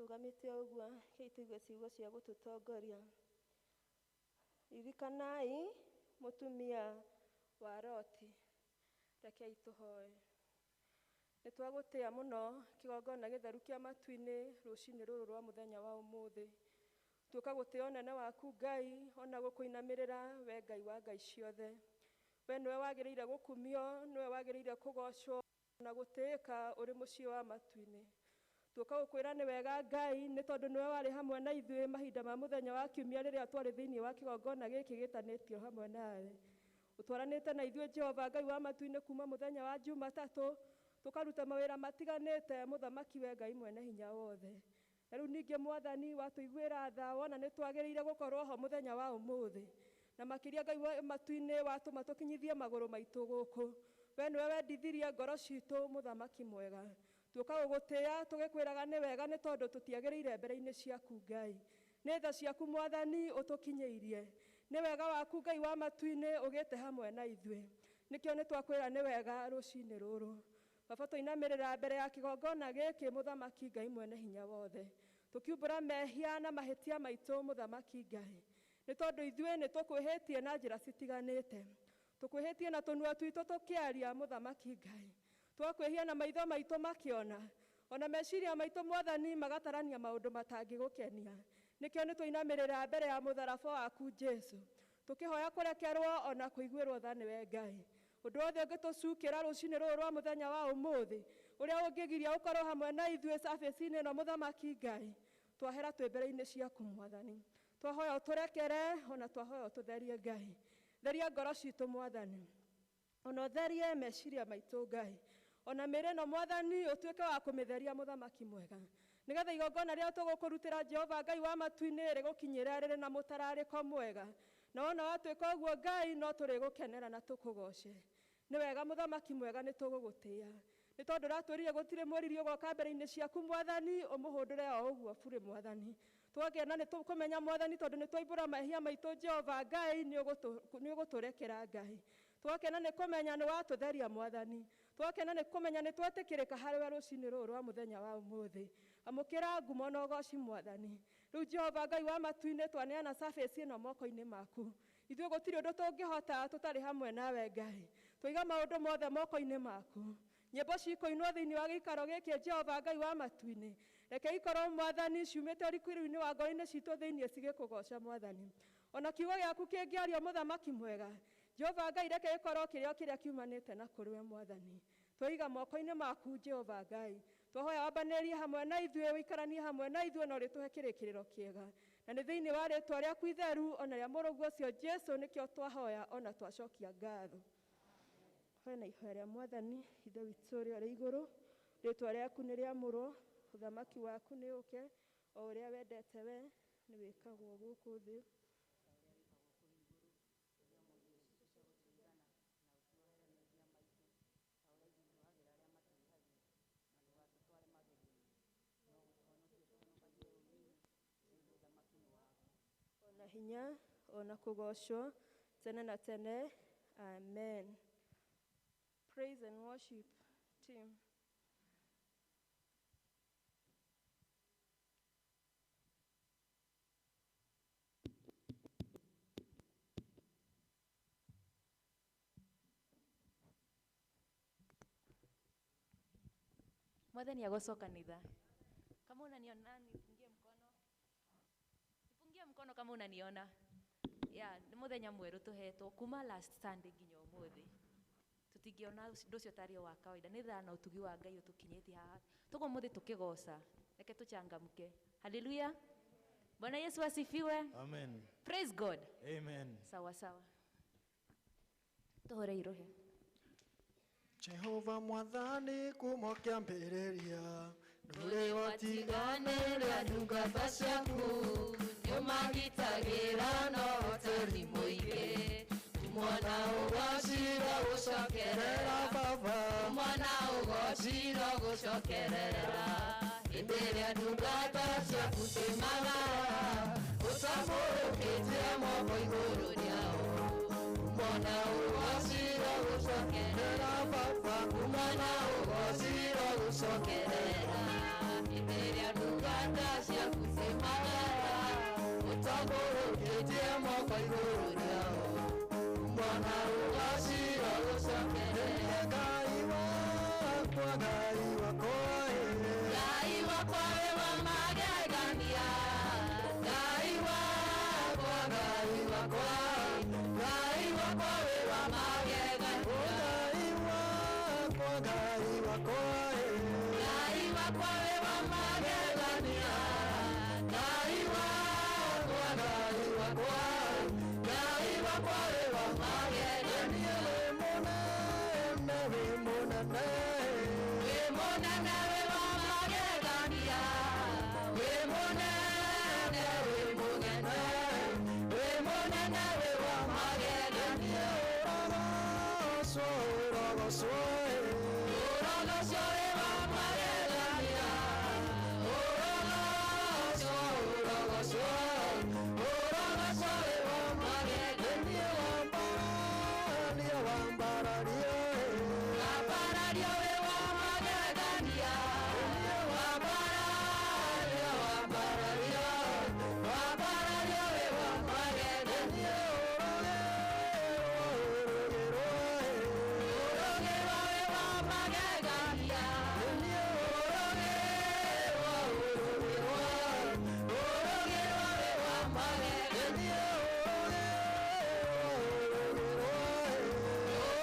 Tũrũgamĩte o ũguo rekei tũigue ciugo cia gũtũtongoria. Ririkanai mũtumia wa Loti. Rekei tũhoe. Nĩ twagũtĩa mũno kĩgongona gĩtheru kĩa matu-inĩ rũcinĩ rũrũ rwa mũthenya wa ũmũthĩ. Tuoka gũtĩa ũnene waku Ngai ona gũkũinamĩrĩra we Ngai wa Ngai ciothe. We nĩwe wagĩrĩire gũkumio, nĩwe wagĩrĩire kũgocwo na gũtĩĩka ũrĩ mũciĩ wa matu-inĩ. Tuoka gũkwĩra nĩ wega Ngai nĩ tondũ nĩwe warĩ hamwe na ithuĩ mahinda ma mũthenya wa kiumia rĩrĩa twarĩ thĩinĩ wa kĩgongona gĩkĩ gĩtanĩtio hamwe nawe. Ũtwaranĩte na ithuĩ Jehova Ngai wa matu-inĩ kuma mũthenya wa Jumatatũ tũkaruta mawĩra matiganĩte mũthamaki we Ngai mwene hinya wothe. Na rĩu ningĩ mwathani watũiguĩra tha wona nĩ twagĩrĩire gũkorwo ho mũthenya wa ũmũthĩ. Na makĩria Ngai wa matu-inĩ watũma tũkinyithie magũrũ maitũ gũkũ. We nĩwe wendithirie ngoro citũ mũthamaki mwega. Tuoka gũgũtĩa tũgĩkwĩraga nĩ wega nĩ tondũ tũtiagĩrĩire mbere-inĩ ciaku Ngai. Nĩ tha ciaku mwathani ũtũkinyĩirie. Nĩ wega waku Ngai wa matu-inĩ ũgĩte hamwe na ithuĩ. Nĩkĩo nĩ twakwĩra nĩ wega rũcinĩ rũrũ. Baba tũinamĩrĩra mbere ya kĩgongona gĩkĩ mũthamaki Ngai mwene hinya wothe. Tũkiumbũra mehia na mahĩtia maitũ mũthamaki Ngai. Nĩ tondũ ithuĩ nĩ tũkwĩhĩtie na njĩra citiganĩte. Tũkwĩhĩtie na tũnua twitũ tũkĩaria mũthamaki Ngai. Twakwĩhia na maitho maitũ makĩona. Ona meciria maitũ mwathani magatarania maũndũ matangĩgũkenia. Nĩkĩo nĩ tũinamĩrĩra mbere ya mũtharaba waku Jesu. Tũkĩhoya kũrekerwo ona kũiguĩrwo tha nĩwe Ngai. Ũndũ wothe ũngĩtũcukĩra rũcinĩ rũrũ rwa mũthenya wa ũmũthĩ ũrĩa ũngĩgiria ũkorwo hamwe na ithuĩ service-inĩ ĩno mũthamaki Ngai. Twahera twĩ mbere-inĩ ciaku mwathani. Twahoya ũtũrekere ona twahoya ũtũtherie Ngai. Theria ngoro citũ mwathani. Ona ũtherie meciria maitũ Ngai. Ona mĩĩrĩ ĩno mwathani ũtuĩke wa kũmĩtheria mũthamaki mwega. Nĩgetha igongona rĩrĩa tũgũkũrutĩra Jehova Ngai wa matu-inĩ rĩgũkinyĩre rĩrĩ na mũtararĩko mwega. Na wona watuĩka ũguo Ngai no tũrĩgũkenera na tũkũgoce. Nĩ wega mũthamaki mwega nĩ tũgũgũtĩa. Nĩ tondũ ũratwĩrire gũtirĩ mwĩriri ũgoka mbere-inĩ ciaku mwathani ũmũhũndũre o ũguo burĩ mwathani. Twagĩa nĩ tũkũmenya mwathani tondũ nĩ twaibũra mehia maitũ Jehova Ngai nĩ ũgũtũrekera Ngai. Twakena nĩ kũmenya nĩ watũtheria mwathani. Twakena nĩ kũmenya nĩ twetĩkĩrĩka harĩ we rũcinĩ rũrũ rwa mũthenya wa ũmũthĩ. Amũkĩra ngumo na ũgoci mwathani. Rĩu Jehova Ngai wa matu-inĩ twaneana service ĩno moko-inĩ maku. Ithuĩ gũtirĩ ũndũ tũngĩhota tũtarĩ hamwe nawe Ngai. Twaiga maũndũ mothe moko-inĩ maku. Nyĩmbo cikũinwo thĩinĩ wa gĩikaro gĩkĩ Jehova Ngai wa matu-inĩ. Reke ikorwo mwathani ciumĩte ũrikĩru-inĩ wa ngoro-inĩ citũ thĩinĩ cigĩkũgoca mwathani. Ona kiugo gĩaku kĩngĩario mũthamaki mwega. Jehova Ngai reke gĩkorwo kĩrĩ o kĩrĩa kiumanĩte na kũrĩ we mwathani. Twaiga moko-inĩ maku Jehova Ngai. Twahoya wambanĩrie hamwe na ithuĩ ũikaranie hamwe na ithuĩ na ũrĩtũhe kĩrĩkĩrĩro kĩega. Na nĩ thĩinĩ wa rĩtwa rĩaku itheru ona rĩa mũrũguo ũcio Jesu nĩkĩo twahoya ona twacokia ngatho. Hoya na ihoya rĩa mwathani Ithe witũ ũrĩa ũrĩ igũrũ, rĩtwa rĩaku nĩ rĩamũrwo, ũthamaki waku nĩ ũke, o ũrĩa wendete we nĩ wĩkagwo gũkũ thĩ. Ona hinya ona kũgocwo tene na tene. Amen. Praise and worship team. Mwathani agocwo kanitha. Kama unaniona nipungie mkono. Nipungie mkono kama unaniona. Yeah, nĩ mũthenya mwerũ tũhetwo kuma last Sunday nginya ũmũthĩ. Tũtingĩona ũndũ ũcio tarĩ o wa kawaida. Nĩ thaa na ũtugi wa Ngai ũtũkinyĩtie haha. Toguo ũmũthĩ tũkĩgoca. Reke tũchangamke. Hallelujah. Bwana Yesu asifiwe. Amen. Praise God. Amen. Sawa sawa. Tũhũre irohe. Jehova mwathani kuma kĩambĩrĩria ndũrĩ watiganĩria ndungata ciaku nĩũmagitagĩra na ũhotani mũingĩ mwana ũgocirwo gũcokerera Baba mwana ũgocirwo gũcokerera hĩndĩ ĩrĩa ndungata ciaku ciumaga ũtambũrũkĩtie moko igũrũ rĩao mwana ũgocirwo gũcokerera Baba mwana ũgocirwo gũcokerera hĩndĩ ĩrĩa ndungata moko igũrũ rĩao mwana ũgacira gũcokerera Ngai wakwa Ngai wakwa Ngai wakwa wĩ wa magegania Ngai wakwa Ngai wakwa Ngai wakwa wĩ wa magegania Ngai wakwa Ngai wakwa Ngai wakwa wĩ wa magegania Ngai wakwa Ngai wakwa Ngai wakwa wĩ wa magegania Wĩ mũnene wĩ mũnene Wĩ mũnene wĩ wa magegania Wĩ mũnene wĩ mũnene Wĩ mũnene wĩ wa magegania Ũrogocwo ũrogocwo Ũrogocwo wĩ wa magegania Ũrogocwo ũrogocwo Ũrogocwo wĩ wa magegania Wambararia wambararia Wambarario wĩ wa magegania Wambarario wambarario Wambarario wĩ wa magegania Ũrũgĩrwo Ũrũgĩrwo wĩ wa magegania Ũrũgĩrwo ũrũgĩrwo Ũrũgĩrwo wĩ wa magegania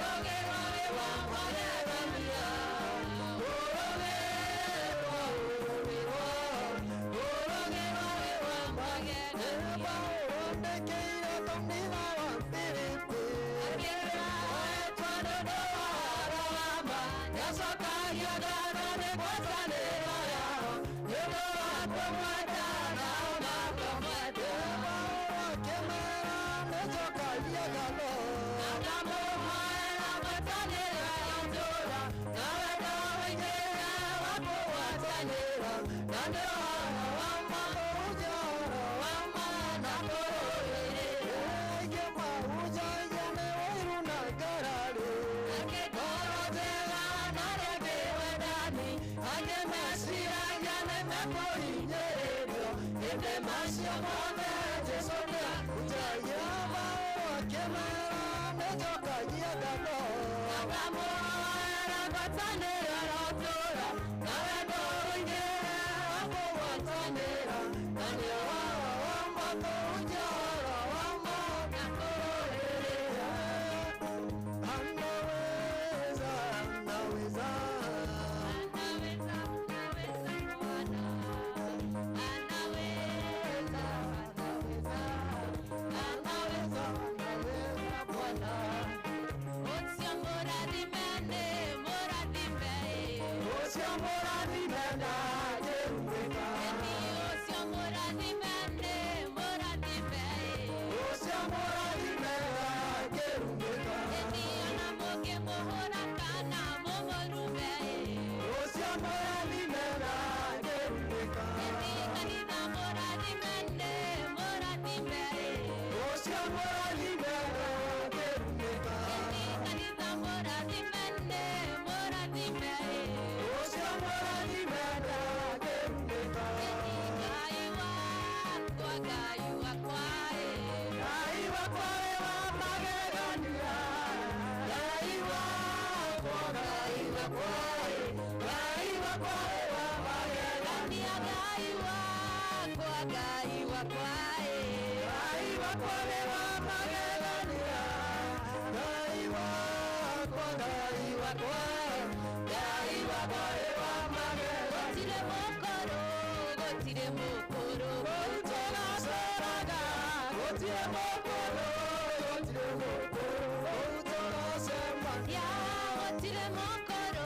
Ũrũgĩrwo wĩ wa magegania Ũrũgĩrwo ũrũgĩrwo Ũrũgĩrwo wĩ wa magegania Ũthondekeire kanitha wa Filipi Akĩmera nĩnjokagia ngatho Aingĩ mahunjagia nĩ ũiru na ngarari Njagia Paũlũ akĩmera nĩnjokagia ngatho Anaweza, anaweza. Anaweza, anaweza Bwana. Anaweza, anaweza. Anaweza, anaweza Bwana. Ũcio mũrathime nĩ mũrathime. Ũcio mũrathime ndangĩrumĩka. Ũcio mũrathime nĩ mũrathime. Ũcio mũrathime ndangĩrumĩka. Ona mũngĩmũhũra kana mũmũrume. Ũcio mũrathime ndangĩrumĩka. Kanitha mũrathime nĩ mũrathime. Ũcio mũrathime ndangĩrumĩka. Kanitha mũrathime nĩ mũrathime. Ũcio mũrathime ndangĩrumĩka. Ngai wakwa, Ngai wakwa, Ngai wakwa wĩ wa magegania. Ngai wakwa, Ngai wakwa, Ngai wakwa wĩ wa magegania. Ngai wakwa, Ngai wakwa, Ngai wakwa wĩ wa magegania. Ngai wakwa, Ngai wakwa, Ngai wakwa wĩ wa magegania. Gũtirĩ mũkũrũ, gũtirĩ mũkũrũ. Gũtũgacĩraga, gũtirĩ mũkũrũ, gũtirĩ mũkũrũ. Gũtũgacemania, Ya, gũtirĩ mũkũrũ,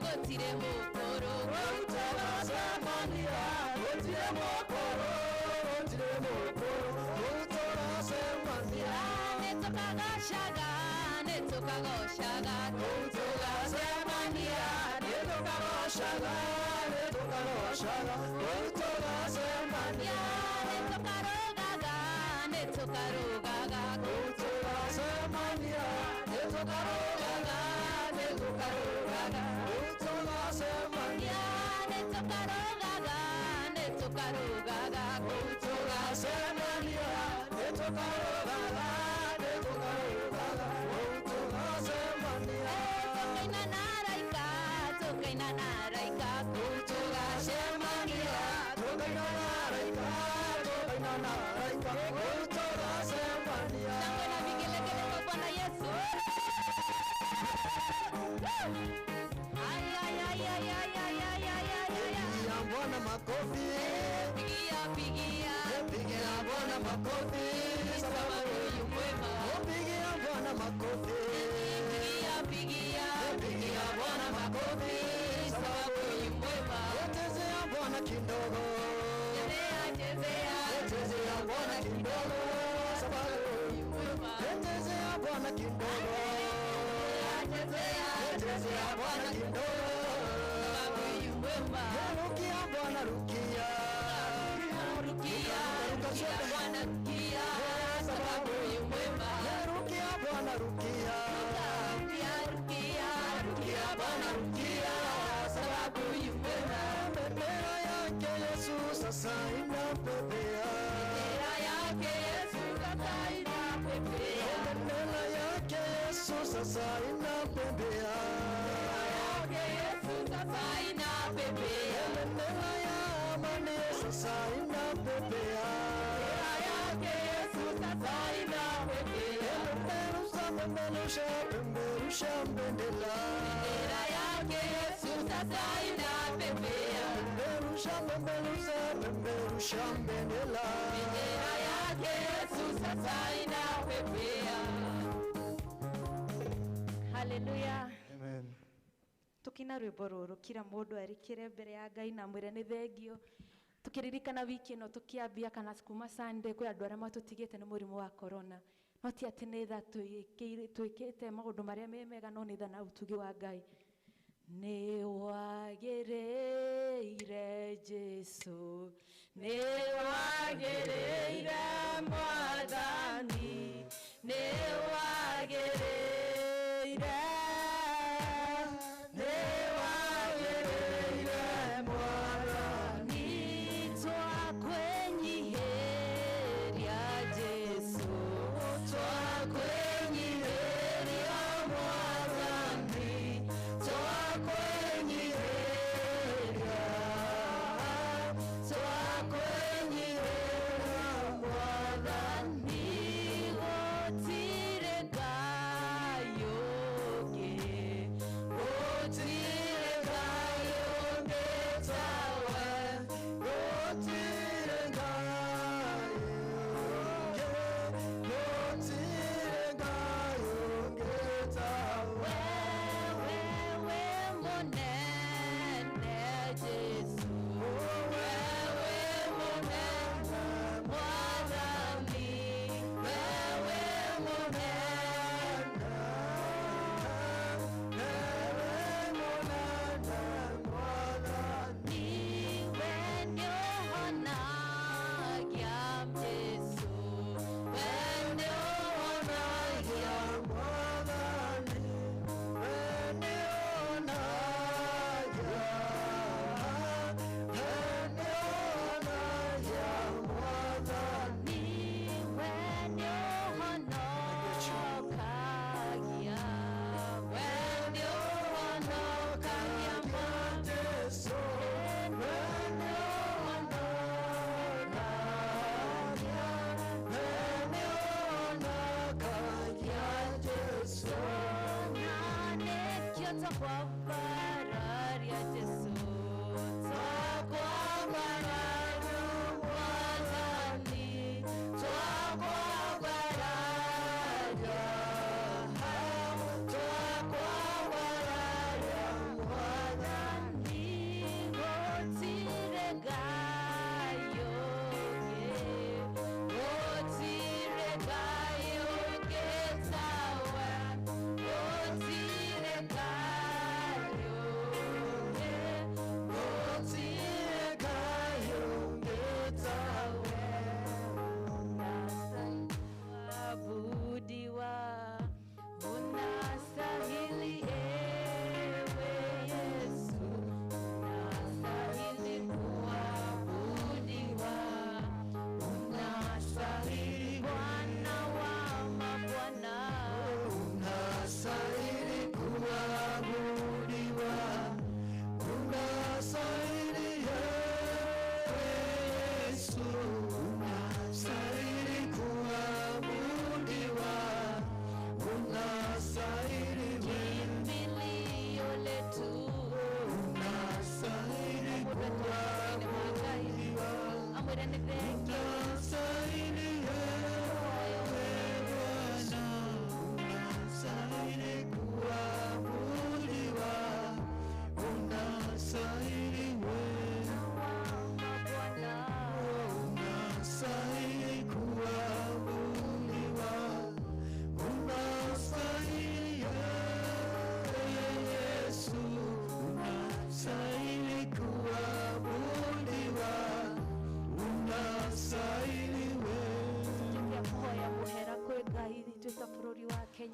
gũtirĩ mũkũrũ. gũtũgacemania, gũtirĩ mũkũrũ, gũtirĩ mũkũrũ. Gũtũgacemania, Nĩtũkagocaga, nĩtũkagocaga. gũtũgacemania, nĩtũkagocaga, nĩtũkagocaga. Gũtũgacemania, Ya, nĩtũkarũgaga, nĩtũkarũgaga. gũtũgacemania, nĩtũkarũgaga, nĩtũkarũgaga. Gũtũgacemania, Ya, nĩtũkarũgaga, nĩtũkarũgaga. gũtũgacemania, nĩtũkarũgaga, Nĩtũkarũgaga, nĩtũkarũgaga, kũu tũgacemania. Tũkaina na araika, tũkaina na araika, kũu tũgacemania. Tũkaina na araika, tũkaina na araika, kũu tũgacemania. Shangwe na vigelegele kwa Bwana Yesu. Ay, ay, ay, ay, ay, ay, ay, ay, ay, ay. Pigia Bwana makofi, Pigia, pigia, pigia Bwana makofi, sababu yu mwema. Pigia Bwana makofi, Pigia, pigia, pigia Bwana makofi, sababu yu mwema. Chezea Bwana kidogo, Chezea, chezea, chezea Bwana kidogo, sababu yu mwema. Chezea Bwana kidogo, Chezea, chezea Bwana kidogo, sababu yu mwema. Rukia Bwana rukia, Rukia, rukia, Bwana rukia, sababu yu mwema. Rukia Bwana rukia, Rukia, rukia, rukia, Bwana rukia, sababu yu mwema. Bendera yake Yesu sasa inapepea, Bendera yake Yesu sasa inapepea. Bendera yake Yesu sasa inapepea, Yake Yesu sasa inapepea. Bendera ya amani sasa inapepea, Bendera yake Yesu sasa inapepea. Peperusha, peperusha, peperusha bendera, Bendera yake Yesu sasa inapepea. Peperusha, peperusha, peperusha bendera. Bendera yake Yesu sasa inapepea. Haleluya. Amen. Tukina rwimbo rũrũ kira mũndũ arikĩre mbere ya Ngai na mwĩre nĩ thengio. Tukĩririkana wiki ĩno tũkĩambia kana kuma Sunday kwĩ andũ arĩa matũtigĩte nĩ mũrimũ wa corona. No ti atĩ nĩ tha twĩkĩte maũndũ marĩa me mega, no nĩ tha na ũtugi wa Ngai. Nĩ wagĩrĩire Jesũ, nĩ wagĩrĩire Mwathani, nĩ wagĩrĩire, nĩ wagĩrĩire Mwathani. Twakwĩnyiihĩria Jesũ, twakwĩnyiihĩria Mwathani, twakwĩnyiihĩria, twakwĩnyiihĩria Mwathani. Gũtirĩ Ngai ũngĩ, gũtirĩ Ngai ũngĩ tawe, Gũtirĩ Ngai ũngĩ, gũtirĩ Ngai ũngĩ tawe. Wewe mũnene Jesũ, wewe mũnene Mwathani, wewe mũnene, Wewe mũnene Mwathani. Niwe nĩũhonagia Jesũ, we nĩũhonagia Mwathani, we nĩũhonagia, we nĩũhonagia Mwathani. Niwe nĩũhonokagia, we nĩũhonokagia Jesũ, we nĩũhonokagia, we nĩũhonokagia Jesũ. Na nĩkĩo twakwambararia Jesũ, twakwambararia Mwathani, twakwambararia, Twakwambararia Mwathani. Gũtirĩ Ngai ũngĩ, gũtirĩ Ngai ũngĩ tawe, gũtirĩ Ngai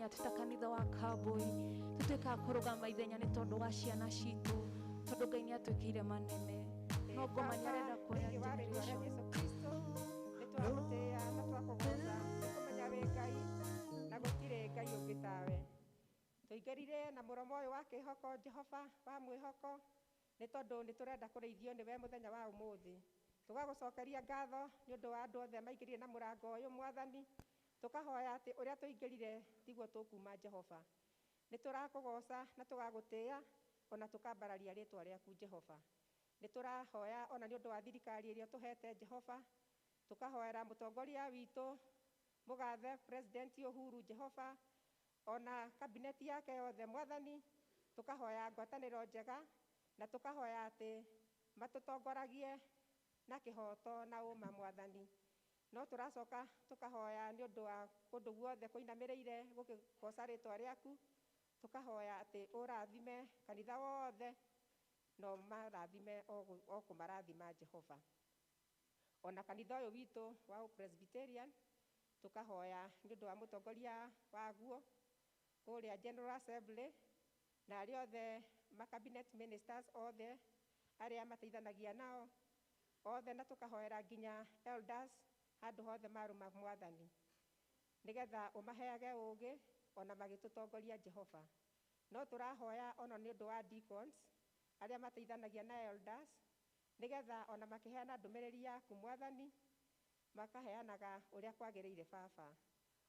Mũthenya twĩ ta kanitha wa Kambui tũtuĩkaga kũrũgama ithenya nĩ tondũ wa ciana citũ, tondũ Ngai nĩ atwĩkĩire manene. No ngoma nĩ arenda kuoya Thĩinĩ wa rĩtwa rĩa generation. Jesũ Kristo nĩ twagũtĩĩa na twakũgoca nĩ kũmenya wĩ Ngai na gũtirĩ Ngai ũngĩ tawe. Tũingĩrire na mũromo ũyũ wa kĩhoko Jehova wa mwĩhoko nĩ tondũ nĩ tũrenda kũrĩithio nĩwe mũthenya wa ũmũthĩ. Tũgagũcokeria ngatho nĩ ũndũ wa andũ othe maingĩrire na mũrango ũyũ Mwathani, tũkahoya atĩ ũrĩa tũingĩrire tiguo tũkuma Jehova. Nĩ tũrakũgoca na tũgagũtĩĩa ona tũkambararia rĩtwa rĩaku Jehova. Nĩ tũrahoya ona nĩ ũndũ wa thirikari ĩrĩa ũtũhete Jehova, tũkahoera mũtongoria witũ mũgathe President Uhuru Jehova, ona kabineti yake yothe Mwathani, tũkahoya ngwatanĩro njega na tũkahoya atĩ matũtongoragie na kĩhoto na ũma Mwathani. No tũracoka tũkahoya nĩ ũndũ wa kũndũ guothe kũinamĩrĩire gũkĩgoca rĩtwa rĩaku, tũkahoya atĩ ũrathime kanitha wothe no marathime o kũmarathima Jehova. Ona kanitha ũyũ witũ wa Presbyterian tũkahoya nĩ ũndũ wa mũtongoria waguo kũrĩa General Assembly na arĩa othe ma cabinet ministers othe arĩa mateithanagia nao othe, na tũkahoera nginya elders handũ hothe marũma Mwathani, nĩgetha ũmaheage ũgĩ ona magĩtũtongoria Jehova. No tũrahoya ona nĩ ũndũ wa deacons arĩa mateithanagia na elders, nĩgetha ona makĩheana ndũmĩrĩri yaku Mwathani makaheanaga ũrĩa kwagĩrĩire Baba.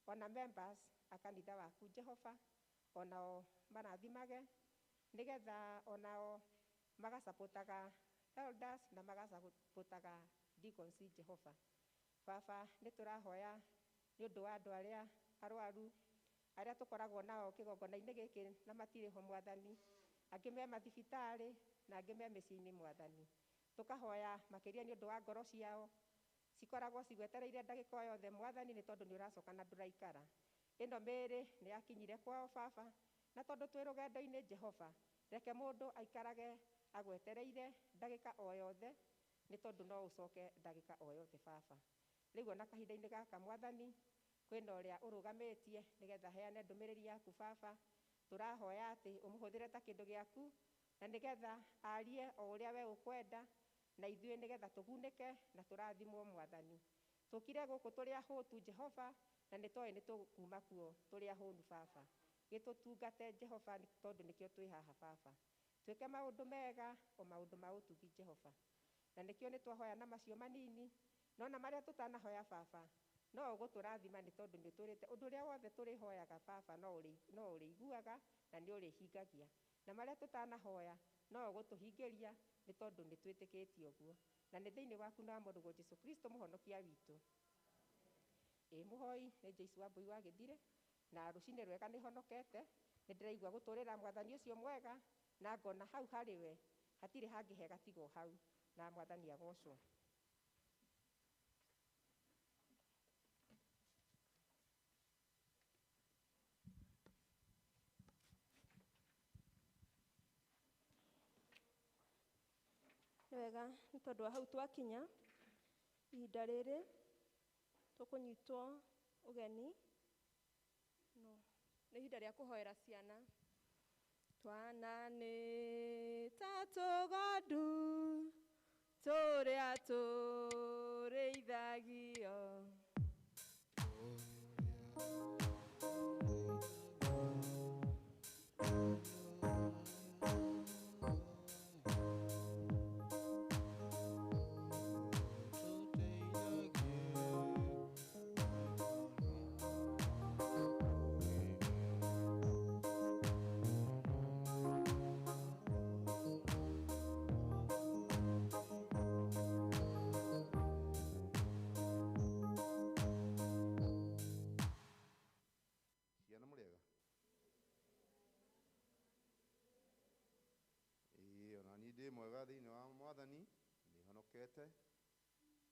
Ona members a kanitha waku Jehova onao marathimage, nĩgetha onao magacapotaga elders na magacapotaga deacons Jehova. Baba nĩ tũrahoya nĩ ũndũ wa andũ arĩa arwaru arĩa tũkoragwo nao kĩgongona-inĩ gĩkĩ na matirĩ ho Mwathani, angĩ me mathibitarĩ na angĩ me mĩciĩ-inĩ Mwathani. Tũkahoya makĩria nĩ ũndũ wa ngoro ciao cikoragwo cigwetereire ndagĩka o yothe Mwathani, nĩ tondũ nĩ ũracoka na ndũraikara. Ĩno mĩĩrĩ nĩ yakinyire kwao Baba, na tondũ twĩ rũgendo-inĩ Jehova, reke mũndũ aikarage agwetereire ndagĩka o yothe, nĩ tondũ no ũcoke ndagĩka o yothe Baba. Rĩu ona kahinda-inĩ gaka Mwathani, kwĩna ũrĩa ũrũgamĩtie nĩgetha heane ndũmĩrĩri yaku Baba, tũrahoya atĩ ũmũhũthĩre ta kĩndũ gĩaku na nĩgetha arie o ũrĩa we ũkwenda, na ithuĩ nĩgetha tũgunĩke na tũrathimwo Mwathani. Tũkire gũkũ tũrĩ ahũtu Jehova, na nĩ tũĩ nĩ tũkuma kuo tũrĩ ahũnu Baba. Gĩtũtungate Jehova nĩ tondũ nĩkĩo twĩ haha Baba. Twĩke maũndũ mega o maũndũ ma ũtugi Jehova, na nĩkĩo nĩ twahoya na macio manini, no na marĩa tũtanahoya Baba no ũgũtũrathima nĩ tondũ nĩ ũtũrĩte ũndũ ũrĩa wothe tũrĩhoyaga Baba no ũrĩiguaga na nĩ ũrĩhingagia, na marĩa tũtanahoya no ũgũtũhingĩria nĩ tondũ nĩ twĩtĩkĩtie ũguo, na nĩ thĩinĩ waku na wa Mũrũguo Jesũ Kristo mũhonokia witũ. Ĩ mũhoi nĩ Joyce Wambui wa Gĩthire, na rũcinĩ rwega nĩ honokete, nĩ ndĩraigua gũtũrĩra Mwathani ũcio mwega, na ngona hau harĩ we hatirĩ hangĩ hega tiga o hau, na Mwathani agocwo. Nĩ wega nĩ tondũ wa hau twakinya ihinda rĩrĩ tũkũnyitwo ũgeni, no nĩ ihinda rĩa kũhoera ciana. Twana nĩ ta tũgondu tũrĩa tũrĩithagio. Ciana mũrĩega? Ĩĩ ona niĩ ndĩ mwega thĩinĩ wa Mwathani, nĩ honokete.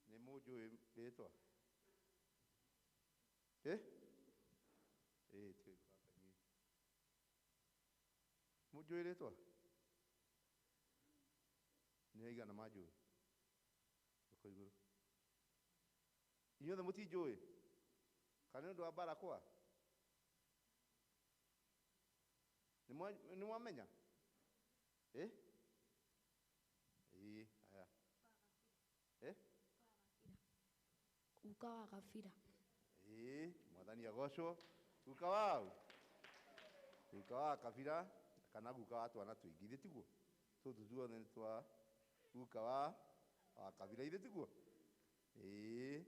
Nĩ mũnjũĩ rĩtwa? Ĩ? Ĩĩ tigai kũraka inyuĩ. Mũnjũĩ rĩtwa? Nĩ aigana manjũĩ? Guoko igũrũ. Inyuothe mũtinjũĩ? Kana nĩ ũndũ wa barakwa? Nĩ mwamenya? Ĩ? Ĩĩ, haya. Ĩ? Guka wa Gabira. Ĩĩ, Mwathani agocwo. Guka wau? Guka wa Kabira kana guka wa twana tũingĩ, ithe tiguo? Tũtũ tuothe nĩ twa guka wa Kabira, ithe tiguo? Ĩĩ.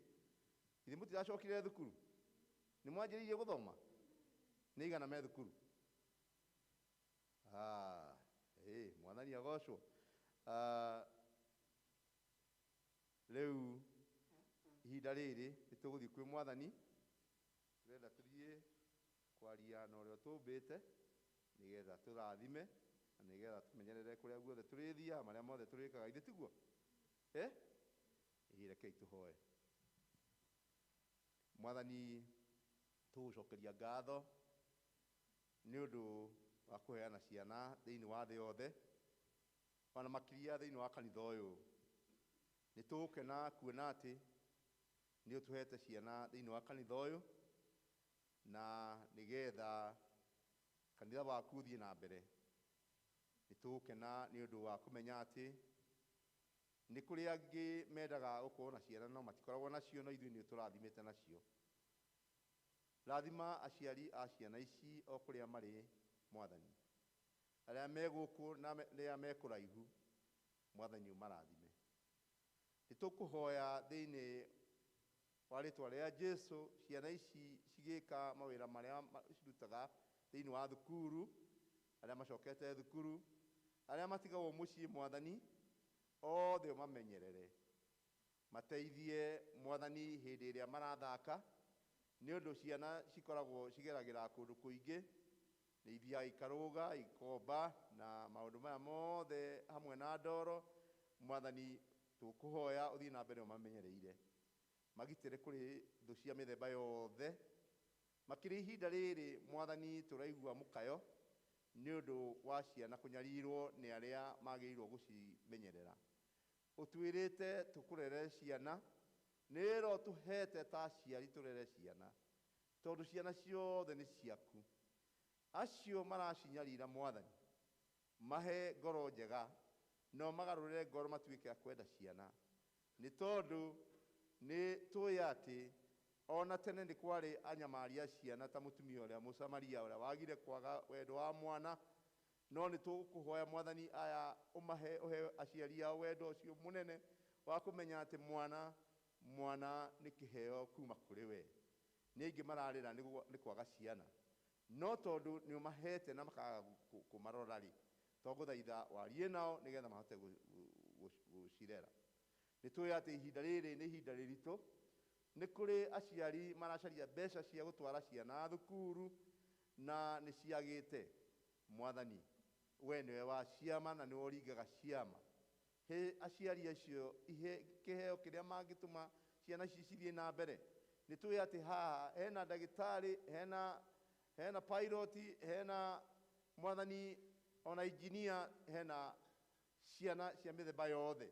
Ithe mũtiracokire thukuru? Nĩ mwanjĩrĩirie gũthoma? Nĩ igana me thukuru? Ah, ĩĩ, Mwathani agocwo. Ah, rĩu ihinda rĩrĩ nĩ tũgũthiĩ kwĩ Mwathani, tũrenda tũthiĩ kwaria na ũrĩa ũtũmbĩte nĩgetha tũrathime na nĩgetha tũmenyerere kũrĩa guothe tũrĩthiaga, marĩa mothe tũrĩkaga, ithe tiguo? Eh? Ĩĩ, rekei tũhoe. Mwathani, tũgũcokeria ngatho nĩ ũndũ wa kũheana ciana thĩinĩ wa thĩ yothe, ona makĩria thĩinĩ wa kanitha ũyũ. Nĩ tũgũkena kuona atĩ nĩ ũtũhete ciana thĩinĩ wa kanitha ũyũ, na nĩgetha kanitha waku ũthiĩ na mbere. Nĩ tũgũkena nĩ ũndũ wa kũmenya atĩ nĩ kũrĩ angĩ mendaga gũkorwo na ciana no matikoragwo nacio, no ithuĩ nĩ ũtũrathimĩte nacio. Rathima aciari a ciana ici o kũrĩa marĩ, Mwathani. Arĩa me gũkũ na arĩa me kũraihu, Mwathani ũmarathime. Nĩ tũkũhoya thĩinĩ wa rĩtwa rĩa Jesu, ciana ici cigĩka mawĩra marĩa cirutaga thĩinĩ wa thukuru, arĩa macokete thukuru, arĩa matigagwo mũciĩ, Mwathani, othe ũmamenyerere, mateithie Mwathani hĩndĩ ĩrĩa marathaka, nĩ ũndũ ciana cikoragwo cigeragĩra kũndũ kũingĩ, nĩ ithiaga ikarũga, ikomba, na maũndũ maya mothe hamwe na ndoro. Mwathani, tũkũhoya ũthiĩ na mbere ũmamenyereire, magitĩre kũrĩ thũ cia mĩthemba yothe. Makĩria ihinda rĩrĩ, Mwathani, tũraigua mũkayo nĩ ũndũ wa ciana kũnyarirwo nĩ arĩa magĩrĩirwo gũcimenyerera. Ũtwĩrĩte tũkũrere ciana, nĩ wĩra ũtũhete ta aciari tũrere ciana, tondũ ciana ciothe nĩ ciaku. Acio maracinyarira, Mwathani, mahe ngoro njega, no magarũrĩre ngoro matuĩke a kwenda ciana, nĩ tondũ nĩ tũĩ atĩ ona tene nĩ kwarĩ anyamaria ciana ta mũtumia ũrĩa Mũsamaria ũrĩa wagire kwaga wendo wa mwana. No nĩ tũkũhoya Mwathani aya ũmahe, ũhe aciari ao wendo ũcio mũnene wa kũmenya atĩ mwana nĩ kĩheo kuma kũrĩ we. Nĩ aingĩ mararĩra nĩ kwaga ciana, no tondũ nĩ ũmahete na makaga kũmarora rĩ, twagũthaitha warie nao nĩgetha mahote gũcirera. Nĩ tũĩ atĩ ihinda rĩrĩ nĩ ihinda rĩritũ, nĩ kũrĩ aciari maracaria mbeca cia gũtwara ciana thukuru na nĩ ciagĩte. Mwathani, we nĩwe wa ciama na nĩwe ũringaga ciama. He aciari acio ihe kĩheo kĩrĩa mangĩtũma ciana ici cithiĩ na mbere. Nĩ tũĩ atĩ haha hena ndagĩtarĩ, hena pilot, hena Mwathani ona engineer, hena ciana cia mĩthemba yothe,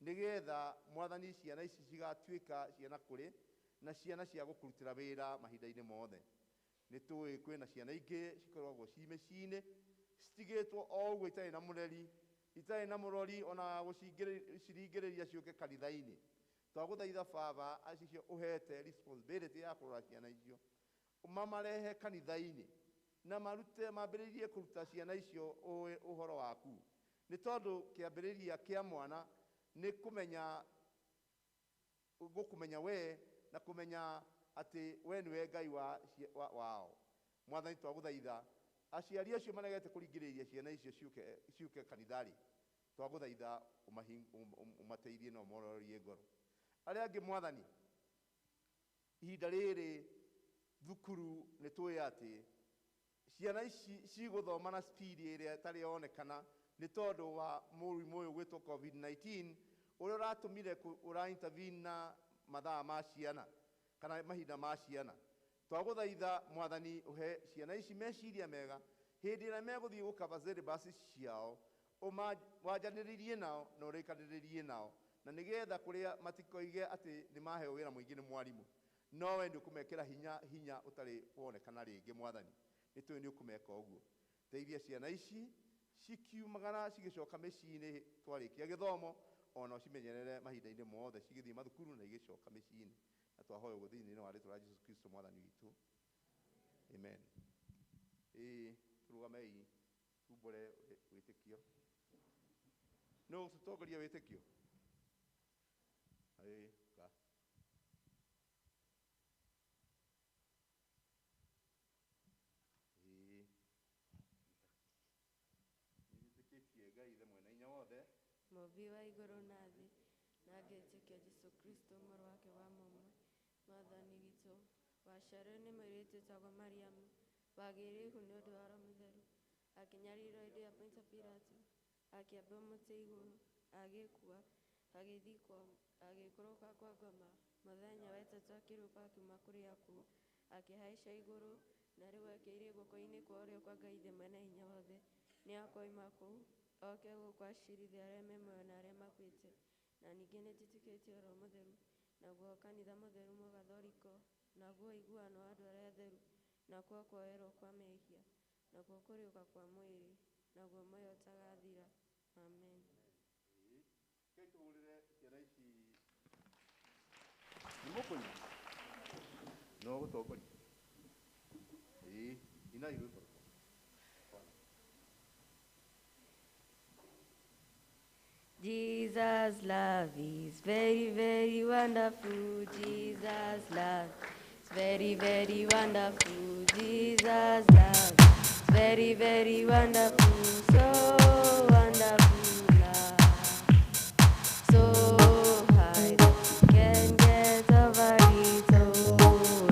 nĩgetha Mwathani ciana ici cigatuĩka ciana kũrĩ na ciana cia gũkũrutĩra wĩra mahinda-inĩ mothe. Nĩ tũĩ kwĩna ciana ingĩ cikoragwo ci mĩciĩ-inĩ citigĩtwo o ũguo, itarĩ na mũreri, itarĩ na mũrori, ona gũciringĩrĩria ciũke kanitha-inĩ. Twagũthaitha Baba, acio ũhete responsibility ya kũrora ciana icio, mamarehe kanitha-inĩ na marute, mambĩrĩrie kũruta ciana icio ũhoro waku, nĩ tondũ kĩambĩrĩria kĩa mwana nĩ kũmenya gũkũmenya we na kũmenya atĩ we nĩwe Ngai wao. Mwathani, twagũthaitha aciari acio maregete kũringĩrĩria ciana icio ciũke kanitha-rĩ, twagũthaitha ũmateithie na ũmorororie ngoro. Arĩa angĩ, Mwathani, ihinda rĩrĩ thukuru nĩ tũĩ atĩ ciana ici cigũthoma na speed ĩrĩa ĩtarĩ yonekana nĩ tondũ wa mũrimũ ũyũ gwĩtwo COVID-19, ũrĩa ũratũmire ũra intervene na mathaa ma ciana kana mahinda ma ciana. Twagũthaitha Mwathani ũhe ciana ici meciria mega hĩndĩ ĩrĩa megũthiĩ gũkaba syllabus ciao, wanjanĩrĩrie nao na ũrĩkanĩrĩrie nao, na nĩgetha kũrĩa matikoige atĩ nĩ maheo wĩra mũingĩ nĩ mwarimũ, no we nĩ ũkũmekĩra hinya, hinya ũtarĩ wonekana rĩngĩ. Mwathani, nĩ tũĩ nĩ ũkũmeka ũguo. Teithia ciana ici cikiumagara cigicoka mĩciĩ-inĩ twarĩkia gĩthomo, ona ũcimenyerere mahinda-inĩ mothe cigĩthiĩ mathukuru na igĩcoka mĩciĩ-inĩ. Na twahoya ũguo thĩinĩ wa rĩtwa rĩa Jesũ Kristo mwathani witũ. Amen. Ĩĩ, tũrũgamei tumbũre wĩtĩkio. Nũ ũtũtongoria wĩtĩkio? Ĩĩ, ka. Ĩĩ. Nĩnjĩtĩkĩtie Ngai Ithe mwene hinya wothe, Mũũmbi wa igũrũ na thĩ, na ngetĩkia Jesũ Kristo mũrũ wake wa mũmwe, mwathani witũ, waciarirwo nĩ mũirĩtu wĩtagwo Mariamu, wagĩire ihu nĩ ũndũ wa Roho Mũtheru, akĩnyarirwo hĩndĩ ya Pontio Pilato, akĩambwo mũtĩ igũrũ, agĩkua, agĩthikwo, agĩikũrũka kwa ngoma, mũthenya wa ĩtatũ akĩriũka akiuma kũrĩ akuũ, akĩhaica igũrũ, na rĩu aikaire guoko-inĩ kwa ũrĩo kwa Ngai Ithe mwene hinya wothe. Nĩ akoima kũu, oke gũkũ acirithie arĩa me muoyo na arĩa makuĩte. Na ningĩ nĩnjĩtĩkĩtie Roho Mũtheru, naguo kanitha mũtheru mũgathoriko, naguo ũiguano wa andũ arĩa atheru, nakuo kuoherwo kwa mehia, nakuo kũriũka kwa mwĩrĩ, naguo muoyo ũtagathira. Amen. Rekei tũhũrĩre ciana ici. Nĩ mũkũina? No gũtongoria. Ĩĩ, inai rwĩmbo rũmwe. Jesus' love is very, very wonderful. Jesus' love is very, very wonderful. Jesus' love is very, very wonderful. So wonderful love. So high that you can get over it all.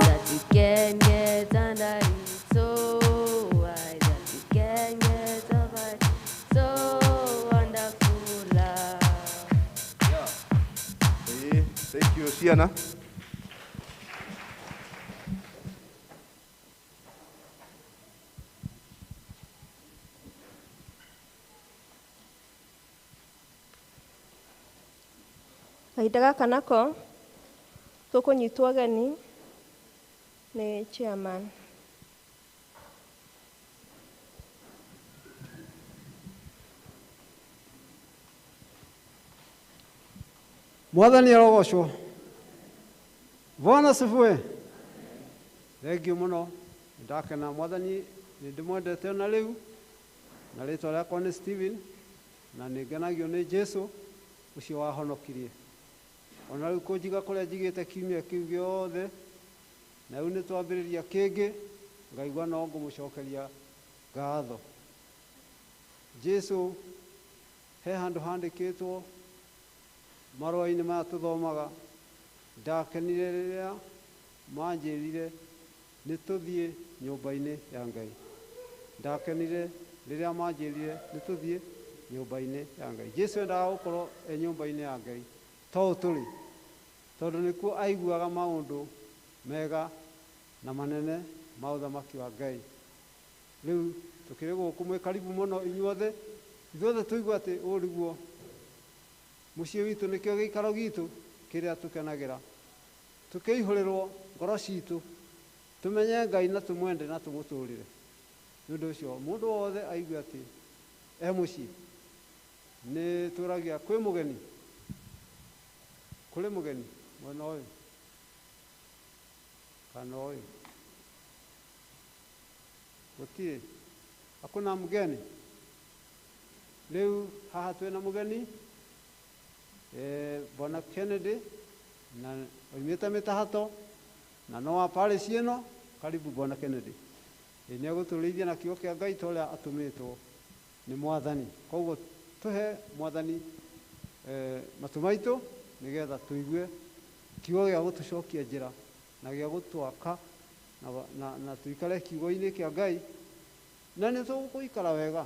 That you can get under it. So high that you can get over it. So wonderful love. Ĩĩ, thank you ciana. Kahinda gaka nako tũkũnyitwo ageni nĩ chairman. Mwathani arogocwo. Bwana asifiwe. Thengiũ mũno. Ndakena mwathani nĩ ndĩmwendete ona rĩu, na rĩtwa rĩakwa nĩ Stephen, na nĩ ngenagio nĩ Jesũ ũcio wahonokirie. Ona rĩu kũnjiga kũrĩa njigĩte kiumia kĩu gĩothe, na rĩu nĩ twambĩrĩria kĩngĩ, ngaigua no ngũmũcokeria ngatho. Jesũ he handũ handĩkĩtwo marũa-inĩ maya tũthomaga, ndakenire rĩrĩa manjĩrire nĩ tũthiĩ nyũmba-inĩ ya Ngai. Ndakenire rĩrĩa manjĩrire nĩ tũthiĩ nyũmba-inĩ ya Ngai. Jesũ endaga gũkorwo e nyũmba-inĩ ya Ngai to ũũ tũrĩ, tondũ nĩkuo aiguaga maũndũ mega na manene ma ũthamaki wa Ngai. Rĩu tũkĩrĩ gũkũ mwĩ karibu mũno inyuothe, ithuothe tũigua atĩ ũũ nĩguo mũciĩ witũ, nĩkĩo gĩikaro gitũ kĩrĩa tũkenagĩra. Tũkĩihũrĩrwo ngoro citũ, tũmenye Ngai na tũmwende na tũmũtũrĩre. Nĩ ũndũ ũcio mũndũ wothe aigue atĩ e mũciĩ. Nĩ tũragia kwĩ mũgeni, kũrĩ mũgeni mwena ũyũ kana ũyũ, gũtirĩ, hakuna mgeni. Rĩu haha twĩna mũgeni Bwana Kennedy, na oimĩte mĩtahato na no wa parish ĩno. Karibu Bwana Kennedy. Nĩ egũtũrĩithia na kiugo kĩa Ngai ta ũrĩa atũmĩtwo nĩ mwathani. Koguo tũhe mwathani matũ maitũ nĩgetha tũigue kiugo gĩa gũtũcokia njĩra na gĩa gũtwaka na tũikare kiugo-inĩ kĩa Ngai, na nĩ tũgũikara wega.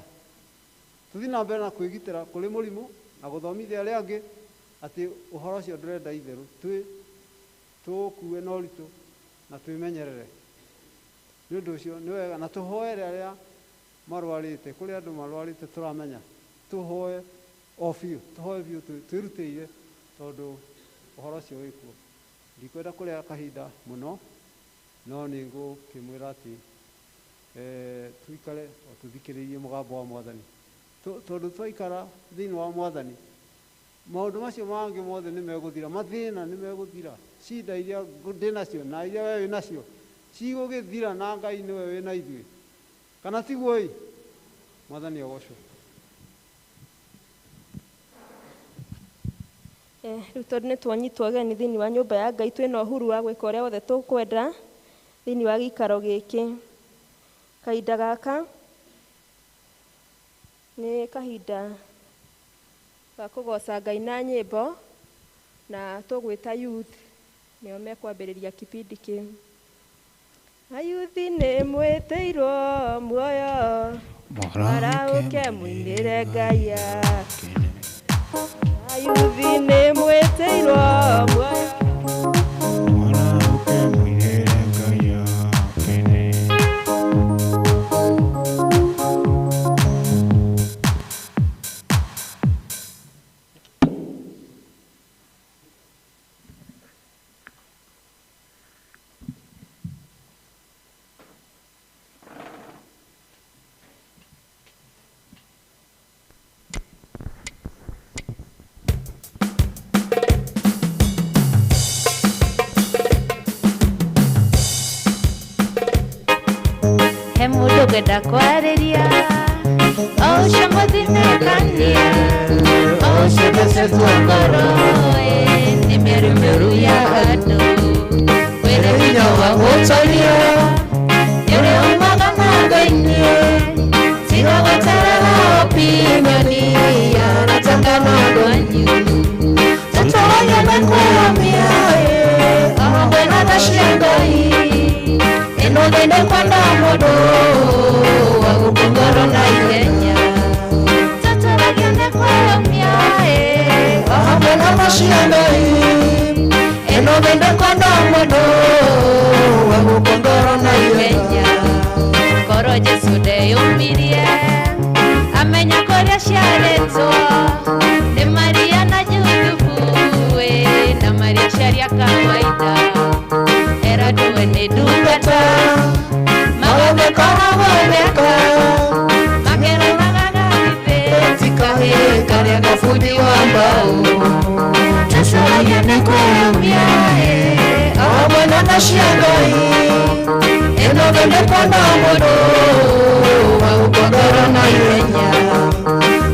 Tũthiĩ na mbere na kwĩgitĩra kũrĩ mũrimũ na gũthomithia arĩa angĩ atĩ ũhoro ũcio ndũrenda itherũ, tũũkue na ũritũ na twĩmenyerere. Nĩ ũndũ ũcio nĩ wega na tũhoere arĩa marwarĩte, kũrĩ andũ marwarĩte tũramenya, tũhoe o biũ, tũhoe biũ twĩrutĩire, tondũ ũhoro ũcio wĩkuo. Ndikwenda kũrĩa kahinda mũno, no nĩ ngũkĩmwĩra atĩ Tuikare o tuthikĩrĩirie mũgambo wa mwathani. Tondũ twaikara thĩinĩ wa mwathani, maũndũ macio mangĩ mothe nĩ megũthira, mathĩna nĩ megũthira, cinda iria ndĩ nacio na iria we wĩ nacio cigũgĩthira, na Ngai nĩwe wĩ na ithuĩ, kana tiguo ĩ? Mwathani agocwo. Rĩu tondũ nĩ twanyitwo ageni thĩinĩ wa nyũmba ya Ngai, twĩna ũhuru wa gwĩka ũrĩa wothe tũkwenda thĩinĩ wa gĩikaro gĩkĩ. Kahinda gaka nĩ kahinda ga kũgoca Ngai na nyĩmbo, na tũgwĩta youth nĩo mekwambĩrĩria kipindi kĩu. Ayuthi nĩ mwĩtĩirwo muoyo, mwarahũke mũinĩre Ngai akene. Ayuthi nĩ mwĩtĩirwo muoyo, mwarahũke mũinĩre Ngai akene. He mũndũ ngwenda kwarĩria, o ũcio mũthinĩkania, o ũcio thecetwo ngoro nĩ mĩario mĩũru ya andũ. Wĩna hinya wa gũtũria nĩ ũrĩa umaga na Ngai-inĩ, tiga gweterera opinion ya arata kana andũ anyu. Tũtũragia na kwĩyamia o hamwe na tha cia Ngai. Ĩno thĩ ndĩkwenda mũndũ wa gũkua ngoro na ihenya. Tũtũragia nĩ kwĩyamia o hamwe na tha cia Ngai. Ĩno thĩ ndĩkwenda mũndũ wa gũkua ngoro na ihenya. Korwo Jesũ ndeyũmirie amenya kũrĩa aciarĩtwo nĩ Maria na Jusufu na Maria aciari a kawaida. Herode we nĩ ndungata, magathĩkora gwĩka, makeranaga gagithĩ ti kahĩĩ karĩa gabundi wa mbaũ. Tũcũragia nĩ kwĩyũmia o hamwe na tha cia Ngai. Ĩno thĩ ndĩkwenda mũndũ wa gũkua ngoro na ihenya.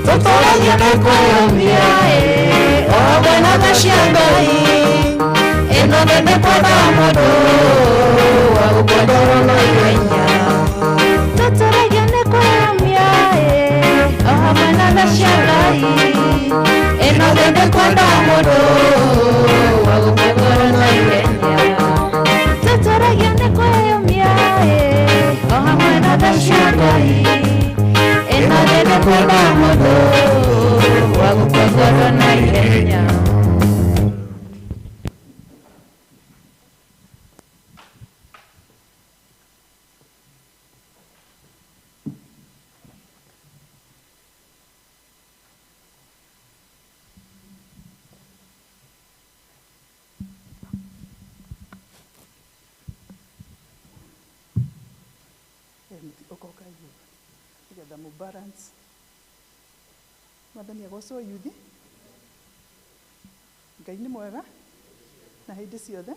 Tũtũragia nĩ kwĩyũmia o hamwe na tha cia Ngai. Ĩno thĩ ndĩkwenda mũndũ wa gũkua ngoro na ihenya. Tũtũragia nĩ kwĩyũmia o hamwe na tha cia Ngai. Ĩno thĩ ndĩkwenda mũndũ wa gũkua ngoro na ihenya. Tũtũragia nĩ kwĩyũmia o hamwe na tha cia Ngai. Ĩno thĩ ndĩkwenda mũndũ wa gũkua ngoro na ihenya. Ũkoka igũrũ nĩgetha mũ balance. Mwathani agocwo yuthi. Ngai nĩ mwega na hĩndĩ ciothe.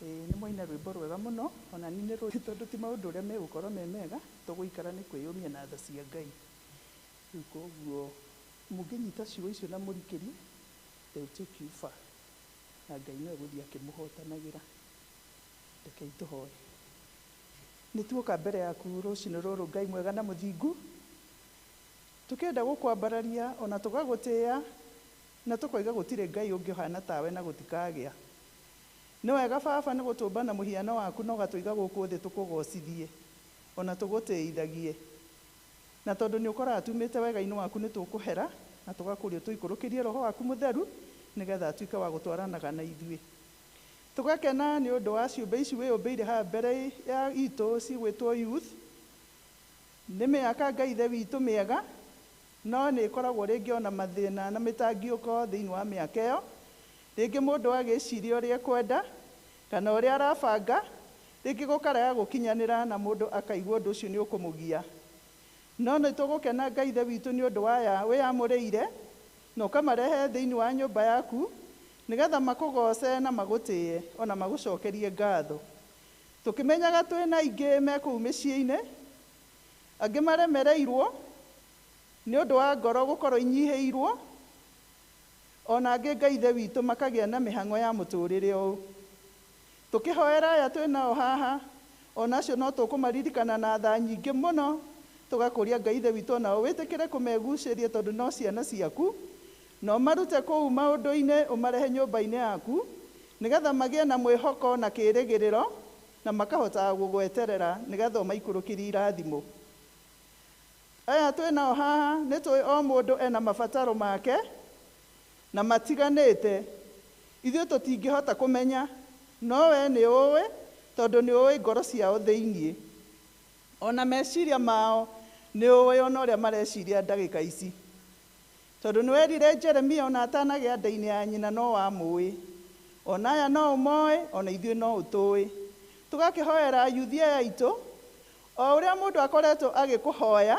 Nĩ mwaina rwĩmbo rwega mũno, ona niĩ nĩ rũĩ tondũ ti maũndũ ũrĩa megũkorwo me mega, tũgũikara nĩ kwĩyũmia na tha cia Ngai. Rĩu koguo mũngĩnyita ciugo icio na mũrikĩrie, they will take you far. Na Ngai no egũthiĩ akĩmũhotanagĩra. Rekei tũhoe. Nĩ tuoka mbere yaku rũcinĩ rũrũ Ngai mwega na mũthingu, tũkĩenda gũkwambararia ona tũgagũtĩĩa na tũkoiga gũtirĩ Ngai ũngĩ ũhana tawe na gũtikagĩa. Nĩ wega baba nĩ gũtũmba na mũhiano waku na ũgatũiga gũkũ thĩ tũkũgocithie ona tũgũtĩithagie. Na tondũ nĩ ũkoraga tumĩte wega-inĩ waku nĩ tũkũhera na tũgakũria tũikũrũkĩrie roho waku mũtheru nĩgetha atuĩke wa gũtwaranaga na ithuĩ. Tũgakena nĩ ũndũ wa ciũmbe ici wĩyũmbĩire haha mbere ya itũ cigwĩtwo youth. Nĩ mĩaka Ngai ithe witũ mĩega, no nĩ ĩkoragwo rĩngĩ ona mathĩna na mĩtangiũko thĩinĩ wa mĩaka ĩyo. Rĩngĩ mũndũ agĩciria ũrĩa ekwenda kana ũrĩa arabanga, Rĩngĩ gũkarega gũkinyanĩra na mũndũ akaigua ũndũ ũcio nĩ ũkũmũgia. No nĩ tũgũkena Ngai Ithe witũ nĩ ũndũ wa aya wĩyamũrĩire na ũkamarehe thĩinĩ wa nyũmba yaku nĩgetha makũgooce na magũtĩe ona magũcokerie ngatho. Tũkĩmenyaga twĩna aingĩ me kũu mĩciĩ-inĩ, angĩ maremereirwo nĩ ũndũ wa ngoro gũkorwo inyihĩirwo, ona angĩ Ngai Ithe witũ makagĩa na mĩhang'o ya mũtũrĩre ũyũ. Tũkĩhoera aya twĩnao haha, ona acio no tũkũmaririkana na tha nyingĩ mũno, tũgakũria Ngai Ithe witũ onao wĩtĩkĩre kũmegucĩria tondũ no ciana ciaku, na ũmarute kũu maũndũ-inĩ ũmarehe nyũmba-inĩ yaku, nĩgetha magĩe na mwĩhoko na kĩĩrĩgĩrĩro, na makahotaga gũgweterera nĩgetha ũmaikũrũkĩrie irathimo. Aya twĩnao haha nĩ tũĩ o mũndũ ena mabataro make na matiganĩte. Ithuĩ tũtingĩhota kũmenya, no we nĩ ũĩ tondũ nĩ ũĩ ngoro ciao thĩiniĩ. Ona meciria mao nĩ ũĩ ona ũrĩa mareciria ndagĩka ici. Tondũ nĩ werire Jeremia ona atanagĩa nda-inĩ ya nyina no wamũĩ. Ona aya no ũmoĩ, ona ithuĩ no ũtũĩ. Tũgakĩhoera ayuthi aya aitũ, o ũrĩa mũndũ akoretwo agĩkũhoya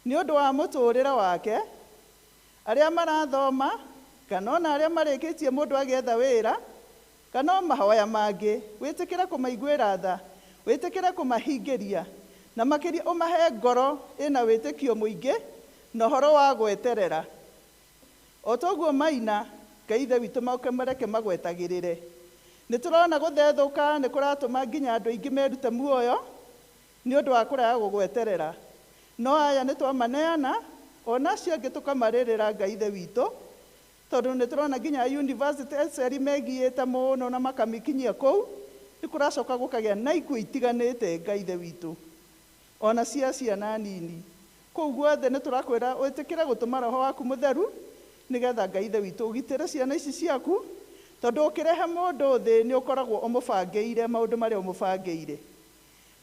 nĩ ũndũ wa mũtũrĩre wake, arĩa marathoma, kana ona arĩa marĩkĩtie mũndũ agĩetha wĩra, kana o mahoya mangĩ, wĩtĩkĩre kũmaiguĩra tha, wĩtĩkĩre kũmahingĩria, na makĩria ũmahe ngoro ĩna wĩtĩkio mũingĩ na ũhoro wa gweterera. O toguo maina, Ngai Ithe witũ moke mareke magwetagĩrĩre. Nĩ tũrona gũthethũka nĩ kũratũma nginya andũ aingĩ merute muoyo nĩ ũndũ wa kũrega gũgweterera. No aya nĩ twamaneana, ona acio angĩ tũkamarĩrĩra Ngai Ithe witũ, tondũ nĩ tũrona nginya university aciari megiĩte mũno na makamĩkinyia kũu, nĩ kũracoka gũkagĩa na ikuũ itiganĩte Ngai Ithe witũ, ona cia ciana nini. Kũu guothe nĩ tũrakwĩra wĩtĩkĩre gũtũma Roho waku mũtheru nĩgetha Ngai Ithe witũ ũgitĩre ciana ici ciaku, tondũ ũkĩrehe mũndũ thĩ nĩ ũkoragwo ũmũbangĩire maũndũ marĩa ũmũbangĩire.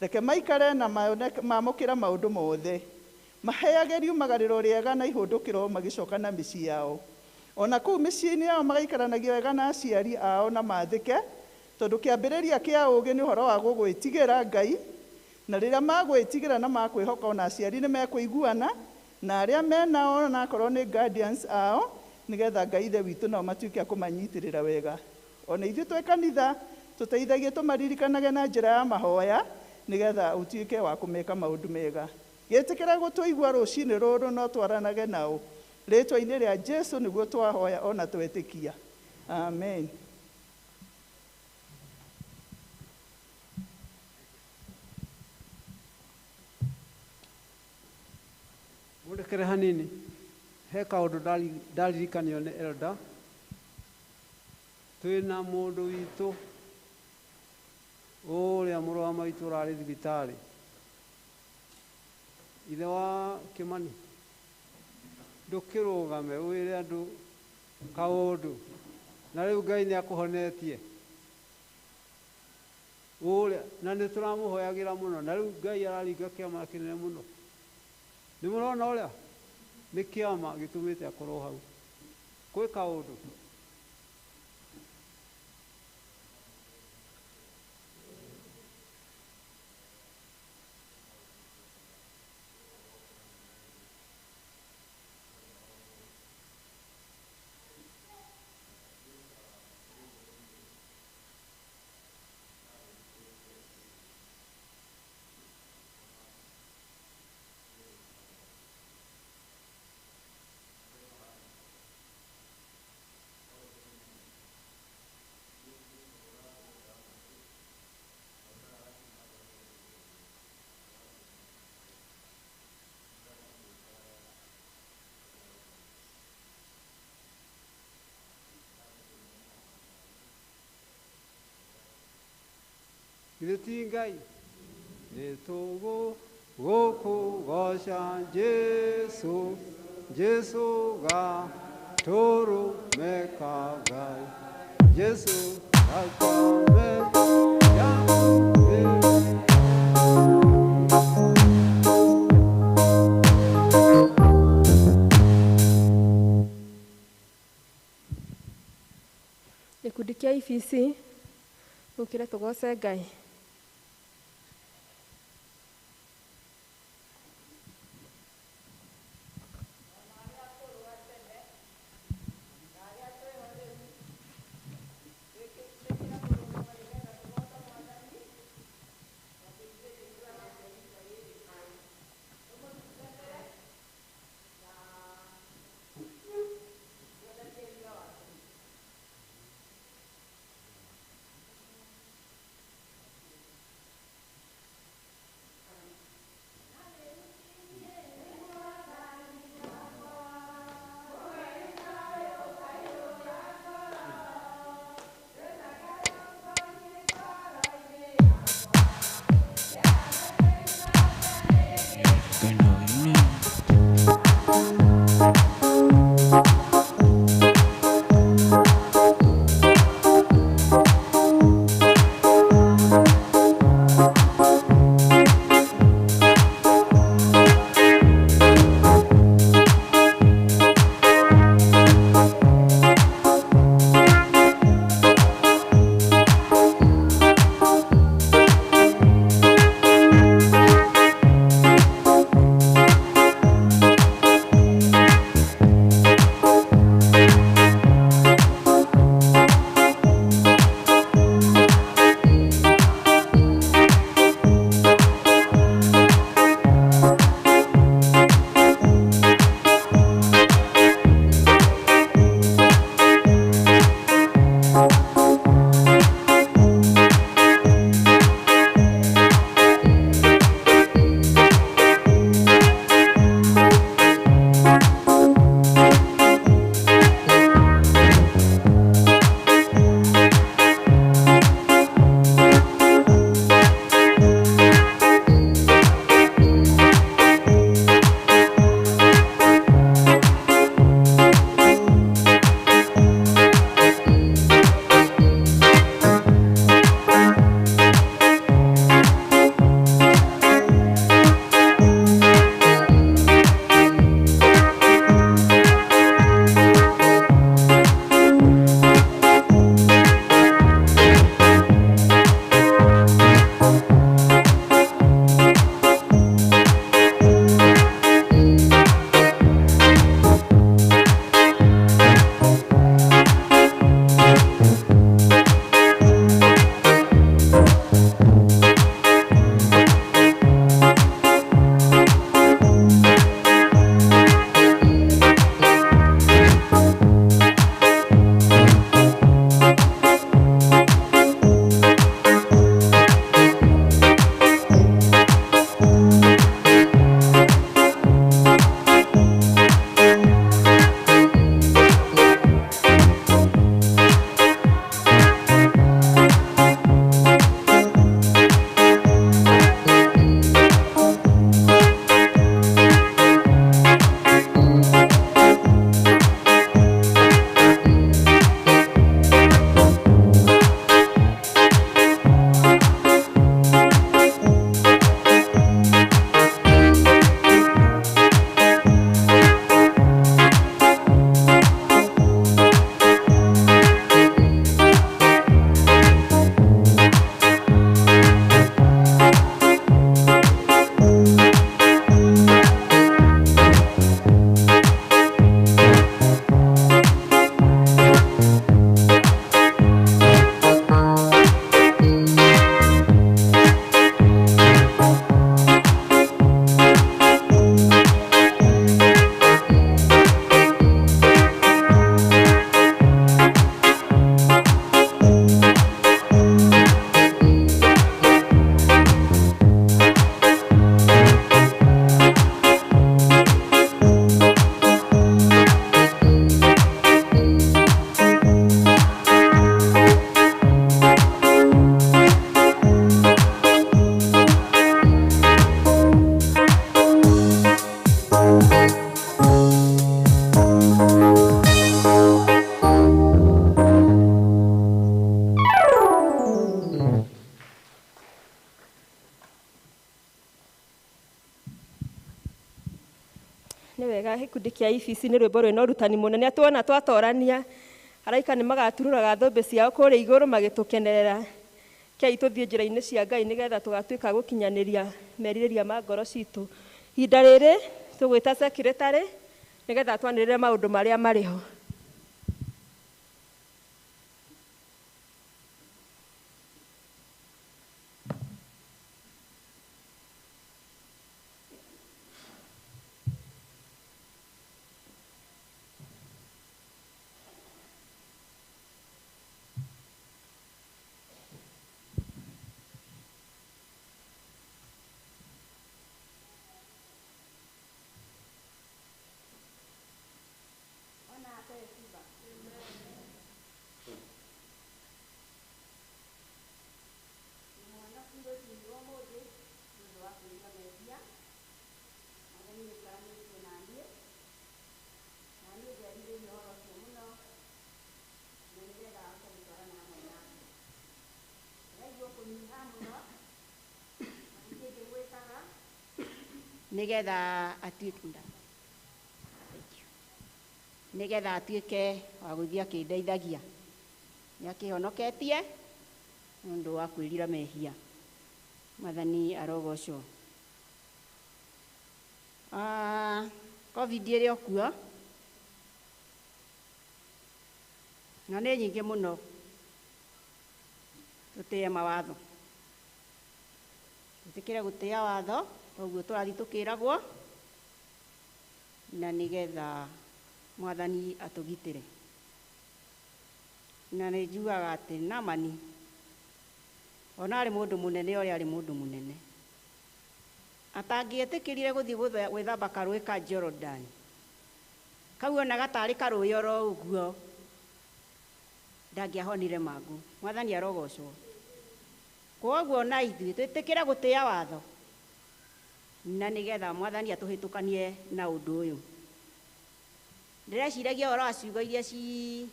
Reke maikare na mamũkĩre maũndũ mothe, maheage riumagarĩro rĩega na ihũndũkĩro magĩcoka na mĩciĩ yao. Ona kũu mĩciĩ-inĩ yao magaikaranagia wega na aciari ao na mathĩke, tondũ kĩambĩrĩria kĩa ũũgĩ nĩ ũhoro wa gũgwĩtigĩra Ngai, na rĩrĩa magwĩtigĩra na makwĩhoka ona aciari nĩ mekũiguana na arĩa menao ona akorwo nĩ guardians ao, nĩgetha Ngai Ithe witũ nao matuĩke a kũmanyitĩrĩra wega. Ona ithuĩ twĩ kanitha tũteithagie tũmaririkanage na njĩra ya mahoya nĩgetha ũtuĩke wa kũmeka maũndũ mega. Gĩtĩkĩra gũtũigua rũcinĩ rũrũ no twaranage nao. Rĩtwa-inĩ rĩa Jesu nĩguo twahoya ona twetĩkia. Amen. Mũndekere hanini, he kaũndũ ndaririkanio nĩ elder. Twĩna mũndũ witũ ũrĩa mũrũ wa maitũ ũrarĩ thibitarĩ, ithe wa Kĩmani, ndũkĩrũgame wĩre andũ kaũndũ, na rĩu Ngai nĩ akũhonetie ũrĩa, na nĩ tũramũhoyagĩra mũno, na rĩu Ngai araringa kĩama kĩnene mũno. Nĩ mũrona ũrĩa nĩ kĩama gĩtũmĩte akorwo hau kwĩ kaũndũ. Githĩ ti Ngai nĩ tũgũkũgoca Jesu, Jesu gatũrũme ka Ngai, Jesu gatũrũme ya. Gĩkundi kĩa IBC, ũkĩre tũgoce Ngai. Gĩkundi kĩa IBC nĩ rwĩmbo rwĩna ũrutani mũnene. Tuona twatorania araika nĩ magatururaga thũmbĩ ciao kũrĩa igũrũ magĩtũkenerera. Kei tũthiĩ njĩra-inĩ cia Ngai nĩgetha tũgatuĩka gũkinyanĩria merirĩria ma ngoro citũ. Ihinda rĩrĩ tũgwĩta secretary nĩgetha twanĩrĩre maũndũ marĩa marĩ ho. Nigetha atuĩke nigetha atuĩke wa gũthiĩ akĩndeithagia. Nĩakĩhonoketie nĩ ũndũ wa kwĩrira mehia. Mwathani arogocwo. Covid ĩrĩ o kuo na nĩ nyingĩ mũno. Tũtĩe mawatho, twĩtĩkĩre gũtĩa watho ũguo tũrathiĩ tũkĩragwo, na nĩgetha Mwathani atũgitĩre. Na nĩ njugaga atĩ Naamani ona arĩ mũndũ mũnene ũrĩa arĩ mũndũ mũnene, atangĩetĩkĩrire gũthiĩ gwĩthamba karũĩ ka Jordan, kau ona gatarĩ karũĩ oro ũguo, ndangĩahonire mangũ. Mwathani arogocwo. Kwoguo na ithuĩ twĩtĩkĩre gũtĩa watho na nĩgetha Mwathani atũhĩtũkanie na ũndũ ũyũ. Ndĩreciragia ũhoro wa ciugo iria ci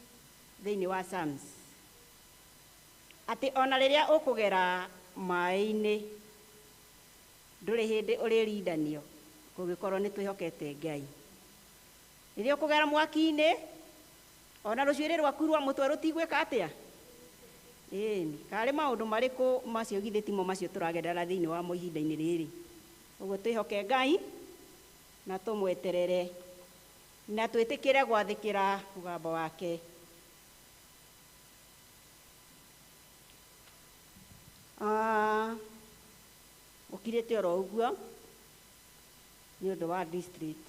thĩinĩ wa Psalms, atĩ ona rĩrĩa ũkũgera maĩ-inĩ ndũrĩ hĩndĩ ũrĩrindanio kũngĩkorwo nĩ twĩhokete Ngai. Rĩrĩa ũkũgera mwaki-inĩ ona rũcuĩrĩ rwaku rwa mũtwe rũtigwĩka atĩa? Ĩni, karĩ maũndũ marĩkũ macio githĩ timo macio tũragerera thĩinĩ wamo ihinda-inĩ rĩrĩ. Ũguo twĩhoke Ngai na tũmweterere na twĩtĩkĩre gwathĩkĩra mũgambo wake. Ũkirĩte oro ũguo nĩ ũndũ wa district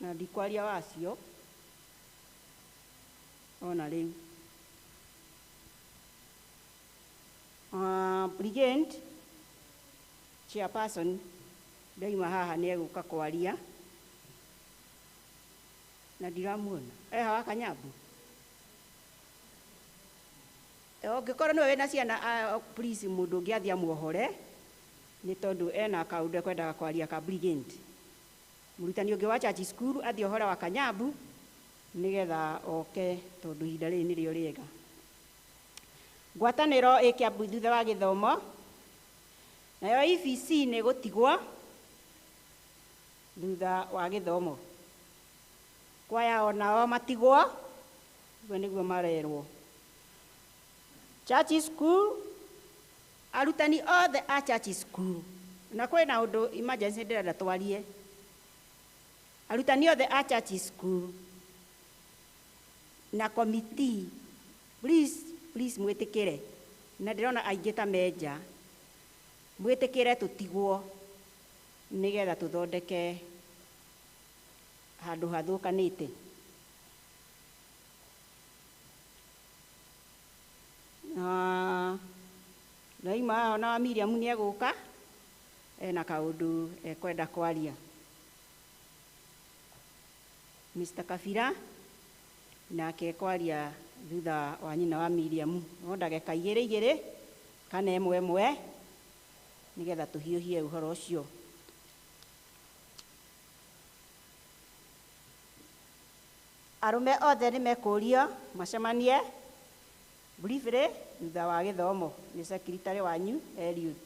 na ndikwaria wacio ona rĩu. Brigade chairperson ndaima haha nĩ egũka kwaria na ndiramuona eha wa Kanyambu. Ũngĩkorwo nĩwe wĩna ciana, please mũndũ ũngĩ athiĩ amuohore nĩ tondũ ena kaũndũ ekwendaga kwaria ka brigade. Mũrutani ũngĩ wa church school athiĩ ohore wa Kanyambu nĩgetha oke tondũ ihinda rĩrĩ nĩrĩo rĩega. Ngwatanĩro ĩ Kĩambu thutha wa gĩthomo, nayo EVC nĩ gũtigwo thutha wa gĩthomo. Kwaya onao matigwo, ũguo nĩguo marerwo. Church school, arutani othe a church school, na kwĩna ũndũ emergency ndĩrenda twarie. Arutani othe a church school na committee, please, please mwĩtĩkĩre, na ndĩrona aingĩ ta menja, mwĩtĩkĩre tũtigwo nĩgetha tũthondeke handũ hathũkanĩte. Ndaima haha ona wa Miriam nĩ egũka ena kaũndũ ekwenda kwaria. Mr. Kabira nake ekwaria thutha wa nyina wa Miriam, no ndagĩka igĩrĩ igĩrĩ kana ĩmwe ĩmwe nĩgetha tũhiũhie ũhoro ũcio. Arũme othe nĩ mekũrio macemanie briefly thutha wa gĩthomo nĩ secretary wanyu Eliud.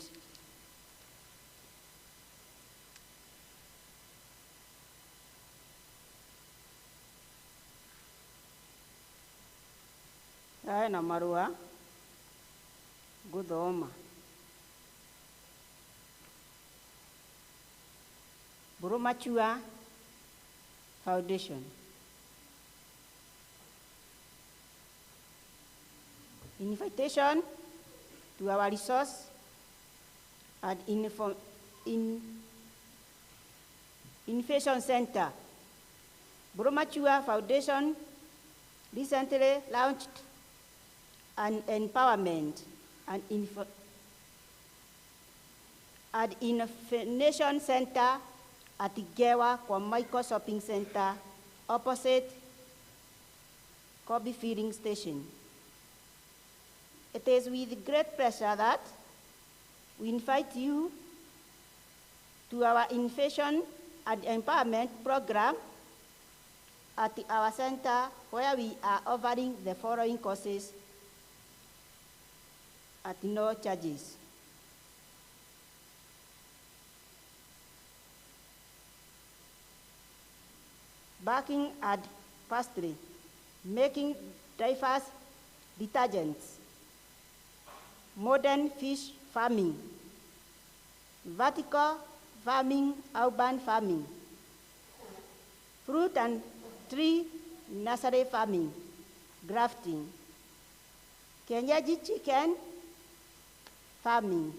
Hena marũa ngũthoma. Mbũrũ Machua Foundation. Invitation to our resource and Innovation Center. Mbũrũ Machua Foundation recently launched an empowerment and innovation center at Gewa kwa Michael Shopping Center opposite Kobe Filling Station. It is with great pleasure that we invite you to our innovation and empowerment program at our center, where we are offering the following courses at no charges. Baking and pastry, making diverse detergents, modern fish farming, vertical farming, urban farming, fruit and tree nursery farming, grafting, Kenyaji chicken farming,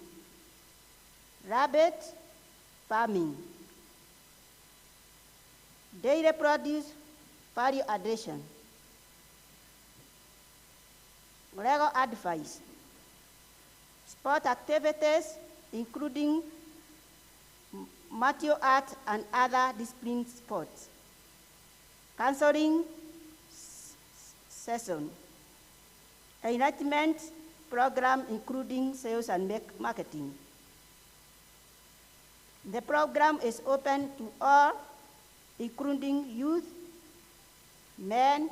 rabbit farming, dairy produce value addition, legal advice, sport activities including martial art and other discipline sports, counseling session, enlightenment program including sales and marketing. The program is open to all, including youth, men,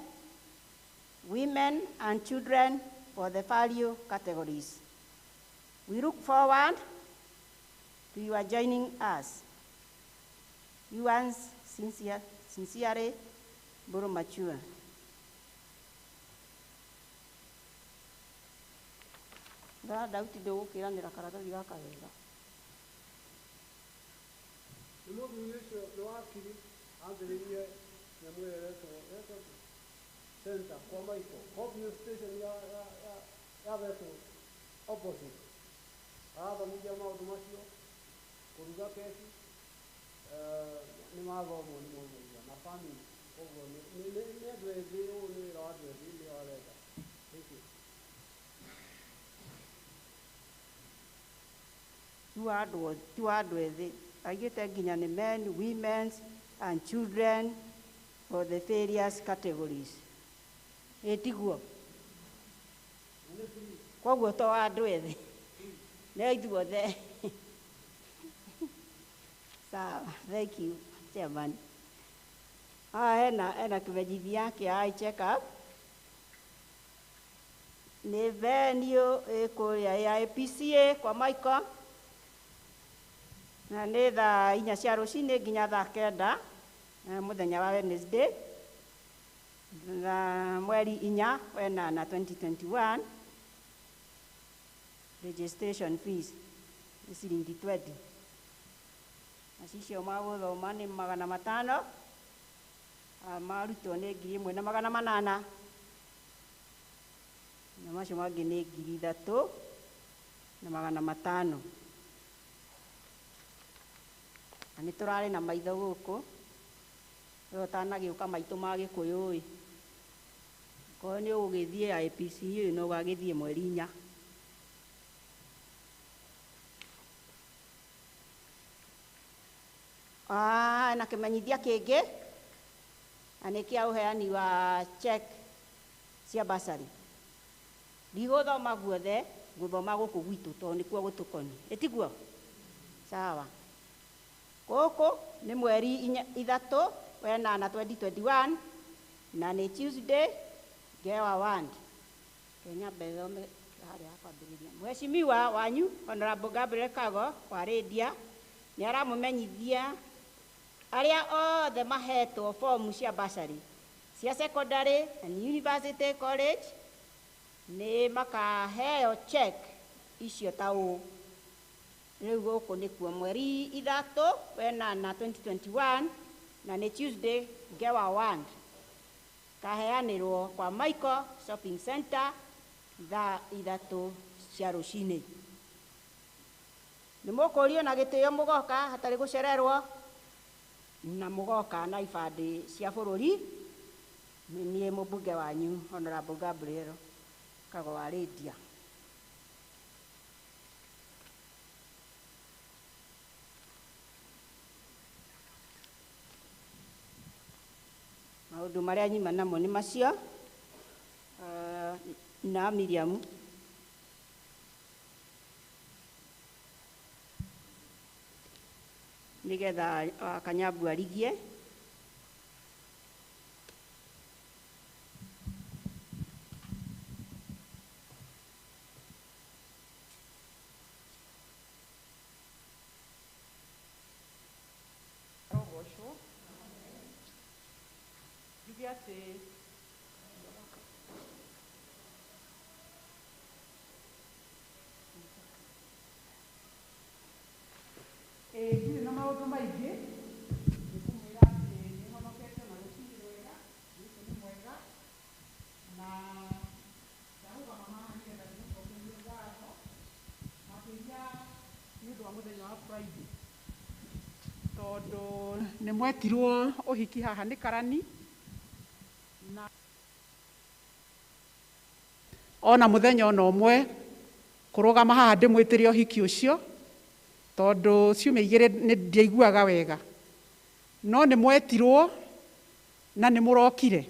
women, and children for the value categories. We look forward to your joining us. Yours sincerely, Mbũrũ Machua. Ndara Dauti ndũgũkĩranĩra karatathi gaka wega. Nĩ mũthuri ũcio nĩ wakiri ambĩrĩirie nyamũ ĩyo ĩretwo center kwa Michael Kobe station ya Betũ opposite. Arathomithia maũndũ macio, kũruga keki, nĩ mathomwo nĩ mũthuri na family. Koguo nĩ andũ ethĩ, ũyũ nĩ wĩra wa andũ ethĩ nĩo arenda. Thank you. Ti wa andũ ethĩ, aigĩte nginya nĩ men, women and children for the various categories. Ĩ tiguo? Koguo to wa andũ ethĩ, nĩ ithuothe. Sawa, thank you, Chairman. Haha hena kĩmenyithia kĩa eye check up. Nĩ venue ĩ kũrĩa ya APCA kwa Michael. Na nĩ thaa 4 cia rũcinĩ nginya thaa 9 mũthenya wa Wednesday, na mweri 4 wenana 2021. Registration fees nĩ ciringi 20. Na cicio magũthoma nĩ 500, marutwo nĩ 1800, na macio mangĩ nĩ 3500. Na nĩ tũrarĩ na maitho gũkũ, we ũtanagĩũka maitũ ma Gĩkũyũ ĩ, korwo nĩ ũgũgĩthiĩ IPCU no ũgagĩthiĩ mweri 4. Na kĩmenyithia kĩngĩ na nĩ kĩa ũheani wa check cia bursary. Ndigũthoma guothe, ngũthoma gũkũ gwitũ tondũ nĩkuo gũtũkoniĩ. Ĩtiguo? Sawa. Gũkũ nĩ mweri 3 wenana 2021 na nĩ Tuesday Ngewa Ward. Kenya mbethome harĩa kwambĩrĩria. Mheshimiwa wanyu Honorable Gabriel Kago wa Rĩndia nĩ aramũmenyithia arĩa othe mahetwo fomu cia bursary cia secondary and university college Nĩ makaheo check icio ta ũũ. Rĩu gũkũ nĩkuo mweri 3 wenana 2021 na nĩ Tuesday Ngewa 1 kaheanĩrwo kwa Michael Shopping Center thaa 3 cia rũcinĩ. Nĩ mũkũrio na gĩtĩo mũgoka hatarĩ gũcererwo na mũgoka na ibandĩ cia bũrũri. Nĩ niĩ mũmbunge wanyu Honorable Gabriel Kago wa Lydia. Maũndũ marĩa nyuma namo nĩ macio. Na Miriam. Nĩgetha Kanyambu arigie. Rogocwo. Njuge atĩ ndirĩ na maũndũ maingĩ, nĩ kũmwĩra atĩ nĩ honokete na rũcinĩ rwega, Jesũ nĩ mwega, na ndarũgama haha nĩgetha ndĩmũcokerie ngatho makĩria nĩ ũndũ wa mũthenya wa Friday, tondũ nĩ mwetirwo ũhiki haha nĩ karani na ona mũthenya ona ũmwe kũrũgama haha ndĩmwĩtĩre ũhiki ũcio, tondũ ciumia 2 nĩ ndiaiguaga wega, no nĩ mwetirwo na nĩ mũrokire.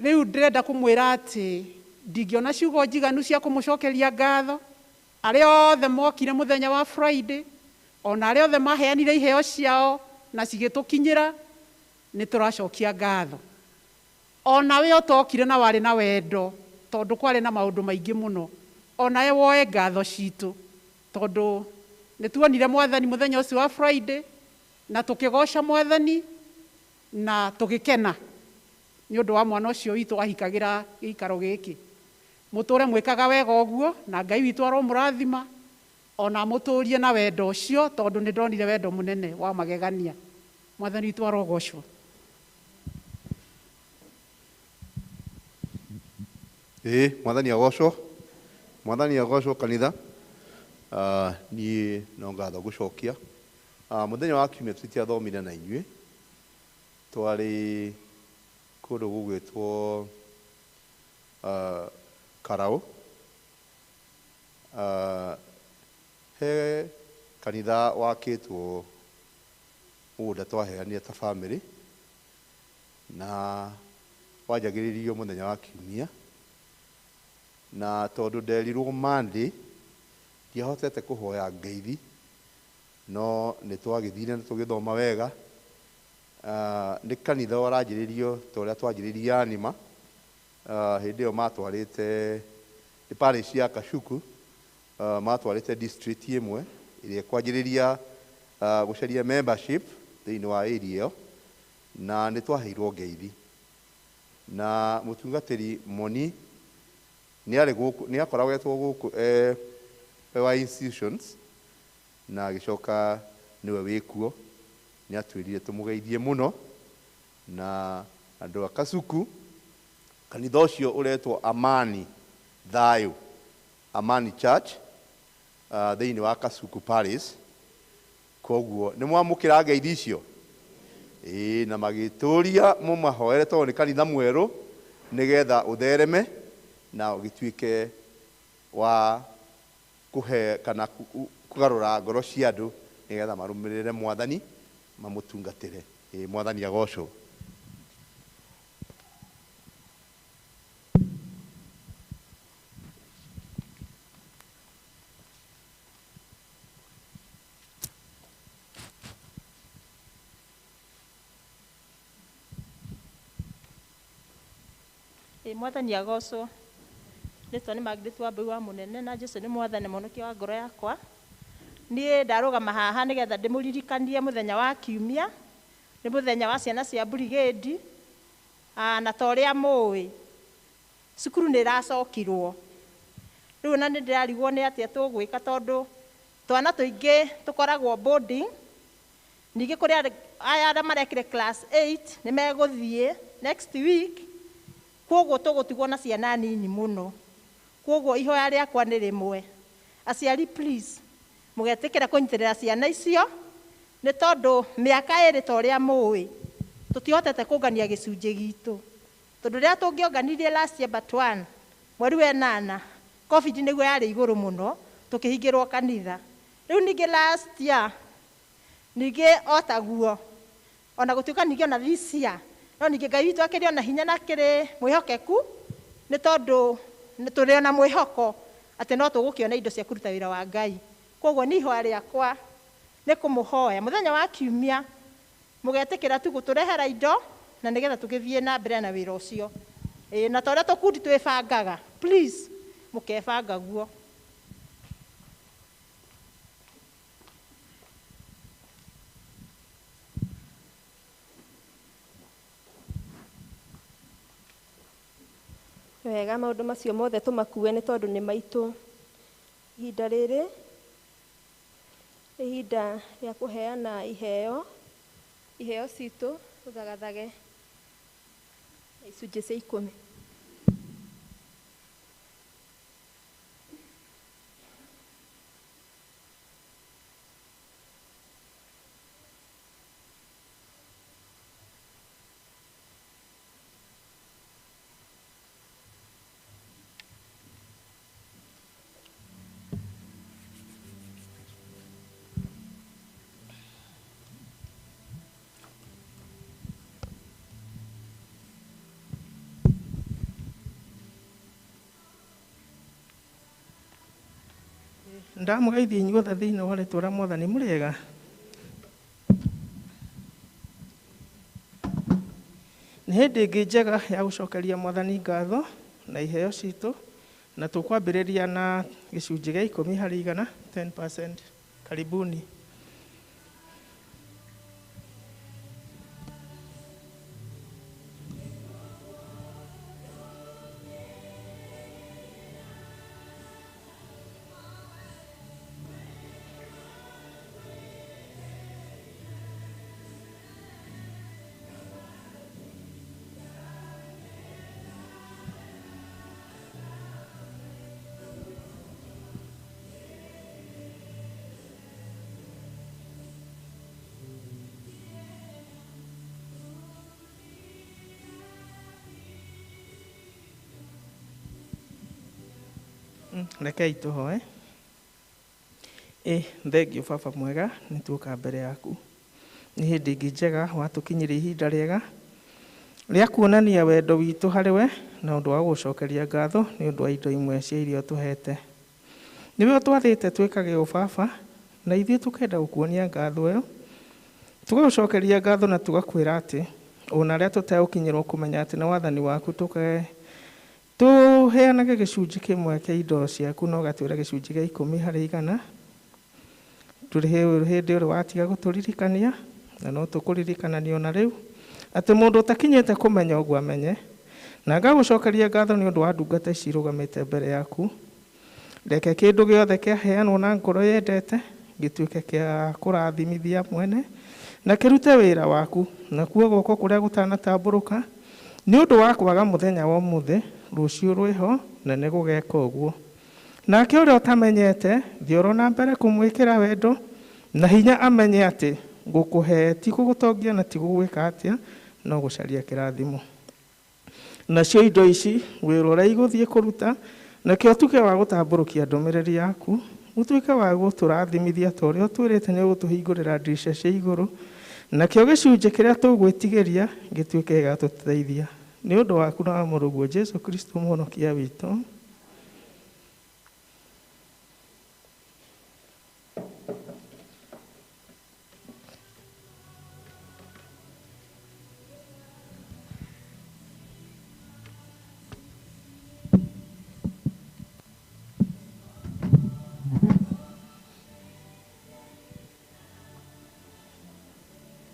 Rĩu ndĩrenda kũmwĩra atĩ ndingĩona ciugo njiganu cia kũmũcokeria ngatho arĩa othe mokire mũthenya wa Friday, ona arĩa othe maheanire iheo ciao na cigĩtũkinyĩra, nĩ tũracokia ngatho. Ona we ũtokire na warĩ na wendo, tondũ kwarĩ na maũndũ maingĩ mũno, onawe woe ngatho citũ, tondũ nĩ tuonire mwathani mũthenya ũcio wa Friday na tũkĩgoca mwathani na tũgĩkena nĩ ũndũ wa mwana ũcio witũ ahikagĩra gĩikaro gĩkĩ. Mũtũre mwĩkaga wega ũguo na Ngai witũ aromũrathima ona mũtũrie na wendo ũcio, tondũ nĩ ndonire wendo mũnene wa magegania. Mwathani witũ arogocwo. Ĩĩ, mwathani agocwo. Mwathani agocwo kanitha. Niĩ no ngatho gũcokia. Mũthenya wa kiumia tũtiathomire na inyuĩ, twarĩ kũndũ gũgwĩtwo Karau. He kanitha wakĩtwo mũgũnda twaheanire ta bamĩrĩ na wanjagĩrĩrio mũthenya wa kiumia, na tondũ nderirwo Monday ndiahotete kũhoya ngeithi, no nĩ twagĩthire na tũgĩthoma wega. Nĩ kanitha waranjĩrĩrio ta ũrĩa twanjĩrĩirie Anima. Hĩndĩ ĩyo matwarĩte nĩ parish ya Kashuku, matwarĩte district ĩmwe ĩrĩa ĩkwanjĩrĩria gũcaria membership thĩinĩ wa area ĩyo, na nĩ twaheirwo ngeithi na mũtungatĩri Moni nĩ arĩ gũkũ, nĩ akoragwo gũkũ wa institutions, na agĩcoka nĩwe wĩkuo, nĩ atwĩrire tũmũgeithie mũno na andũ a Kasuku. Kanitha ũcio ũretwo Amani Thayũ, Amani Church, thĩinĩ wa Kasuku Parish. Koguo nĩ mwamũkĩra ngeithi icio? Ĩĩ, na magĩtũria mũmahoere tondũ nĩ kanitha mwerũ, nĩgetha ũthereme na ũgĩtuĩke wa kũhe kana kũgarũra ngoro cia andũ nĩgetha marũmĩrĩre mwathani mamũtungatĩre. Ĩĩ, mwathani agocwo. Mwathani agocwo. Rĩtwa nĩ Margaret Wambui wa Mũnene na Jesũ nĩ mwathani mũhonokia wa ngoro yakwa. Niĩ ndarũgama haha nĩgetha ndĩmũririkanie mũthenya wa kiumia, nĩ mũthenya wa ciana cia brigade, na ta ũrĩa mũĩ Cukuru nĩ ĩracokirwo. Rĩu ona nĩ ndĩrarigwo nĩ atĩa tũgwĩka tondũ twana tũingĩ tũkoragwo boarding. Ningĩ kũrĩ aya arĩa marekire class 8 nĩ megũthiĩ next week, kwoguo tũgũtigwo na ciana nini mũno. Kwoguo ihoya rĩakwa nĩ rĩmwe, aciari please mũgetĩkĩra kũnyitĩrĩra ciana icio, nĩ tondũ mĩaka ĩrĩ ta ũrĩa mũĩ tũtihotete kũngania gĩcunjĩ gitũ, tondũ rĩrĩa tũngĩonganirie last year but one mweri wa ĩnana COVID nĩguo yarĩ igũrũ mũno, tũkĩhingĩrwo kanitha. Rĩu ningĩ last year ningĩ o taguo, ona gũtuĩka ningĩ ona this year no ningĩ Ngai witũ akĩrĩ ona hinya na akĩrĩ mwĩhokeku, nĩ tondũ tũrĩ ona mwĩhoko atĩ no tũgũkĩona indo cia kũruta wĩra wa Ngai. Kwoguo nĩ ihoya rĩakwa nĩ kũmũhoya mũthenya wa kiumia mũgetĩkĩra tu gũtũrehera indo na nĩgetha tũgĩthiĩ na mbere na wĩra ũcio. Na ta ũrĩa tũkundi twĩbangaga, please mũkebanga guo. Wega, maũndũ macio mothe tũmakue nĩ tondũ nĩ maitũ. Ihinda rĩrĩ nĩ ihinda rĩa kũheana iheo, iheo citũ tũthagathage na icunjĩ cia 10. Ndamũgeithia inyuothe thĩinĩ wa rĩtwa rĩa Mwathani mũrĩega. Nĩ hĩndĩ ĩngĩ njega ya gũcokeria Mwathani ngatho na iheo citũ, na tũkwambĩrĩria na gĩcunjĩ gĩa 10 harĩ igana, 10%. Karibuni. Rekei tũhoe. Thengio baba mwega, nĩ tuoka mbere yaku. Nĩ hĩndĩ ĩngĩ njega watũkinyĩria ihinda rĩega rĩa kuonania wendo witũ harĩ we na ũndũ wa gũcokeria ngatho nĩ ũndũ wa indo imwe cia iria ũtũhete. Nĩwe ũtwathĩte twĩkage ũũ baba, na ithuĩ tũkenda gũkuonia ngatho ĩyo. Tũgagũcokeria ngatho na tũgakwĩra atĩ ona arĩa tũtegũkinyĩrwo kũmenya atĩ nĩ wathani waku tũheanage gĩcunjĩ kĩmwe kĩa indo ciaku na ũgatwĩra gĩcunjĩ gĩa 10 harĩ igana. Ndũrĩ hĩndĩ ũrĩ watiga gũtũririkania, na no tũkũririkanania ona rĩu atĩ mũndũ ũtakinyĩte kũmenya ũguo amenye. Na ngagũcokeria ngatho nĩ ũndũ wa ndungata ici irũgamĩte mbere yaku. Reke kĩndũ gĩothe kĩaheanwo na ngoro yendete gĩtuĩke kĩa kũrathimithia mwene na kĩrute wĩra waku, nakuo guoko kũrĩa gũtanatambũrũka nĩ ũndũ wa kwaga mũthenya wa ũmũthĩ, rũciũ rwĩho na nĩ gũgeka ũguo. Nake ũrĩa ũtamenyete, thiĩ oro na mbere kũmwĩkĩra wendo na hinya amenye atĩ gũkũhe ti gũgũtongia na ti gũgwĩka atĩa, no gũcaria kĩrathimo. Nacio indo ici wĩra ũrĩa igũthiĩ kũruta, nakĩo ũtuĩke wa gũtambũrũkia ndũmĩrĩri yaku, ũtuĩke wa gũtũrathimithia ta ũrĩa ũtwĩrĩte nĩ ũgũtũhingũrĩra ndirica cia igũrũ, nakĩo gĩcunjĩ kĩrĩa tũgwĩtigĩria gĩtuĩke gĩa gũtũteithia. Nĩ ũndũ waku na wa Mũrũguo Jesũ Kristo Mũhonokia witũ.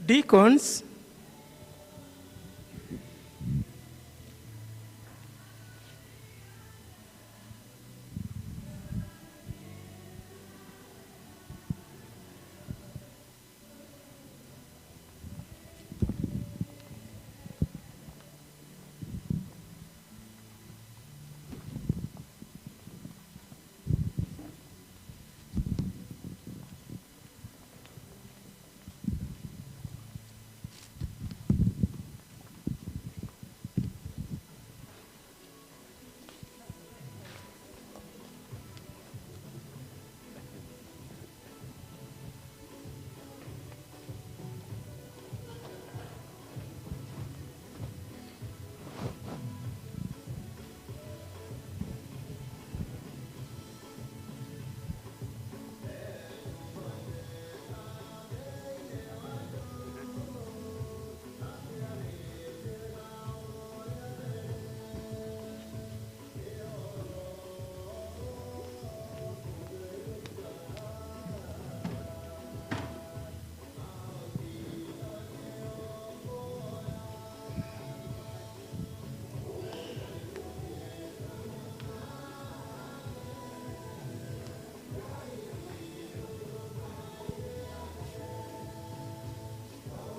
Deacons,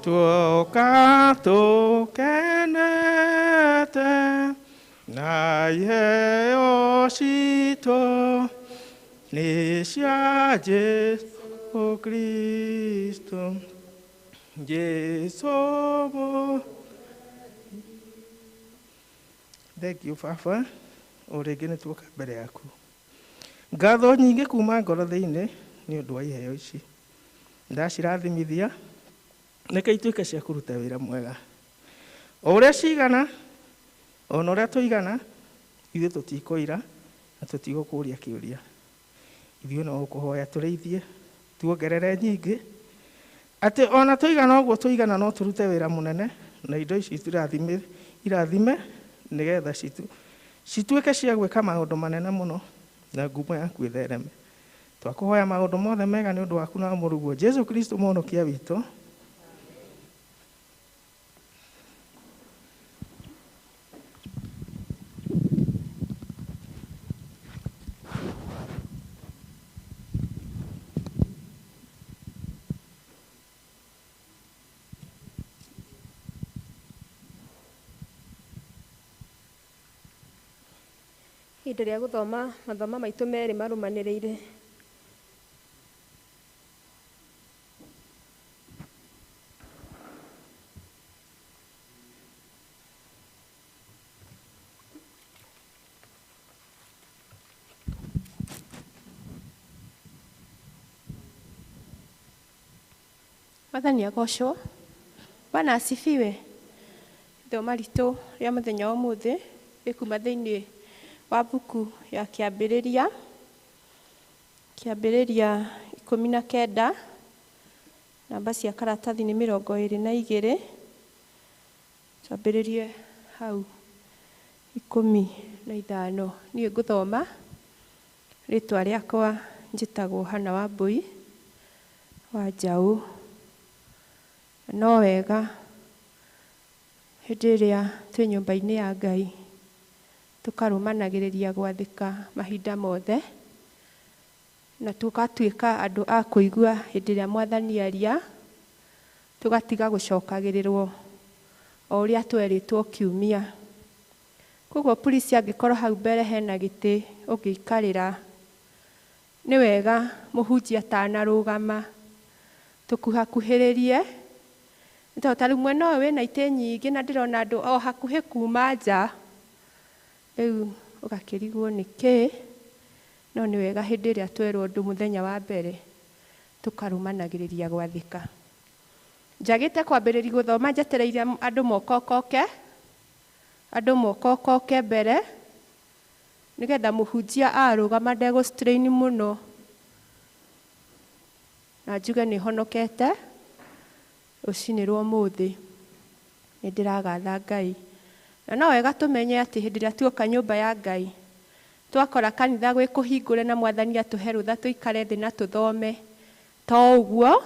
Tuoka tũkenete na iheo citũ nĩ cia Jesũ Kristo. Jesũ mũ. Thank you baba, o rĩngĩ nĩ tuoka mbere yaku. Ngatho nyingĩ kuma ngoro thĩinĩ nĩ ũndũ wa iheo ici. Ndacirathimithia nĩke ituĩke cia kũruta wĩra mwega. O ũrĩa cigana, ona ũrĩa tũigana, ithuĩ tũtikũira na tũtigũkũria kĩũria. Ithuĩ no gũkũhoya tũrĩithie, tuongerere nyingĩ, atĩ ona tũigana ũguo tũigana no tũrute wĩra mũnene na indo ici irathime, irathime nĩgetha cituĩke cia gwĩka maũndũ manene mũno na ngumo yaku ĩthereme. Twakũhoya maũndũ mothe mega nĩ ũndũ waku na mũrũguo Jesũ Kristo mũhonokia witũ. Ihinda rĩa gũthoma mathoma maitũ merĩ marũmanĩrĩire. Mwathani agocwo. Bwana asifiwe. Ithoma ritũ rĩa mũthenya wa ũmũthĩ rĩkuma thĩinĩ wa mbuku ya Kĩambĩrĩria, Kĩambĩrĩria 19, namba cia karatathi nĩ 22. Twambĩrĩrie hau 15. Niĩ ngũthoma, rĩtwa rĩakwa njĩtagwo Hannah Wambui wa Njaũ. No wega hĩndĩ ĩrĩa twĩ nyũmba-inĩ ya Ngai tũkarũmanagĩrĩria gwathĩka mahinda mothe na tũgatuĩka andũ a kũigua hĩndĩ ĩrĩa Mwathani aria, tũgatiga gũcokagĩrĩrwo o ũrĩa twerĩtwo kiumia. Koguo polisi angĩkorwo hau mbere hena gĩtĩ ũngĩikarĩra, nĩ wega mũhunjia atanarũgama tũkuhakuhĩrĩrie, tondũ ta rĩu mwena ũyũ wĩna itĩ nyingĩ na ndĩrona andũ o hakuhĩ kuma nja, rĩu ũgakĩrigwo nĩ kĩ, no nĩ wega hĩndĩ ĩrĩa twerwo ũndũ mũthenya wa mbere tũkarũmanagĩrĩria gwathĩka. Njagĩte kwambĩrĩria gũthoma njetereire andũ mokokoke, andũ mokokoke mbere nĩgetha mũhunjia arũgama ndegũ strain mũno na njuge nĩ honokete rũcinĩ rwa ũmũthĩ. Nĩ ndĩragatha Ngai. Na no wega tũmenye atĩ hĩndĩ ĩrĩa tuoka nyũmba ya Ngai twakora kanitha gwĩ kũhingũre na Mwathani atũhe rũtha tũikare thĩ na tũthome, to ũguo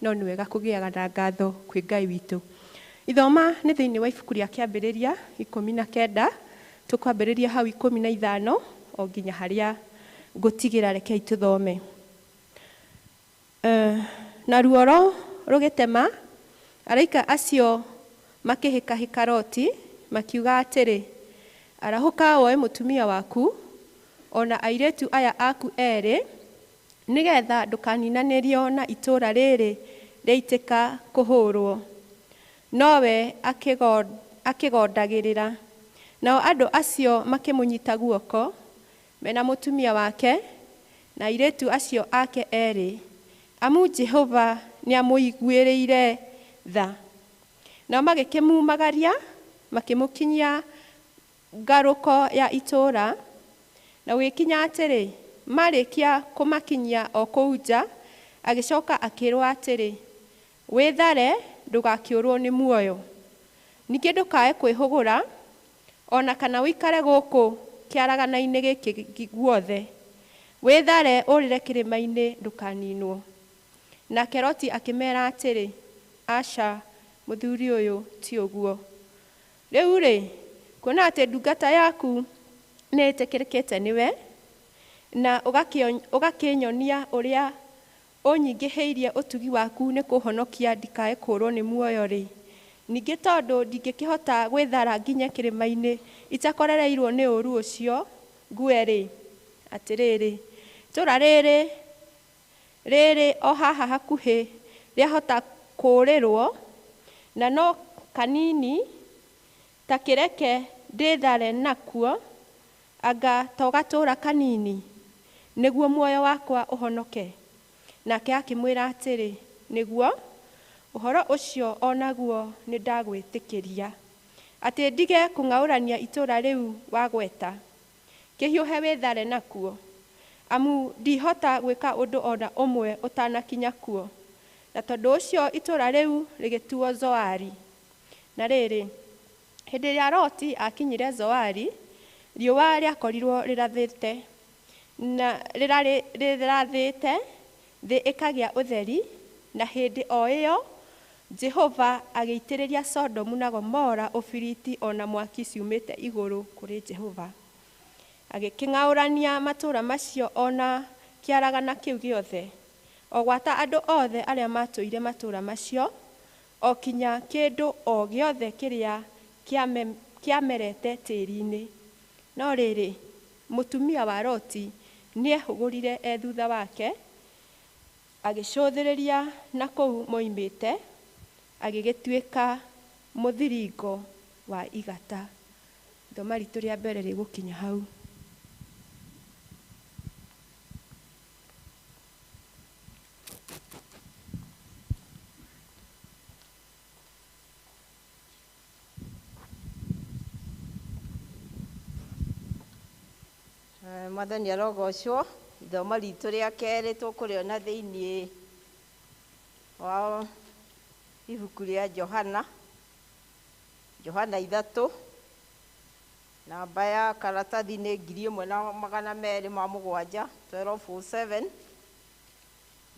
no nĩ wega kũgĩaga na ngatho kwĩ Ngai witũ. Ithoma nĩ thĩinĩ wa ibuku rĩa Kĩambĩrĩria 19, tũkwambĩrĩria hau 15 o nginya harĩa ngũtigĩra. Rekei tũthome. Na ruoro rũgĩtema, araika acio makĩhĩkahĩka Loti makiuga atĩrĩ, arahũka woe mũtumia waku ona airĩtu aya aku erĩ, nĩgetha ndũkaninanĩrio na itũũra rĩrĩ rĩaitĩka kũhũrwo. Nowe akĩgondagĩrĩra. Nao andũ acio makĩmũnyita guoko mena mũtumia wake na airĩtu acio ake erĩ, amu Jehova nĩamũiguĩrĩire tha. Nao magĩkĩmumagaria makĩmũkinyia ngarũko ya itũũra, na gũgĩkinya atĩrĩ, marĩkia kũmakinyia o kũu nja, agĩcoka akĩĩrwo atĩrĩ, wĩthare ndũgakĩũrwo nĩ muoyo, ningĩ ndũkae kwĩhũgũra ona kana ũikare gũkũ kĩaragana-inĩ gĩkĩ guothe, wĩthare ũrĩre kĩrĩma-inĩ ndũkaninwo. Nake Loti akĩmeera atĩrĩ, aca mũthuri ũyũ, ti ũguo. Rĩu rĩ, kuona atĩ ndungata yaku nĩ ĩtĩkĩrĩkĩte nĩwe, na ũgakĩnyonia ũrĩa Ũnyingĩhĩirie ũtugi waku nĩ kũhonokia ndikae kũũrwo nĩ muoyo-rĩ, ningĩ tondũ ndingĩkĩhota gwĩthara nginye kĩrĩma-inĩ itakorereirwo nĩ ũũru ũcio ngue-rĩ, atĩrĩrĩ, itũũra rĩrĩ rĩrĩ o haha hakuhĩ rĩahota kũũrĩrwo, na no kanini, ta kĩreke ndĩthare nakuo, anga to gatũũra kanini, nĩguo muoyo wakwa ũhonoke. Nake akĩmwĩra atĩrĩ, nĩguo, ũhoro ũcio o naguo nĩndagwĩtĩkĩria, atĩ ndige kũng'aũrania itũũra rĩu wagweta, kĩhiũhe wĩthare nakuo, amu ndihota gwĩka ũndũ o na ũmwe ũtanakinya kuo. Na tondũ ũcio itũũra rĩu rĩgĩtuo Zoari. Na rĩrĩ, hĩndĩ ĩrĩa Loti aakinyire Zoari, riũa rĩakorirwo rĩrathĩte, na rĩrathĩte, thĩ ĩkagĩa ũtheri, na hĩndĩ o ĩyo Jehova agĩitĩrĩria Sodomu na Gomora ũbiriti o na mwaki ciumĩte igũrũ kũrĩ Jehova. Agĩkĩng'aũrania matũũra macio o na kĩaragana kĩu gĩothe, o gwata andũ othe arĩa maatũire matũũra macio, o kinya kĩndũ o gĩothe kĩrĩa kĩamerete tĩri-inĩ. No rĩrĩ, mũtumia wa Loti nĩehũgũrire e thutha wake, agĩcũthĩrĩria na kũu moimĩte, agĩgĩtuĩka mũthiringo wa igata. Ithoma ritũ rĩa mbere rĩgũkinya hau. Mwathani arogocwo. Ithomo ritũ rĩa kerĩ tũkũrĩona thĩiniĩ wa ibuku rĩa Johana, Johana 3, namba ya karatathi nĩ 1207, 1207,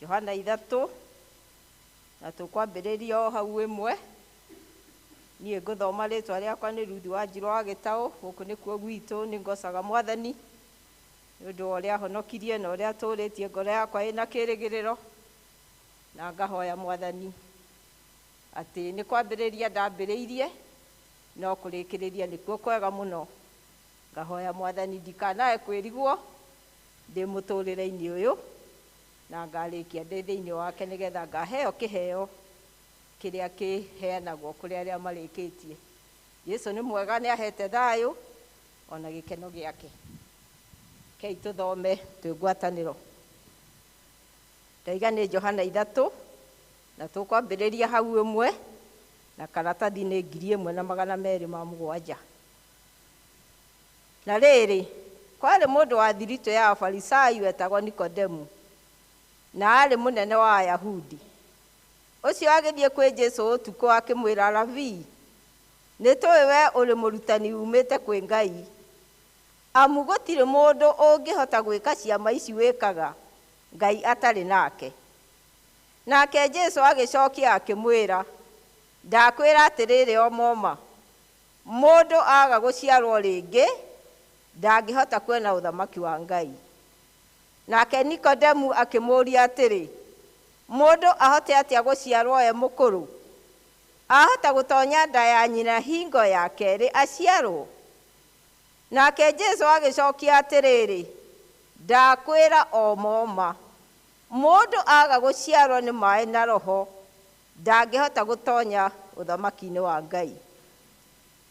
Johana 3, na tũkwambĩrĩria o hau 1. Niĩ ngũthoma rĩtwa rĩakwa nĩ Ruth Wanjirũ wa Gĩtaũ, gũkũ nĩkuo gwitũ, nĩ ngocaga Mwathani nĩ ũndũ wa ũrĩa ahonokirie na ũrĩa atũrĩtie ngoro yakwa ĩna kĩrĩgĩrĩro, na ngahoya Mwathani atĩ nĩ kwambĩrĩria ndambĩrĩirie no kũrĩkĩrĩria nĩkuo kwega mũno. Ngahoya Mwathani ndikanae kwĩrigwo ndĩ mũtũrĩre-inĩ ũyũ, na ngarĩkia ndĩ thĩinĩ wake nĩgetha ngaheo kĩheo kĩrĩa kĩheanagwo kũrĩ arĩa marĩkĩtie. Jesu nĩ mwega, nĩ ahete thayũ ona gĩkeno gĩake. Kei tũthome twĩ ngwatanĩro. Ndaiga nĩ Johana 3, na tũkwambĩrĩria hau 1, na karatathi nĩ 1207. Na rĩrĩ, kwarĩ mũndũ wa thiritũ ya Afarisai wetagwo Nikodemu, na aarĩ mũnene wa Ayahudi. Ũcio agĩthiĩ kwĩ Jesũ ũtukũ akĩmwĩra, Rabii, nĩ tũĩ we ũrĩ mũrutani umĩte kwĩ Ngai, amu gũtirĩ mũndũ ũngĩhota gwĩka ciama ici wĩkaga Ngai atarĩ nake. Nake Jesũ agĩcokia akĩmwĩra, ndakwĩra atĩrĩrĩ o moma, mũndũ aga gũciarwo rĩngĩ ndangĩhota kuona ũthamaki wa Ngai. Nake Nikodemu akĩmũũria atĩrĩ, mũndũ ahote atĩa gũciarwo e mũkũrũ? Ahota gũtonya nda ya nyina hingo ya kerĩ aciarwo? Nake Jesũ agĩcokia atĩrĩrĩ, ndakwĩra o moma, mũndũ aga gũciarwo nĩ maĩ na roho ndangĩhota gũtonya ũthamaki-inĩ wa Ngai.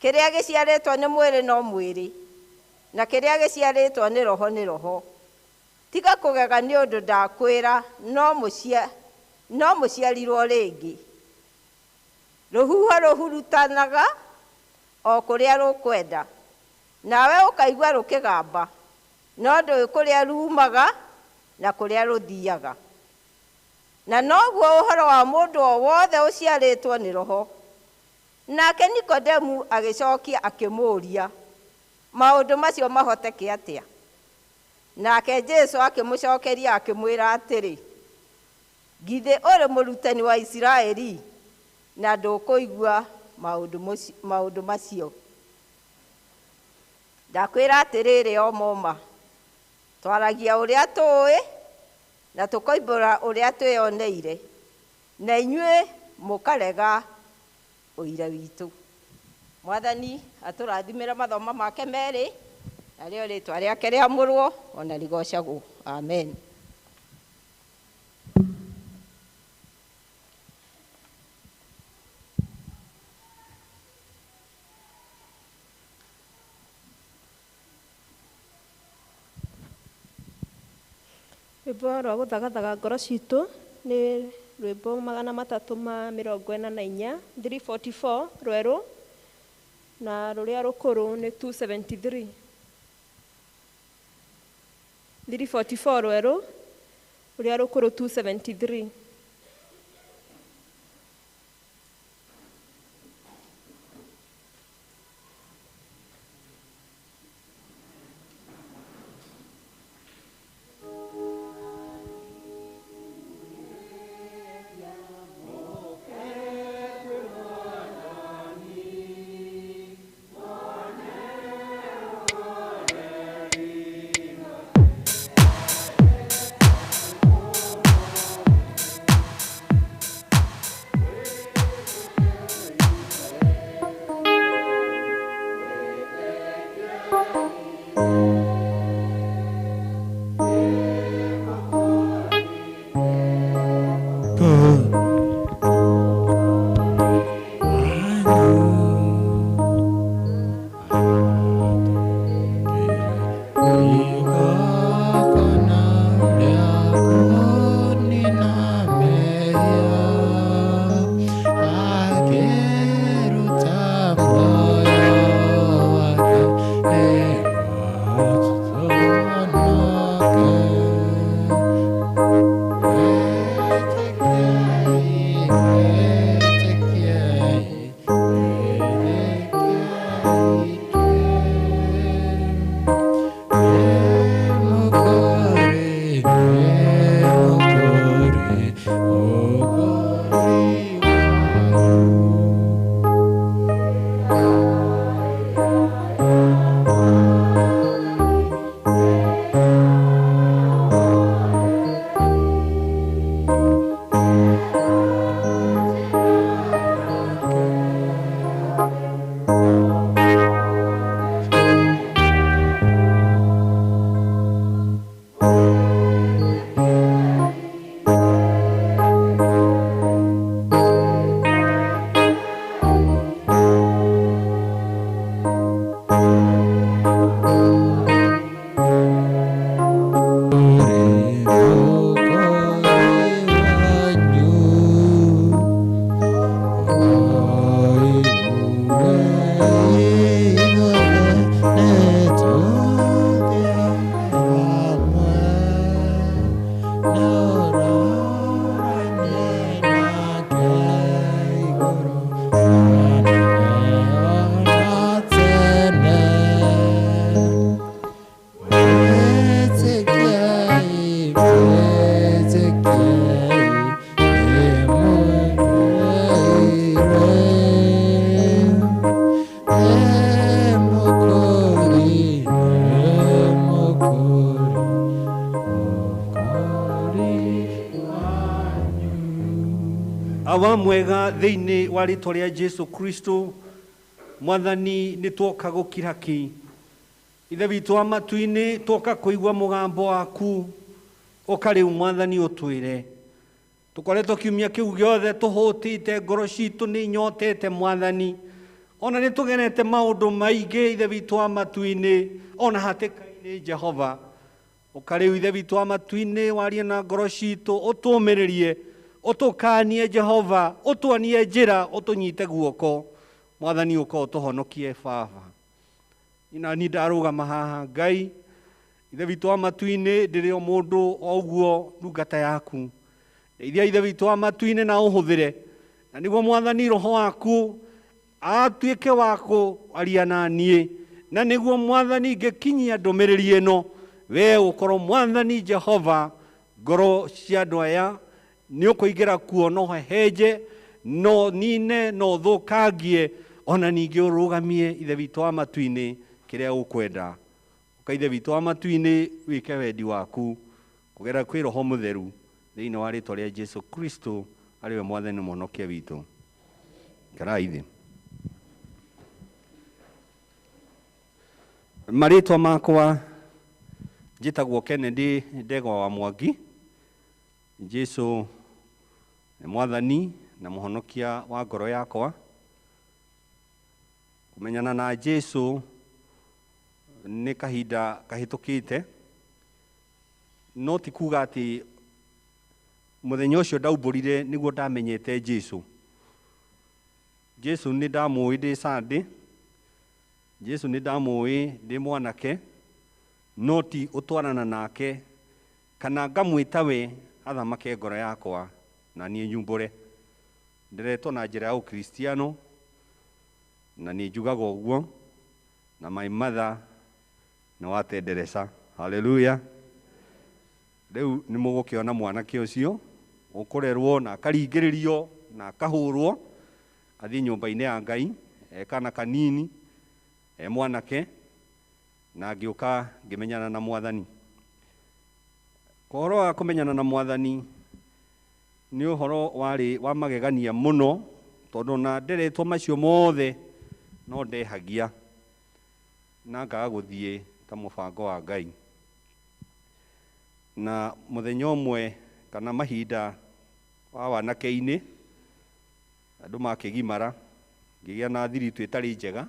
Kĩrĩa gĩciarĩtwo nĩ mwĩrĩ no mwĩrĩ, na kĩrĩa gĩciarĩtwo nĩ roho nĩ roho. Tiga kũgega nĩ ũndũ ndakwĩra no mũciarirwo rĩngĩ. Rũhuho rũhurutanaga o kũrĩa rũkwenda, nawe ũkaigua rũkĩgamba, no ndũĩ kũrĩa rumaga na kũrĩa rũthiaga. Na noguo ũhoro wa mũndũ o wothe ũciarĩtwo nĩ roho. Nake Nikodemu agĩcokia akĩmũũria, maũndũ macio mahoteke atĩa? Nake Jesũ akĩmũcokeria akĩmwĩra atĩrĩ, githĩ ũrĩ mũrutani wa Isiraeli na ndũkũigua maũndũ macio? Ndakwĩra atĩrĩrĩ o moma, twaragia ũrĩa tũĩ Na tũkoimbũra ũrĩa twĩyoneire, na inyuĩ mũkarega ũira witũ. Mwathani atũrathimĩre mathomo make merĩ, narĩo rĩtwa rĩake rĩamũrwo ona rĩgocagwo. Amen. Rwĩmbo rwa gũthagathaga ngoro citũ nĩ rwĩmbo 344, 344 rwerũ, na rũrĩa rũkũrũ nĩ 273. 344 rwerũ, rũrĩa rũkũrũ 273. Awa mwega thĩinĩ wa rĩtwa rĩa Jesu Kristo, Mwathani nĩ twoka gũkira ki. Ithe witũ wa matu-inĩ, twoka kũigua mũgambo waku, ũka rĩu Mwathani ũtwĩre. Tũkoretwo kiumia kĩu gĩothe tũhũtĩte, ngoro citũ nĩ inyotete Mwathani. Ona nĩ tũgerete maũndũ maingĩ Ithe witũ wa matu-inĩ, ona hatĩka-inĩ Jehova. Ũka rĩu Ithe witũ wa matu-inĩ, warie na ngoro citũ, ũtũũmĩrĩrie, ũtũkanie Jehova, ũtuonie njĩra, ũtũnyite guoko. Mwathani ũka ũtũhonokie Baba. Ina ni ndarũgama haha Ngai, Ithe witũ wa matu-inĩ, ndĩrĩ o mũndũ o ũguo ndungata yaku. Ndeithia Ithe witũ wa matu-inĩ na ũhũthĩre, na nĩguo Mwathani roho waku atuĩke wa kũaria na niĩ, na nĩguo Mwathani ngĩkinyia ndũmĩrĩri ĩno, we ũkorwo Mwathani Jehova ngoro cia andũ aya nĩ ũkũingĩra kuo, no hehenje, no nine, no thũkangie, ona ningĩ ũrũgamie Ithe witũ wa matu-inĩ kĩrĩa ũkwenda. Ũka Ithe witũ wa matu-inĩ wĩke wendi waku. Kũgerera kwĩ Roho Mũtheru thĩinĩ wa rĩtwa rĩa Jesu Kristo arĩ we Mwathani na Mũhonokia witũ. Ikarai thĩ. Marĩtwa makwa njĩtagwo Kennedy Ndegwa wa Mwangi. Jesu nĩ Mwathani na Mũhonokia wa ngoro yakwa. Kũmenyana na Jesu nĩ kahinda kahĩtũkĩte, no ti kuga atĩ mũthenya ũcio ndaumbũrire nĩguo ndamenyete Jesu. Jesu nĩ ndamũĩ ndĩ Sunday, Jesu nĩ ndamũĩ ndĩ mwanake, no ti ũtwarana nake kana ngamwĩta we athamake ngoro yakwa na niĩ nyumbũre. Nderetwo na njĩra ya ũkristiano na nĩ njugaga ũguo, na my mother nĩ watendereca. Haleluya. Rĩu nĩ mũgũkĩona mwanake ũcio ũkũrerwo na akaringĩrĩrio na akahũrwo athiĩ nyũmba-inĩ ya Ngai e kana kanini e mwanake, na ngĩũka ngĩmenyana na Mwathani. Ũhoro wa kũmenyana na Mwathani nĩ ũhoro warĩ wa magegania mũno, tondũ na nderetwo macio mothe no ndehagia na ngaga gũthiĩ ta mũbango wa Ngai. Na mũthenya ũmwe kana mahinda wa wanake-inĩ andũ makĩgimara, ngĩgĩa na thiritũ ĩtarĩ njega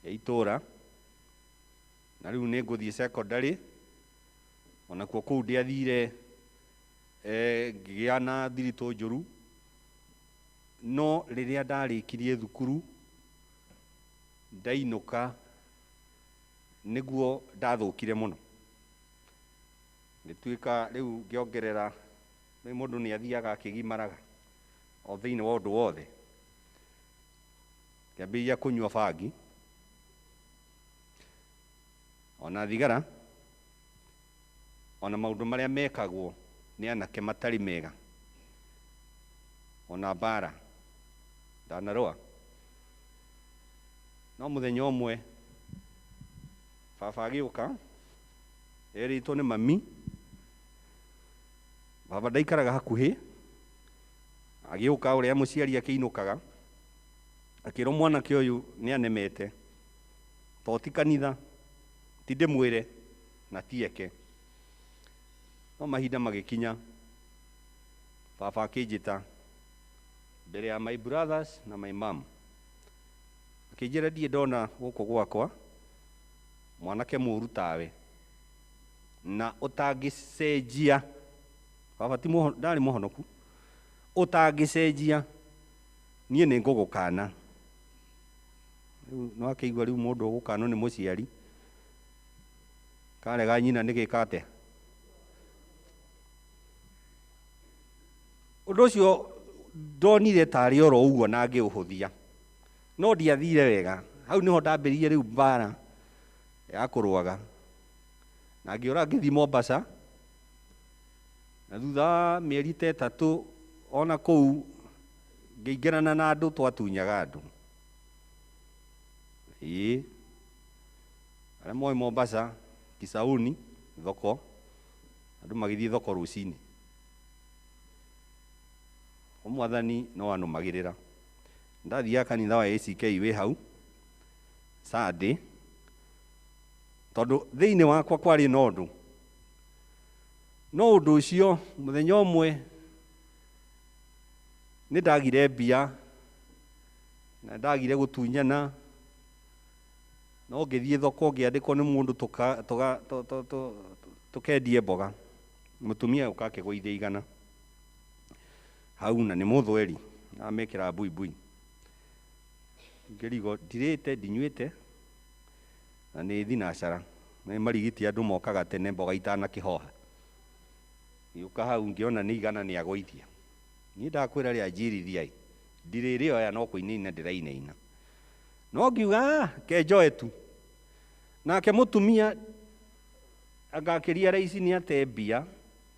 ya itũra, na rĩu nĩ ngũthiĩ secondary, onakuo kũu ndiathire, ngĩgĩa na thiritũ njũru. No rĩrĩa ndarĩkirie thukuru ndainũka nĩguo ndathũkire mũno, ngĩtuĩka rĩu ngĩongerera, rĩu mũndũ nĩ athiaga akĩgimaraga o thĩinĩ wa ũndũ wothe. Ngĩambĩrĩria kũnyua bangi ona thigara ona maũndũ marĩa mekagwo nĩ anake matarĩ mega, ona mbara ndanarũa. No mũthenya ũmwe baba agĩũka erĩtwo nĩ mami. Baba ndaikaraga hakuhĩ, agĩũka ũrĩa mũciari akĩinũkaga, akĩrwo mwanake ũyũ nĩ anemete, to ti kanitha, ti ndĩmwĩre na ti eke. No mahinda magĩkinya, baba akĩnjĩta mbere ya my brothers na my mom, akĩnjĩra ndirĩ ndona gũkũ gwakwa mwanake mũũru tawe na ũtangĩcenjia. Baba ti ndarĩ mũhonoku, ũtangĩcenjia niĩ nĩ ngũgũkana. Rĩu no akĩigua rĩu mũndũ ũgũkanwo nĩ mũciari karega nyina nĩ gĩka atĩa. Ũndũ ũcio ndonire tarĩ oro ũguo na ngĩũhũthia, no ndiathire wega. Hau nĩho ndambĩrĩirie rĩu mbara ya kũrũaga, na ngĩũra ngĩthiĩ Mombasa, na thutha wa mĩeri ta ĩtatũ ona kũu ngĩingĩrana na andũ twatunyaga andũ. Ĩĩ, arĩa moĩ Mombasa, Kisauni thoko, andũ magĩthiĩ thoko rũcinĩ. Mwathani no anũmagĩrĩra. Ndathiaga kanitha wa ACK wĩ hau Sunday, tondũ thĩinĩ wakwa kwarĩ na ũndũ. No ũndũ ũcio mũthenya ũmwe nĩ ndagire mbia na ndagire gũtunyana, no ngĩthiĩ thoko ngĩandĩkwo nĩ mũndũ tũkendie mboga. Mũtumia ũka akĩgũithia igana hau, na nĩ mũthweri amekĩraga buibui. Ngĩrigwo ndirĩte ndinyuĩte na nĩ thinacara, nĩ marigiti andũ mokaga tene mboga itanakĩhoha. Ngĩũka hau ngĩona nĩ igana nĩ agũithia. Niĩ ndakwĩra rĩa njirithia ĩ, ndirĩrĩoya no kũinaina ndĩrainaina. No ngiuga kenjoe tu. Nake mũtumia agakĩria raici nĩ ate mbia,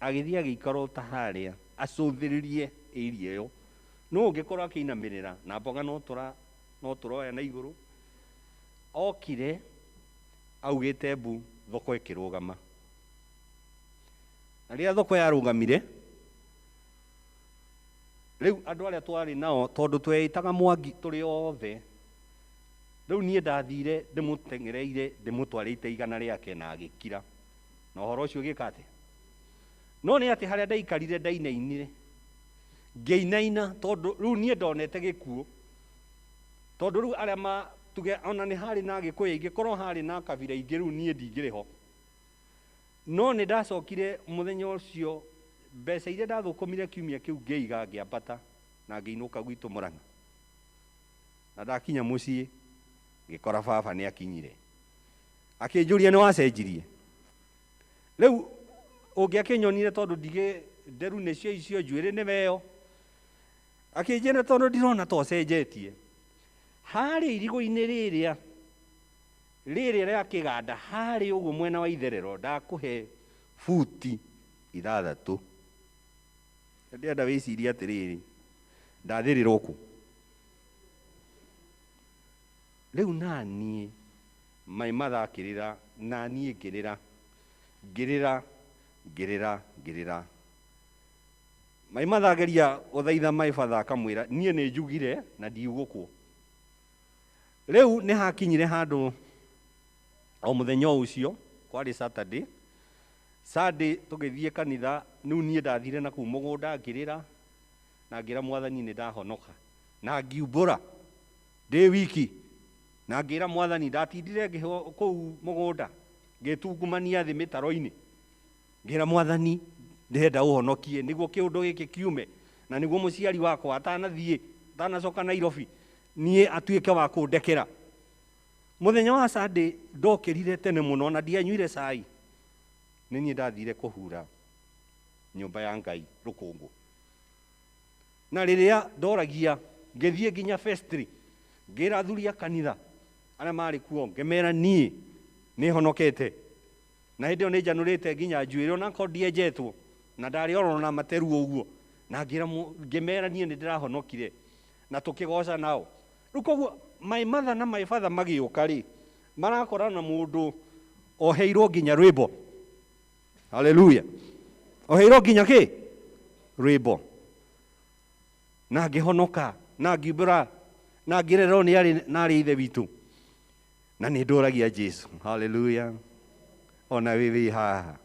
agĩthiĩ agĩikara o ta harĩa acũthĩrĩrie area ĩyo. No ũngĩkorwo akĩinamĩrĩra na mboga no tũroya na igũrũ. Okire augĩte mbu, thoko ĩkĩrũgama. Na rĩrĩa thoko yarũgamire, rĩu andũ arĩa twarĩ nao tondũ tweĩtaga Mwangi tũrĩ othe, rĩu niĩ ndathire ndĩmũteng'ereire ndĩmũtwarĩte 100 rĩake na agĩkira. Na ũhoro ũcio ũgĩka atĩa? No nĩ atĩ harĩa ndaikarire ndainainire, ngĩinaina tondũ rĩu niĩ ndonete gĩkuũ. Tondũ rĩu arĩa ma tuge ona nĩ harĩ na Agĩkũyũ aingĩ, korwo harĩ na kabira ingĩ rĩu niĩ ndingĩrĩ ho. No nĩ ndacokire mũthenya ũcio mbeca iria ndathũkũmire kiumia kĩu ngĩiga ngĩambata na ngĩinũka gwitũ Mũrang'a. Na ndakinya mũciĩ ngĩkora baba nĩ akinyire. Akĩnjũria nĩ wacenjirie. Rĩu ũngĩakĩnyonire tondũ ndigĩ nderu nĩcio icio njuĩrĩ nĩ weyo. Akĩnjĩra tondũ ndirona ta ũcenjetie. Harĩa irigũ-inĩ rĩrĩa rĩrĩa rĩa kĩganda harĩa ũguo mwena wa itherero ndakũhe buti 6. Ndĩrenda wĩcirie atĩrĩrĩ, ndathĩrĩrwo kũ? Rĩu naniĩ mai mathakĩrĩra, naniĩ ngĩrĩra, ngĩrĩra, ngĩrĩra, ngĩrĩra. Mai mathageria gũthaitha mai batha akamwĩra niĩ nĩ njugire na ndigũkwo. Rĩu nĩ hakinyire handũ o mũthenya ũcio kwarĩ Saturday. Sunday tũgĩthiĩ kanitha, rĩu niĩ ndathire na kũu mũgũnda ngĩrĩra na ngĩra mwathani nĩ ndahonoka na ngiumbũra ndĩ wiki na ngĩra mwathani ndatindire ngĩheo kũu mũgũnda ngĩtungumania thĩ mĩtaro-inĩ ngĩra mwathani ndĩrenda ũhonokie nĩguo kĩũndũ gĩkĩ kiume na nĩguo mũciari wakwa atanathiĩ atanacoka Nairobi niĩ atuĩke wa kũndekera. Mũthenya wa Sunday ndokĩrire tene mũno na ndianyuire cai. Nĩ niĩ ndathire kũhura nyũmba ya Ngai rũkũngũ. Na rĩrĩa ndoragia ngĩthiĩ nginya vestry ngĩra athuri a kanitha arĩa marĩ kuo ngĩmera niĩ nĩ honokete. Na hĩndĩ ĩyo nĩ njanũrĩte nginya njuĩrĩ ona korwo ndienjetwo na ndarĩ oro na materu ũguo na ngĩmera niĩ nĩ ndĩrahonokire na tũkĩgoca nao. Rĩu koguo my mother na my father magĩũka rĩ marakora na mũndũ oheirwo nginya rwĩmbo. Haleluya. Oheirwo nginya kĩ? Rwĩmbo. Na ngĩhonoka na ngiumbũra na ngĩrerwo nĩ arĩ na arĩ ithe witũ. Na nĩ ndũragia Jesu. Haleluya. Ona wĩ wĩ haha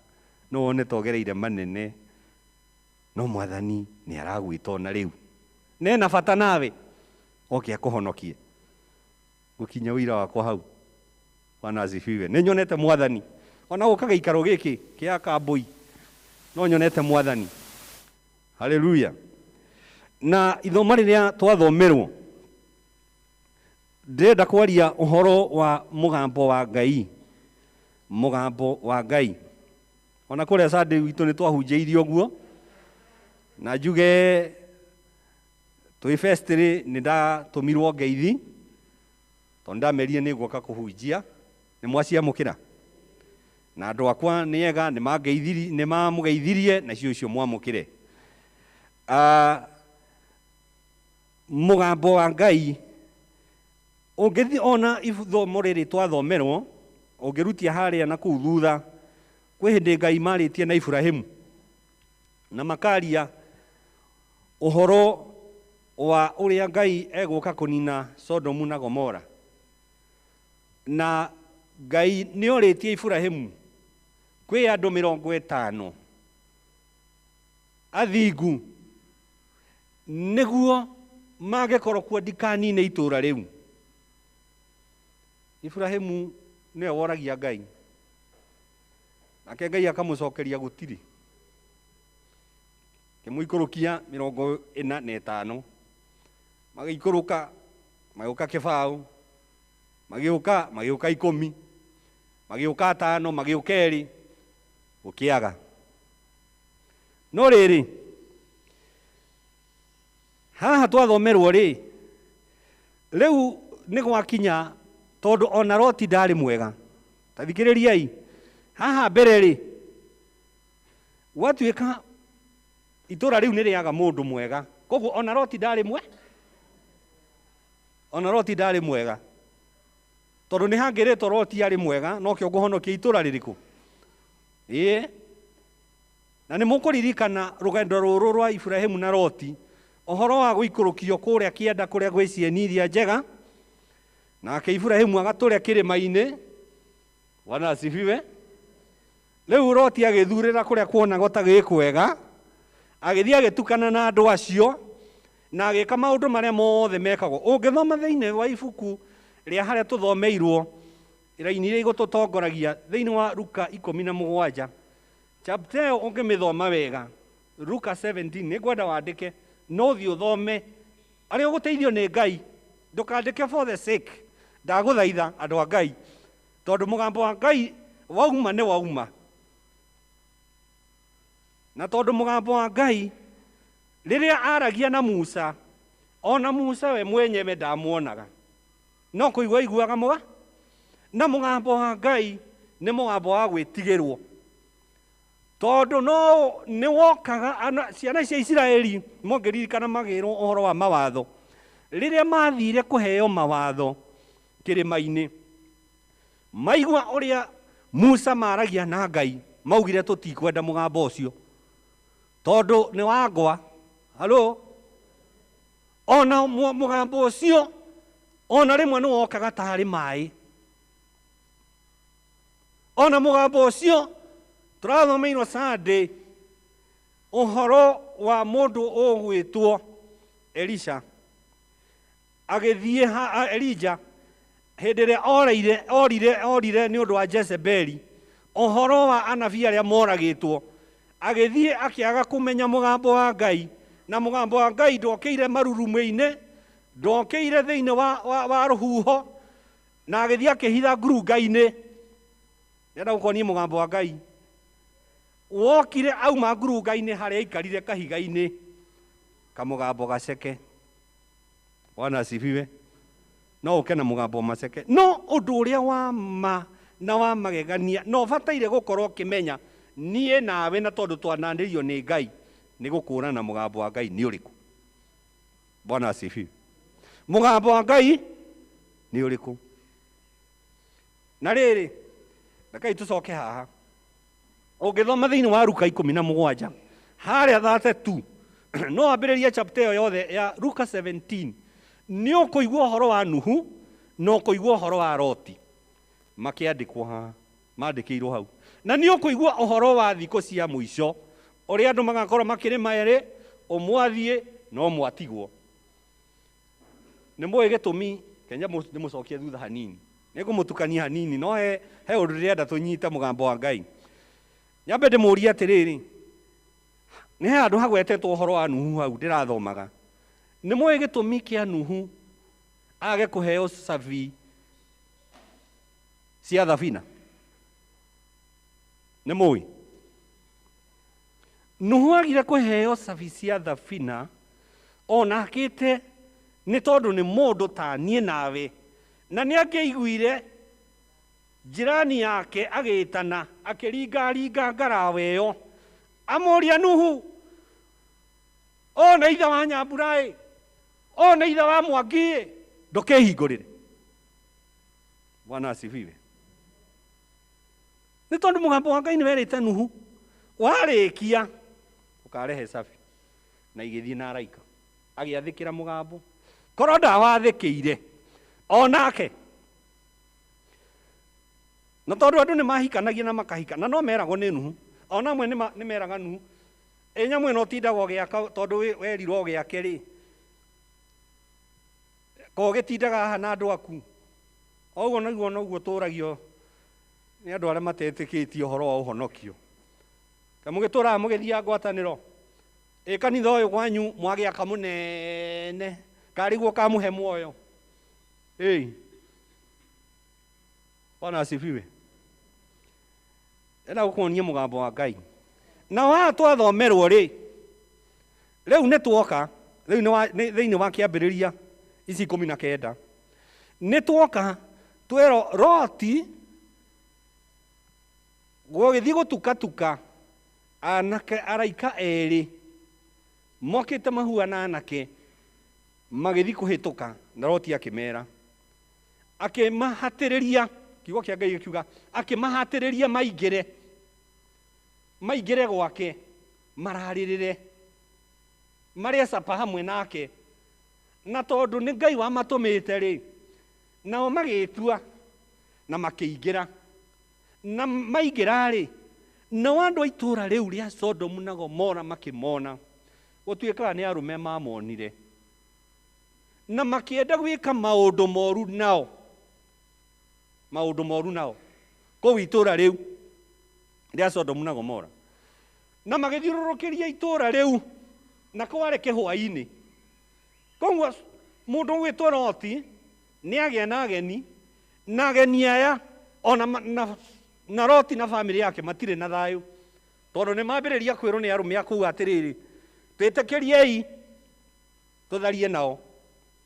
no wone togereire manene no mwathani nĩ aragwĩta ona rĩu. Nena bata nawe oke akũhonokie. Gũkinya ũira wakwa hau. Bwana asifiwe. Nĩ nyonete mwathani. Ona gũka gĩikaro gĩkĩ kĩa Kambui no nyonete mwathani. Haleluya. Na ithomo rĩrĩa twathomerwo ndĩrenda kwaria ũhoro wa mũgambo wa Ngai. Mũgambo wa Ngai. Ona kũrĩa Sunday witũ nĩ twahunjĩirio ũguo. Na njuge twĩ vestry nĩ ndatũmirwo ngeithi tondũ ndamerire nĩ ngũka kũhunjia. Nĩ mwaciamũkĩra? Na andũ akwa nĩ ega, nĩ mamũgeithirie na icio icio mwamũkĩre. Mũgambo wa Ngai ũngĩthiĩ ona ithomo rĩrĩ twathomerwo ũngĩrutia harĩa na kũu thutha kwĩ hĩndĩ Ngai marĩtie na Iburahĩmu na makaria ũhoro wa ũrĩa Ngai egũka kũnina Sodomu na Gomora. Na Ngai nĩ orĩtie Iburahĩmu kwĩ andũ 50 athingu nĩguo mangĩkorwo kuo ndikanine itũũra rĩu. Iburahĩmu nĩwe woragia Ngai. Nake Ngai akamũcokeria gũtirĩ. Kĩmũikũrũkia 45. Magĩikũrũka, magĩũka kĩbaũ, magĩũka, magĩũka 10, magĩũka 5, magĩũka 2, gũkĩaga. No rĩrĩ, haha twathomerwo rĩ, rĩu nĩ gwakinya tondũ ona Loti ndarĩ mwega. Ta thikĩrĩriai, haha mbere rĩ, gwatuĩka itũũra rĩu nĩ rĩaga mũndũ mwega. Koguo ona Loti ndarĩ mwega. Ona Loti ndarĩ mwega. Tondũ nĩ hangĩrĩtwo Loti arĩ mwega, nokĩo ngũhonokia itũũra rĩrĩkũ? Ĩĩ. Na nĩ mũkũririkana rũgendo rũrũ rwa Iburahĩmu na Loti, ũhoro wa gũikũrũkio kũrĩa kĩanda kũrĩa gwĩ cieni iria njega, nake Iburahĩmu agatũrĩa kĩrĩma-inĩ. Bwana asifiwe. Rĩu Loti agĩthurĩra kũrĩa kuonagwo ta gwĩ kwega, agĩthiĩ agĩtukana na andũ acio, na agĩka maũndũ marĩa mothe mekagwo. Ũngĩthoma thĩinĩ wa ibuku rĩa harĩa tũthomeirwo, raini iria igũtũtongoragia thĩinĩ wa Luka 17, chapter ĩyo ũngĩmĩthoma wega, Luka 17, nĩngwenda wandĩke, no ũthiĩ ũthome, arĩa ũgũteithio nĩ Ngai, ndũkandĩke for the sake, ndagũthaitha andũ a Ngai, tondũ mũgambo wa Ngai wauma nĩ wauma. Na tondũ mũgambo wa Ngai rĩrĩa aragia na Musa, ona Musa we mwenyewe ndamuonaga, no kũigua aiguaga mũga. Na mũgambo wa Ngai nĩ mũgambo wa gwĩtigĩrwo, tondũ no nĩ wokaga ciana cia Isiraeli mũngĩririkana magĩrwo ũhoro wa mawatho, rĩrĩa mathire kũheo mawatho kĩrĩma-inĩ, maigua ũrĩa Musa maragia na Ngai, maugire tũtikwenda mũgambo ũcio tondũ nĩ wangwa. Halo, ona mũgambo ũcio ona rĩmwe nĩ wokaga tarĩ maĩ, ona mũgambo ũcio tũrathomeirwo Sunday ũhoro wa mũndũ ũgwĩtwo Elisha agĩthiĩ Elija hĩndĩ ĩrĩa orire nĩ ũndũ wa Jezebeli, ũhoro wa anabii arĩa moragĩtwo, agĩthiĩ akĩaga kũmenya mũgambo wa Ngai, na mũgambo wa Ngai ndokĩire marurume-inĩ, ndokĩire thĩinĩ wa rũhuho, na agĩthiĩ akĩhitha ngurunga-inĩ. Ndĩrenda gũkuonia mũgambo wa Ngai wokire auma ngurunga-inĩ harĩa aikarire kahiga-inĩ kamũgambo gaceke. Bwana asifiwe. No ũke na mũgambo maceke, no ũndũ ũrĩa wa ma na wa magegania no ũbataire gũkorwo ũkĩmenya niĩ nawe, na tondũ twananĩrio nĩ Ngai, nĩ gũkũrana mũgambo wa Ngai nĩ ũrĩkũ. Bwana asifiwe. Mũgambo wa Ngai nĩ ũrĩkũ? Na rĩrĩ, rekei tũcoke haha. Ũngĩthoma thĩinĩ wa Luka 17 harĩa 32, no wambĩrĩrie chapter ĩyo yothe ya Luka 17, nĩ ũkũigua ũhoro wa Nuhu na ũkũigua ũhoro wa Loti makĩandĩkwo haha, mandĩkĩirwo hau, na nĩ ũkũigua ũhoro wa thikũ cia mũico ũrĩa andũ magakorwo makĩrĩma erĩ, ũmwe athiĩ na ũmwe atigwo. Nĩ mũĩ gĩtũmi? Kenya ndĩmũcokie thutha hanini, nĩngũmũtukania hanini, no he ũndũ ndĩrenda tũnyite mũgambo wa Ngai. Nyambe ndĩmũrie atĩrĩrĩ, nĩ he handũ hagwetetwo ũhoro wa Nuhu hau ndĩrathomaga. Nĩ mũĩ gĩtũmi kĩa Nuhu age kũheo cabi cia thabina? Nĩ mũĩ? Nuhu agire kũheo cabi cia thabina ona akĩte nĩ tondũ nĩ mũndũ ta niĩ nawe, na nĩ angĩaiguire jirani yake agĩtana akĩringaringa ngarawa ĩyo, amũria Nuhu, o nĩ ithe wa Nyambura-ĩ, o nĩ ithe wa Mwangi-ĩ, ndũkĩhingũrĩre. Bwana asifiwe. Nĩ tondũ mũgambo wa Ngai nĩ werĩte Nuhu, warĩkia ũkarehe cabi, na igĩthiĩ na araika agĩathĩkĩra mũgambo. Korwo ndawathĩkĩire onake, na tondũ andũ nĩ mahikanagia na makahika, na no meragwo nĩ Nuhu, ona amwe nĩ meraga Nuhu, ĩ nyamũ ĩno ũtindaga ũgĩaka tondũ werirwo ũgĩake rĩ, ko ũgĩtindaga haha na andũ aku. Oguo nĩguo noguo tũragio nĩ andũ arĩa matetĩkĩtie ũhoro wa ũhonokio. Ka mũgĩtũraga mũgĩthiaga ngwatanĩro, ĩ kanitha ũyũ kwanyu mwagĩaka mũnene, karĩguo kamũhe muoyo. Ĩ Bwana asifiwe. Enda gũkuonia mũgambo wa Ngai. Na haha twathomerwo rĩ, rĩu nĩ tuoka, rĩu nĩ thĩinĩ wa kĩambĩrĩria ici 19, nĩ tuoka twerwo Loti gũgĩthiĩ gũtukatuka, anake araika erĩ mokĩte mahuana anake magĩthiĩ kũhĩtũka, na Loti akĩmera, akĩmahatĩrĩria, kiugo kĩa Ngai gĩkiuga akĩmahatĩrĩria maingĩre gwake. Mararĩrĩre marĩe capa hamwe nake, na tondũ nĩ Ngai wamatũmĩte rĩ, nao magĩĩtua na makĩingĩra. Na maingĩra-rĩ, nao andũ a itũũra rĩu rĩa Sodomu na Gomora makĩmona, gũtuĩkaga nĩ arũme mamonire, na makĩenda gwĩka maũndũ moru nao, maũndũ moru nao kũu itũũra rĩu rĩa Sodomu na Gomora. Na magĩthiũrũrũkĩria itũũra rĩu, na kwarĩ kĩhwaĩ-inĩ. Koguo mũndũ ũgwĩtwo Loti nĩ agĩa na ageni, na ageni aya ona na, na Loti na bamĩrĩ yake matirĩ na thayũ, tondũ nĩ mambĩrĩria kwĩrwo nĩ arũme a kũu atĩrĩrĩ, twĩtĩkĩriei tũtharie nao,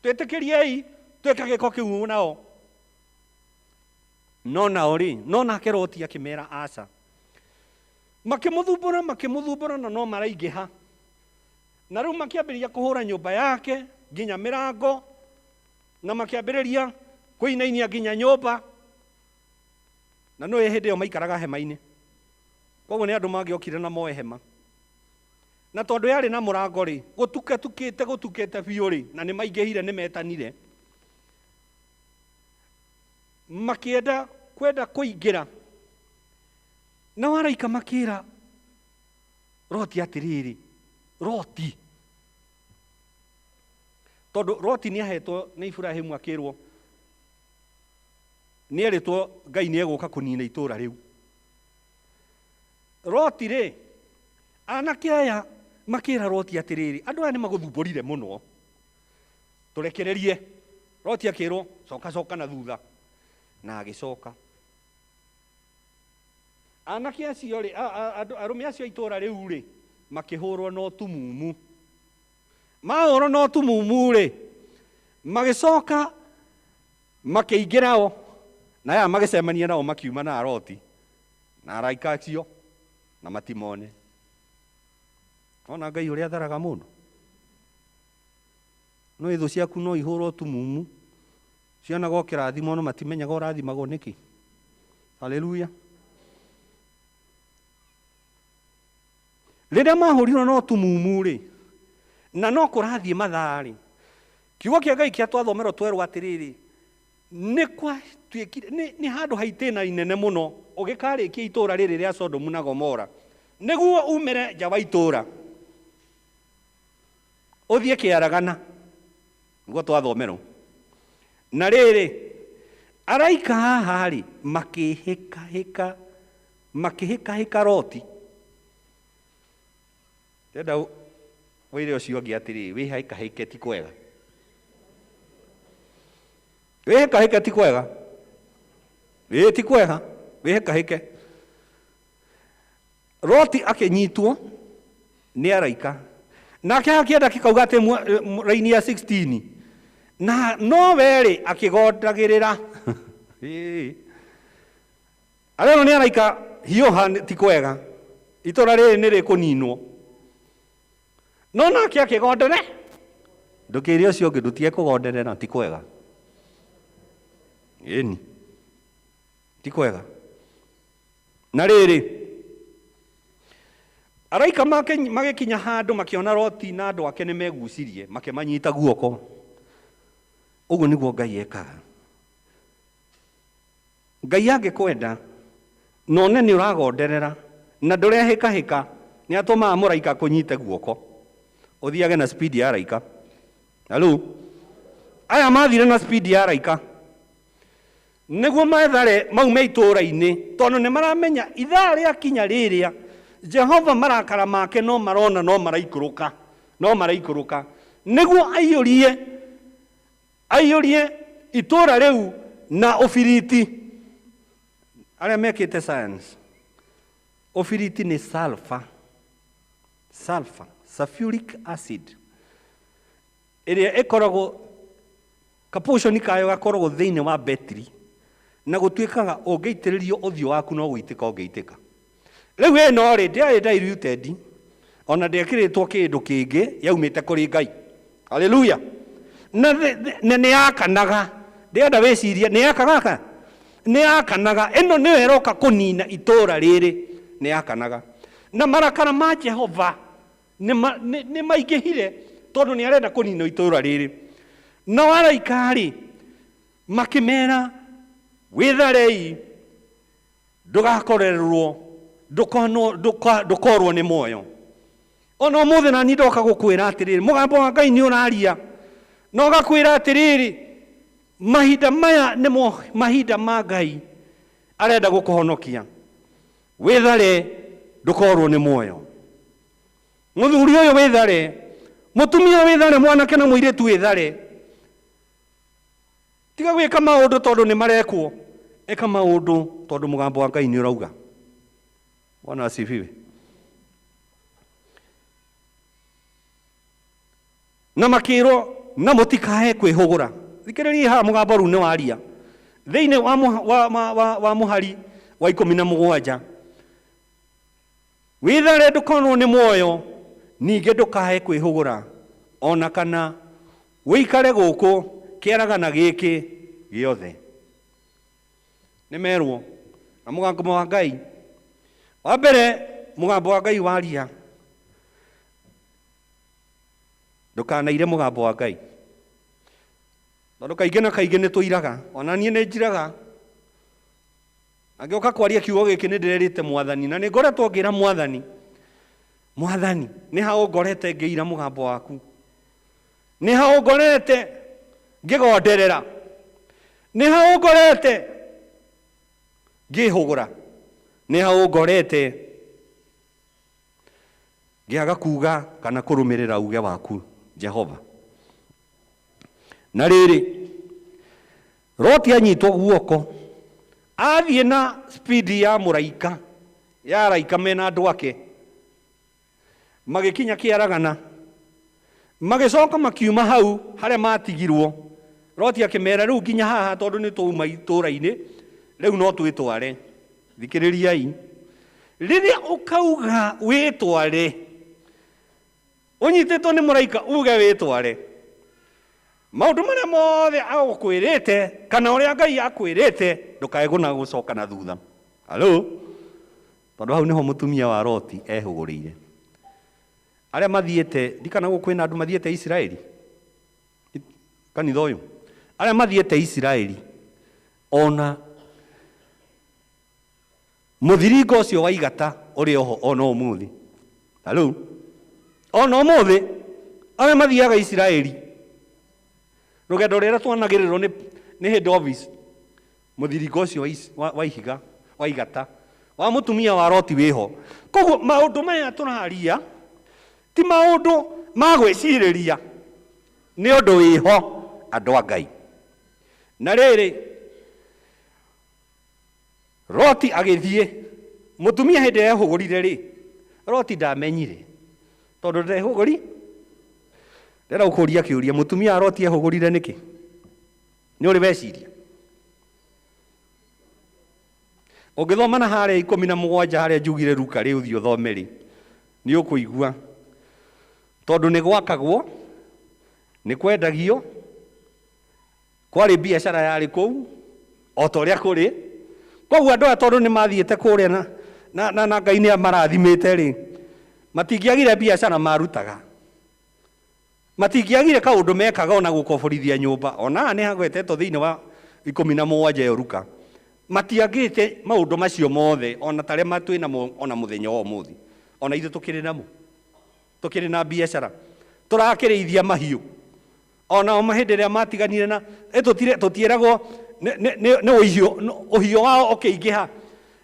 twĩtĩkĩriei twĩke gĩko kĩu nao. No nao rĩ, no nake Loti akĩmera aca. Makĩmũthumbũra, makĩmũthumbũra, na no maraingĩha. Na rĩu makĩambĩrĩria kũhũra nyũmba yake nginya mĩrango, na makĩambĩrĩria kũinainia nginya nyũmba. Na nĩ hĩndĩ ĩyo maikaraga hema-inĩ, koguo nĩ andũ mangĩokire na moe hema. Na tondũ yarĩ na mũrango rĩ, gũtukatukĩte gũtukĩte biũ rĩ, na nĩ maingĩhire, nĩ metanire, makĩenda kwenda kũingĩra. Nao araika makĩra Loti atĩrĩrĩ, Loti, tondũ Loti nĩ ahetwo nĩ Iburahĩmu akĩrwo, nĩ erĩtwo Ngai nĩ egũka kũnina itũũra rĩu. Loti rĩ, anake aya makĩra Loti atĩrĩrĩ, andũ aya nĩ magũthumbũrire mũno, tũrekererie. Loti akĩrwo, coka coka na thutha, na agĩcoka. Anake acio rĩ, andũ arũme acio a itũũra rĩu rĩ, makĩhũrwo na ũtumumu. Mahũrwo na ũtumumu rĩ, magĩcoka makĩingĩra o, na aya magĩcemania nao makiuma na Loti na araika acio, na matimone. Ona Ngai ũrĩa atharaga mũndũ. No ithũ ciaku no ihũrwo ũtumumu, cionaga ũkĩrathimwo no matimenyaga ũrathimagwo nĩkĩ. Haleluya. Rĩrĩa mahũrirwo na ũtumumu rĩ, na no kũrathiĩ mathaa rĩ, kiugo kĩa Ngai kĩa twathomerwo twerwo atĩrĩrĩ, nĩ kwatuĩkire nĩ handũ ha itĩna inene mũno ũgĩkarĩkia itũũra rĩrĩ rĩa Sodomu na Gomora, nĩguo umĩre nja wa itũũra ũthiĩ kĩaragana, nĩguo twathomerwo. Na rĩrĩ, araika haha rĩ, makĩhĩkahĩka, makĩhĩkahĩka Loti. Ndĩrenda wĩre ũcio ũngĩ atĩrĩrĩ, wĩhĩkahĩke ti kwega. Wĩhĩkahĩke ti kwega. Ĩĩ ti kwega, wĩhĩkahĩke. Loti akĩnyitwo nĩ araika. Nake akĩenda kĩkauga atĩ raini ya 16. Na no we rĩ akĩgondagĩrĩra. Ĩĩ. Arĩa nĩ araika, hiũha ti kwega. Itũũra rĩrĩ nĩ rĩkũninwo. No nake akĩgondere. Ndũkĩre ũcio ũngĩ ndũtige kũgonderera, ti kwega. Ĩni. Ti kwega. Na rĩrĩ, araika magĩkinya handũ makĩona Loti na andũ ake nĩ megucirie, makĩmanyita guoko. Ũguo nĩguo Ngai ekaga. Ngai angĩkwenda, na one nĩ ũragonderera, na ndũrehĩkahĩka, nĩ atũmaga mũraika akũnyite guoko. Ũthiage na speed ya araika. Halo? Aya mathire na speed ya araika. Nĩguo methare maume itũũra-inĩ, tondũ nĩ maramenya ithaa rĩakinya rĩrĩa Jehova marakara make no marona no maraikũrũka, no maraikũrũka. Nĩguo aiyũrie, aiyũrie itũũra rĩu na ũbiriti. Arĩa mekĩte science, ũbiriti nĩ sulfur, sulfur, sulfuric acid, ĩrĩa ĩkoragwo kaportion kayo gakoragwo thĩinĩ wa betri, na gũtuĩkaga ũngĩitĩrĩrio ũthiũ waku no gũitĩka ũngĩitĩka. Rĩu ĩno rĩ, ndĩarĩ diluted, ona ndĩekĩrĩtwo kĩndũ kĩngĩ, yaumĩte kũrĩ Ngai. Haleluya. Na nĩ yakanaga. Ndĩrenda wĩcirie, nĩ yakanaga? Nĩ yakanaga. Ĩno nĩyo ĩroka kũnina itũũra rĩrĩ. Nĩ yakanaga. Na marakara ma Jehova nĩ maingĩhire tondũ nĩ arenda kũnina itũũra rĩrĩ. Nao araika rĩ makĩmera, wĩtharei, ndũgakorererwo, ndũkorwo nĩ muoyo. Ona ũmũthĩ nani ndoka gũkwĩra atĩrĩrĩ, mũgambo wa Ngai nĩ ũraria na ũgakwĩra atĩrĩrĩ, mahinda maya nĩmo mahinda ma Ngai arenda gũkũhonokia. Wĩthare, ndũkorwo nĩ muoyo. Mũthuri ũyũ wĩthare, mũtumia wĩthare, mwanake na mũirĩtu wĩthare. Tiga gwĩka maũndũ tondũ nĩ marekwo, ĩka maũndũ tondũ mũgambo wa Ngai nĩ ũrauga. Bwana asifiwe. Na makĩrwo na mũtikae kwĩhũgũra. Thikĩrĩria haha, mũgambo rĩu nĩ waria thĩinĩ wa mũhari wa 17. Wĩthare, ndũkonwo nĩ muoyo, ningĩ ndũkae kwĩhũgũra, ona kana wĩikare gũkũ kĩaragana gĩkĩ gĩothe. Nĩ merwo na mũgambo wa Ngai. Wa mbere, mũgambo wa Ngai waria, ndũkanaire mũgambo wa Ngai, tondũ kaingĩ na kaingĩ nĩ tũiraga. Ona niĩ nĩ njiraga. Angĩũka kwaria kiugo gĩkĩ nĩ ndĩrerĩte Mwathani, na nĩ ngoretwo ngĩra Mwathani, Mwathani, nĩ ha ũngorete ngĩira mũgambo waku? Nĩ ha ũngorete ngĩgonderera? Nĩ ha ũngorete ngĩhũgũra? Nĩ ha ũngorete ngĩaga kuga kana kũrũmĩrĩra uge waku, Jehova? Na rĩrĩ, Loti anyitwo guoko, athiĩ na speed ya mũraika, ya araika mena andũ ake, magĩkinya kĩaragana, magĩcoka makiuma hau harĩa matigirwo. Loti akĩmera, rĩu nginya haha tondũ nĩ twauma itũũra-inĩ, rĩu no twĩtware. Thikĩrĩriai, rĩrĩa ũkauga wĩtware, ũnyitĩtwo nĩ mũraika uge wĩtware, maũndũ marĩa mothe agũkwĩrĩte kana ũrĩa Ngai akwĩrĩte, ndũkae gũna gũcoka na thutha. Halo, tondũ hau nĩho mũtumia wa Loti ehũgũrĩire. Arĩa mathiĩte, ndikana gũkũ kwĩna andũ mathiĩte Isiraeli, kanitha ũyũ, arĩa mathiĩte Isiraeli, ona mũthiringo ũcio wa igata ũrĩ oho ona ũmũthĩ. Halo, ona ũmũthĩ arĩa mathiaga Isiraeli, rũgendo rũrĩa twanagĩrĩrwo nĩ head office, mũthiringo ũcio wa ihiga, wa igata wa mũtumia wa Loti wĩho. Koguo maũndũ maya tũraria ti maũndũ ma gwĩcirĩria, nĩ ũndũ wĩho, andũ a Ngai. Na rĩrĩ, Loti agĩthiĩ, mũtumia hĩndĩ ĩrĩa ehũgũrire rĩ, Loti ndamenyire tondũ ndehũgũri. Ndĩrenda gũkũria kĩũria, mũtumia wa Loti ehũgũrire nĩkĩ? Nĩ ũrĩ weciria? Ũngĩthoma na harĩa 17 harĩa njugire Luka rĩ, ũthiĩ ũthome rĩ, nĩ ũkũigua tondũ nĩ gwakagwo, nĩ kwendagio, kwarĩ biacara yarĩ kũu o ta ũrĩa kũrĩ. Koguo andũ aya tondũ nĩ mathiĩte kũrĩa na Ngai nĩ amarathimĩte rĩ, matingĩagire biacara marutaga, matingĩagire kaũndũ mekaga ona gũkoborithia nyũmba. Ona haha nĩ hagwetetwo thĩinĩ wa 17 ĩyo Luka, matiagĩte maũndũ macio mothe ona tarĩa twĩ namo ona mũthenya wa ũmũthĩ. Ona ithuĩ tũkĩrĩ namo, tũkĩrĩ na biacara, tũrakĩrĩithia mahiũ. Ona o hĩndĩ ĩrĩa matiganire na tũtiĩragwo nĩ ũhiũ wao ũkĩingĩha.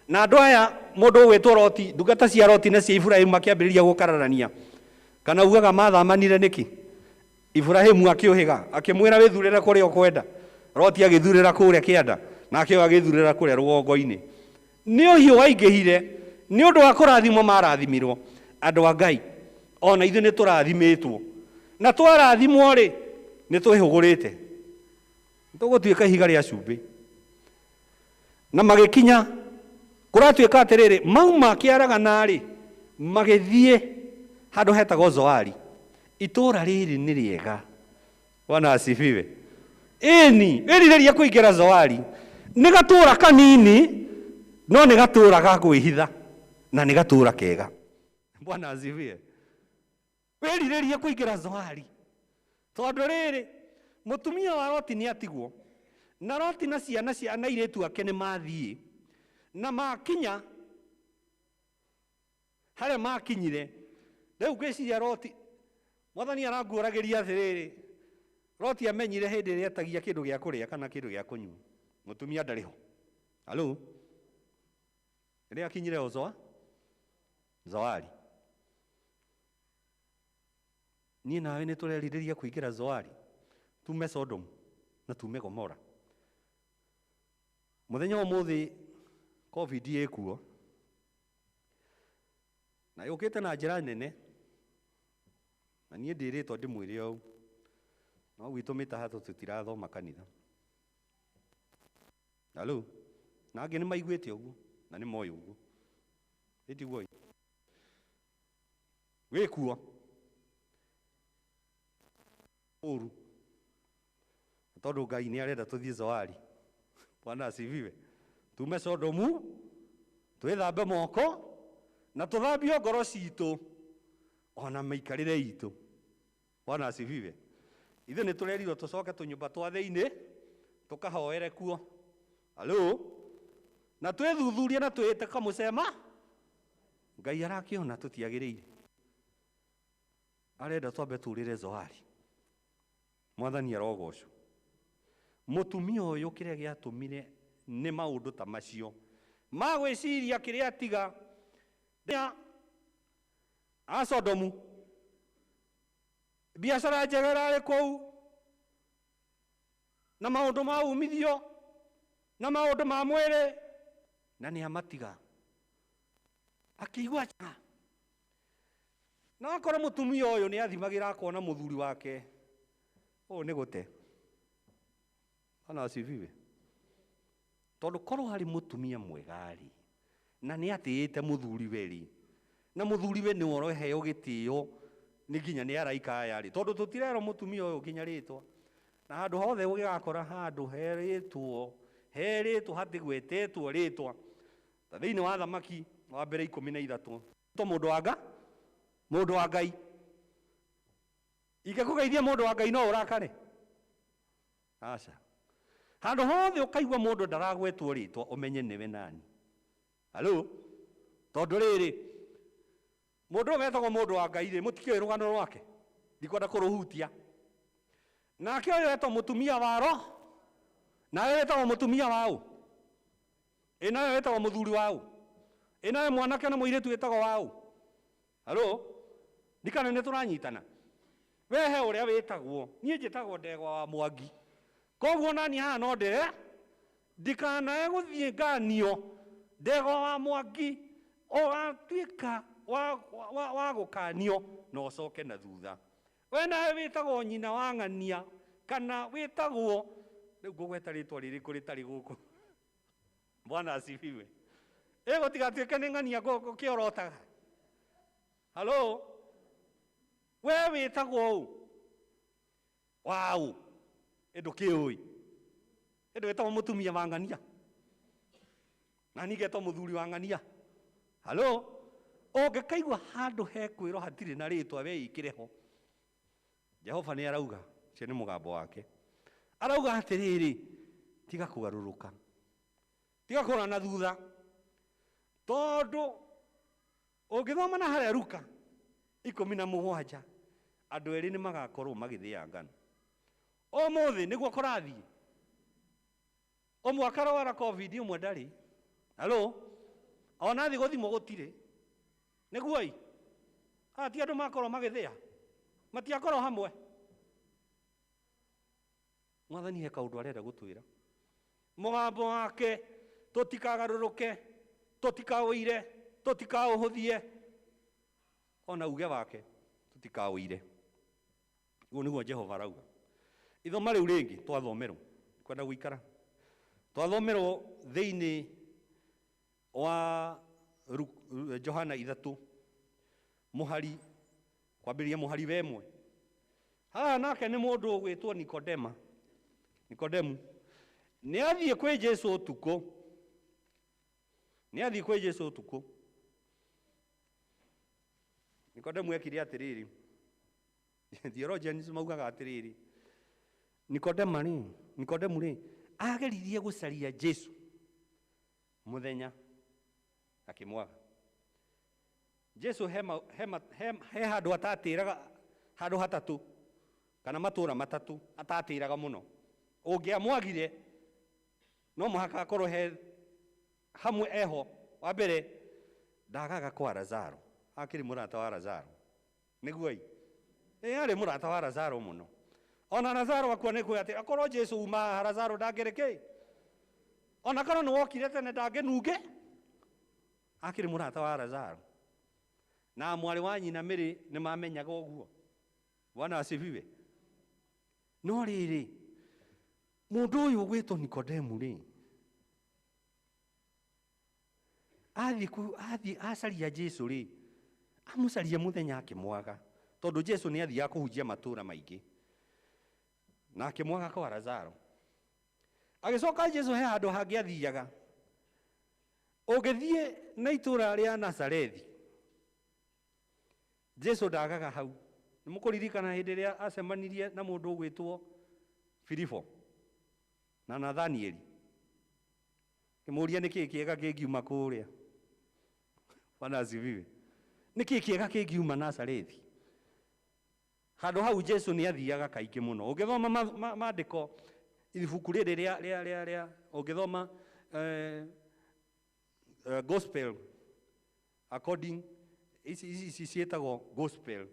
Na andũ aya, mũndũ ũgwĩtwo Loti, ndungata cia Loti na cia Iburahĩmu makĩambĩrĩria gũkararania. Kana ugaga mathamanire nĩkĩ? Iburahĩmu akĩũhĩga, akĩmwĩra wĩthurĩre kũrĩa ũkwenda. Loti agĩthurĩra kũrĩa kĩanda, nake ũyũ agĩthurĩra kũrĩa rũgongo-inĩ. Nĩ ũhiũ waingĩhire nĩ ũndũ wa kũrathimwo marathimirwo. Andũ a Ngai, ona ithuĩ nĩ tũrathimĩtwo. Na twarathimwo rĩ, nĩ twĩhũgũrĩte, tũgũtuĩka ihiga rĩa cumbĩ. Na magĩkinya, kũratuĩka atĩrĩrĩ, mauma kĩaragana rĩ, magĩthiĩ handũ hetagwo Zoari. Itũũra rĩrĩ nĩ rĩega. Bwana asifiwe. Ĩni, wĩrirĩria kũingĩra Zoari. Nĩ gatũũra kanini, no nĩ gatũũra ga kwĩhitha, na nĩ gatũũra kega. Bwana asifiwe. Wĩrirĩrie kũingĩra Zoari tondũ rĩrĩ mũtumia wa Loti nĩ atigwo na Loti na ciana cia na airĩtu ake nĩ mathiĩ na makinya harĩa makinyire. Rĩu ngwĩciria Loti mwathani aranguũragĩria atĩrĩrĩ, Loti amenyire hĩndĩ ĩrĩa etagia kĩndũ gĩa kũrĩa kana kĩndũ gĩa kũnyua mũtumia ndarĩ ho. Halo, rĩrĩa akinyire o Zoari. Niĩ nawe nĩ tũrerirĩria kũingĩra Zoari, tume Sodom na tume Gomora. Mũthenya ũmũthĩ COVID ĩkuo na yũkĩte na njĩra nene, na niĩ ndĩrĩtwo ndĩmwĩre ũũ, no gwitũ mĩtahatũ tũtirathoma kanitha. Halo, na angĩ nĩ maiguĩte ũguo na nĩ moĩ ũguo, ĩtiguo wĩkuo ũru tondũ Ngai nĩ arenda tũthiĩ Zoari. Bwana asifiwe. Tume Sodomu twĩthambe moko na tũthambie ngoro citũ ona mĩikarĩre itũ. Bwana asifiwe. Ithuĩ nĩ tũrerirwo tũcoke tũnyũmba twa thĩinĩ tũkahoere kuo. Halo, na twĩthuthurie na twĩte kamũcema Ngai arakĩona tũtiagĩrĩire, arenda twambe tũrĩre Zoari. Mwathani arogocwo. Mũtumia ũyũ kĩrĩa gĩatũmire nĩ maũndũ ta macio ma gwĩciria kĩrĩa atiga a Sodomu, biacara njega ĩrarĩ kũu na maũndũ ma umithio na maũndũ ma mwĩrĩ, na nĩ amatiga akĩigua njaa. Na akorwo mũtumia ũyũ nĩ athimagĩra akona mũthuri wake ũũ nĩ gũte. Bwana asifiwe. Tondũ korwo harĩ mũtumia mwega-rĩ, na nĩ atĩĩte mũthuriwe-rĩ, na mũthuriwe nĩwe ũraheo gĩtĩo nĩ nginya nĩ araika aya-rĩ, tondũ tũtirerwo mũtumia ũyũ nginya rĩtwa, na handũ hothe ũgĩgakora handũ herĩtwo herĩtwo hatigwetetwo rĩtwa, ta thĩinĩ wa Thamaki wa mbere 13 to mũndũ wa Ngai, mũndũ wa Ngai ingĩkũgeithia mũndũ wa Ngai no ũrakare? Aca. Handũ hothe ũkaigua mũndũ ndaragwetwo rĩtwa ũmenye nĩwe nani. Halo, tondũ rĩrĩ mũndũ ũyũ wetagwo mũndũ wa Ngai rĩ, mũtikĩũĩ rũgano rwake, ndikwenda kũrũhutia. Nake ũyũ wetagwo mũtumia wa Roho, nawe wetagwo mũtumia wa ũ, ĩ nawe wetagwo mũthuri wa ũ, ĩ nawe mwanake na mũirĩtu wĩtagwo wa ũ. Halo, ndikana nĩ tũranyitana. We he ũrĩa wĩtagwo, niĩ njĩtagwo Ndegwa wa Mwangi, koguo nani haha no ndĩre ndikanae gũthiĩ nganio Ndegwa wa Mwangi ũgatuĩka wa gũkanio na ũcoke na thutha. We nawe wĩtagwo nyina wa ng'ania kana wĩtagwo rĩu ngũgweta rĩtwa rĩrĩkũ rĩtarĩ gũkũ. Bwana asifiwe. Ĩgũtigatuĩke nĩ ng'ania ngũkĩorotaga. Halo, we wĩtagwo ũ waũ ĩndũ kĩũĩ ĩndũ wĩtagwo mũtumia wa ng'ania na niĩ ngetwo mũthuri wa ng'ania. Halo, ũngĩkaigua handũ hekwĩrwo hatirĩ na rĩtwa weikĩre ho, Jehova nĩ arauga, ũcio nĩ mũgambo wake, arauga atĩrĩrĩ, tiga kũgarũrũka, tiga kũrora na thutha, tondũ ũngĩthoma na harĩa Luka 17 andũ erĩ nĩ magakorwo magĩthĩa ngano. Ũmũthĩ nĩguo kũrathiĩ, ũmwe akarwara COVID ũmwe ndarĩ. Halo, ona thiĩ gũthimwo gũtirĩ. Nĩguo ĩ ti andũ makorwo magĩthĩa, matiakorwo hamwe. Mwathani he kaũndũ arenda gũtwĩra, mũgambo wake tũtikagarũrũke, tũtikaũire, tũtikaũhũthie, ona uge wake tũtikaũire. Ũguo nĩguo Jehova arauga. Ithoma rĩu rĩngĩ twathomerwo, kwenda gũikara twathomerwo thĩinĩ wa Johana 3 mũhari kwambĩrĩria mũhari wa 1. Haha nake nĩ mũndũ ũgwĩtwo Nikodemu nĩ athiĩ kwĩ Jesũ ũtukũ, nĩ athiĩ kwĩ Jesũ ũtukũ. Nikodemu ekire atiriri. Theologians maugaga atiriri. Nikodemu ri ageririe gucaria Jesu muthenya akimwaga. Jesu he handu atatiraga handu hatatu kana matura matatu atatiraga muno. Ungiamwagire no muhaka akorwo he hamwe eho. Wa mbere ndagaga kwa Lazaro, akiri murata wa Lazaro niguo i ari murata wa Lazaro muno. Ona Lazaro akua ni kuya ati akorwo Jesu uma haha Lazaro ndangĩrĩ kĩ, ona korwo nĩ wokire tene ndangĩnunge. Akiri murata wa Lazaro na mwarĩ wa nyina Mary nĩ mamenyaga ũguo. Bwana asifiwe. No rĩrĩ mũndũ ũyũ ũgwĩtwo Nikodemu rĩ athiĩ acaria Jesu rĩ amũcaria mũthenya akĩmwaga, tondũ Jesu nĩ athiaga kũhunjia matũũra maingĩ na akĩmwaga kwa Lazaro. Agĩcoka Jesu he handũ hangĩ athiaga. Ũngĩthiĩ na itũũra rĩa Nazarethi, Jesu ndagaga hau. Nĩ mũkũririkana hĩndĩ ĩrĩa acemanirie na mũndũ ũgwĩtwo Filipo na Nathanieli, kĩmũria nĩ kĩĩ kĩega kĩngiuma kũrĩa. Bwana asifiwe. Nĩ kĩĩ kĩega kĩngiuma Nazarethi? Handũ hau Jesu nĩ athiaga kaingĩ mũno. Ũngĩthoma maandĩko ibuku rĩrĩ rĩa ũngĩthoma gospel according ici ciĩtagwo gospel,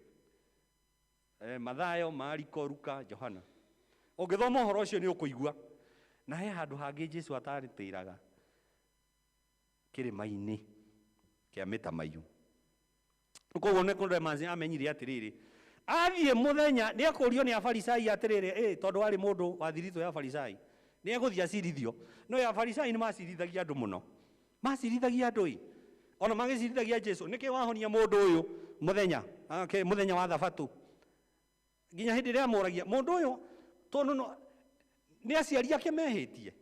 Mathayo, Mariko, Luka, Johana. Ũngĩthoma ũhoro ũcio nĩ ũkũigua. Na he handũ hangĩ Jesu atarĩtĩraga kĩrĩma-inĩ kĩa mĩtamaiyũ. Koguo Nikodemu amenyire atĩrĩrĩ, athiĩ mũthenya nĩ ekũrio nĩ afarisai atĩrĩrĩ, tondũ arĩ mũndũ wa thiritũ ya afarisai nĩ egũthiĩ acirithio. No afarisai nĩ macirithagia andũ mũno, macirithagia andũ ĩ, ona magĩcirithagia Jesu, nĩkĩ wahonia mũndũ ũyũ mũthenya mũthenya wa thabatũ? Nginya hĩndĩ ĩrĩa amoragia mũndũ ũyũ tondũ nĩ aciari ake mehĩtie,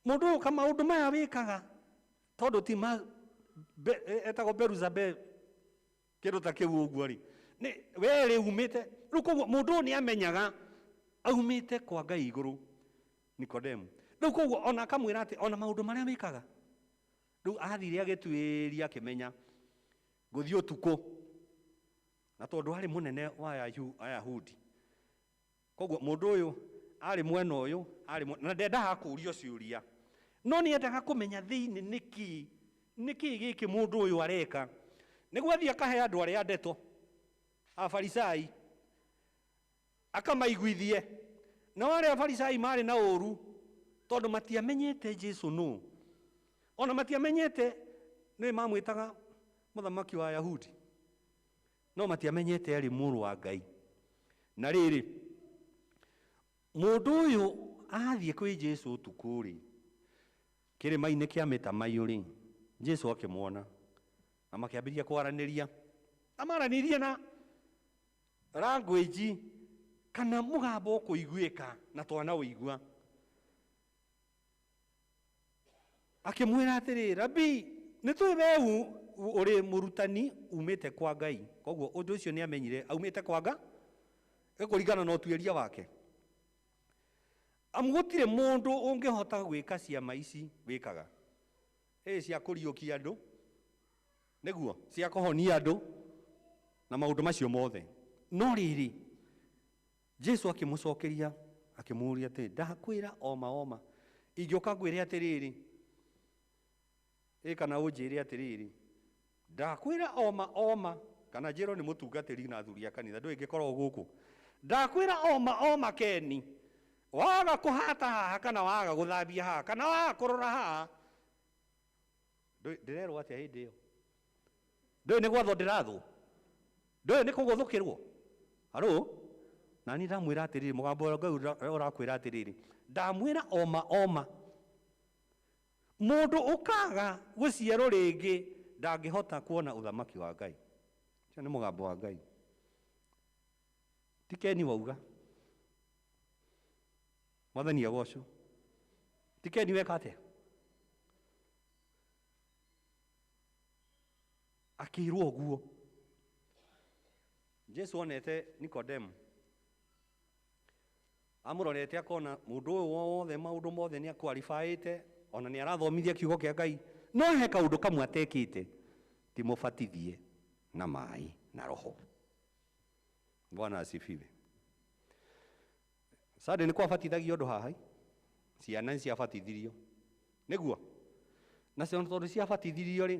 mũndũ ũyũ kamaũndũ maya wĩkaga tondũ ti etagwo Beruzabe kĩndũ ta kĩu ũguo rĩ, we rĩ umĩte rĩu. Koguo mũndũ ũyũ nĩ amenyaga aumĩte kwa Ngai igũrũ, Nikodemu. Rĩu koguo ona akamwĩra atĩ ona maũndũ marĩa wĩkaga. Rĩu athire agĩtuĩria akĩmenya gũthiĩ ũtukũ, na tondũ arĩ mũnene wa Ayahudi, koguo mũndũ ũyũ arĩ mwena ũyũ arĩ na ndendaga kũũrio ciũria, no nĩ endaga kũmenya thĩinĩ nĩkĩ gĩkĩ mũndũ ũyũ areka, nĩguo athiĩ akahe andũ arĩa ndeto afarisai akamaiguithie. Na arĩa afarisai marĩ na ũru tondũ matiamenyete Jesu nũ, ona matiamenyete nĩ mamwĩtaga mũthamaki wa Ayahudi, no matiamenyete arĩ mũrũ wa Ngai. Na rĩrĩ mũndũ ũyũ athiĩ kwĩ Jesu ũtukũ rĩ kĩrĩma-inĩ kĩa mĩtamaiyũ rĩ, Jesu akĩmuona na makĩambĩrĩria kwaranĩria. Amaranĩrie na language kana mũgambo ũkũiguĩka na twana ũigua. Akĩmwĩra atĩrĩ, Rabi, nĩ tũĩ we ũrĩ mũrutani umĩte kwa Ngai. Koguo ũndũ ũcio nĩ amenyire aumĩte kwa Ngai ĩkũringana na ũtuĩria wake. Amu gũtirĩ mũndũ ũngĩhota gwĩka ciama ici wĩkaga, cia kũriũkia andũ, nĩguo cia kũhonia andũ na maũndũ macio mothe. No rĩrĩ Jesu akĩmũcokeria akĩmũũria atĩrĩ, ndakwĩra oma oma, ingĩũka ngwĩre atĩrĩrĩ kana ũnjĩre atĩrĩrĩ, ndakwĩra oma oma, kana njĩrwo nĩ mũtungatĩri na athuri a kanitha ndũĩ ngĩkorwo gũkũ, ndakwĩra oma oma Keni, waga kũhata haha kana waga gũthambia haha kana waga kũrora haha, ndĩrerwo atĩa hĩndĩ ĩyo? Ndũĩ nĩ gwathwo ndĩrathwo, ndũĩ nĩ kũgũthũkĩrwo. Haro na niĩ ndamwĩra atĩrĩrĩ, mũgambo wa Ngai ũrakwĩra atĩrĩrĩ, ndamwĩra oma oma, mũndũ ũkaga gũciarwo rĩngĩ ndangĩhota kuona ũthamaki wa Ngai. Ũcio nĩ mũgambo wa Ngai, ti Keni wauga. Mwathani agocwo. Ti Keni weka atĩa? Akĩrwo ũguo. Jesu onete Nikodemu amũrorete akona mũndũ ũyũ wothe maũndũ mothe nĩ akwalifaĩte ona nĩ arathomithia kiugo kĩa Ngai no he kaũndũ kamwe atekĩte ti mũbatithie na maĩ na roho. Bwana asifiwe. Sade nĩ kwabatithagio andũ haha ciana nĩ ciabatithirio nĩguo na cio tondũ ciabatithirio rĩ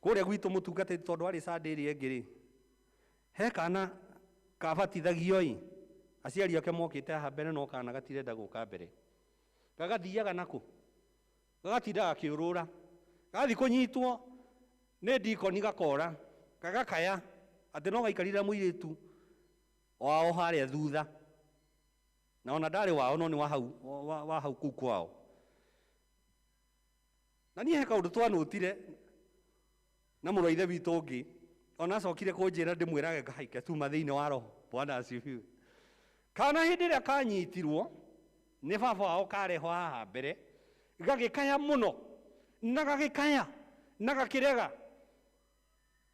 kũrĩa gwitũ mũtungatĩri tondũ arĩ Sunday ĩrĩa ĩngĩ rĩ he kana kabatithagio ĩ aciari ake mokĩte haha mbere no kana gatirenda gũka mbere gagathiaga nakũ gagatinda gakĩũrũra gathiĩ kũnyitwo nĩ ndikoni gakora gagakaya atĩ no gaikarire mũirĩtu wao harĩa thutha na ona ndarĩ wao no nĩ wa hau wa hau kũu kwao na niĩ he kaũndũ twanũtire na mũrũ wa ithe witũ ũngĩ ona acokire kũnjĩra ndĩmwĩrage ngahaike tuma thĩinĩ wa roho. Bwana asifiwe. Kana hĩndĩ ĩrĩa kanyitirwo nĩ baba wao karehwo haha mbere gagĩkaya mũno na gagĩkaya na gakĩrega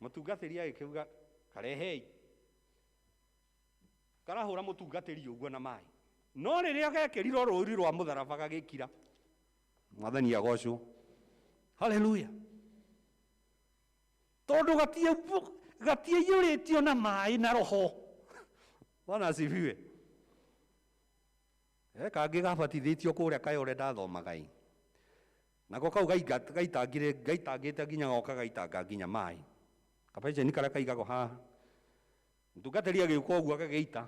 mũtungatĩri agĩkiuga karehei karahũra mũtungatĩri ũguo na maĩ no rĩrĩa gekĩrirwo rũri rwa mũtharaba gagĩkira. Mwathani agocwo. Haleluya. Tondũ gatiaiyũrĩtio na maĩ na roho. Bwana asifiwe. He kangĩ gabatithĩtio kũrĩa Kayore ndathomaga ĩ nako kau gaitangire gaitangĩte nginya goka gaitanga nginya maĩ kabeceni karĩa kaigagwo haha mũtungatĩri agĩũka ũguo agagĩita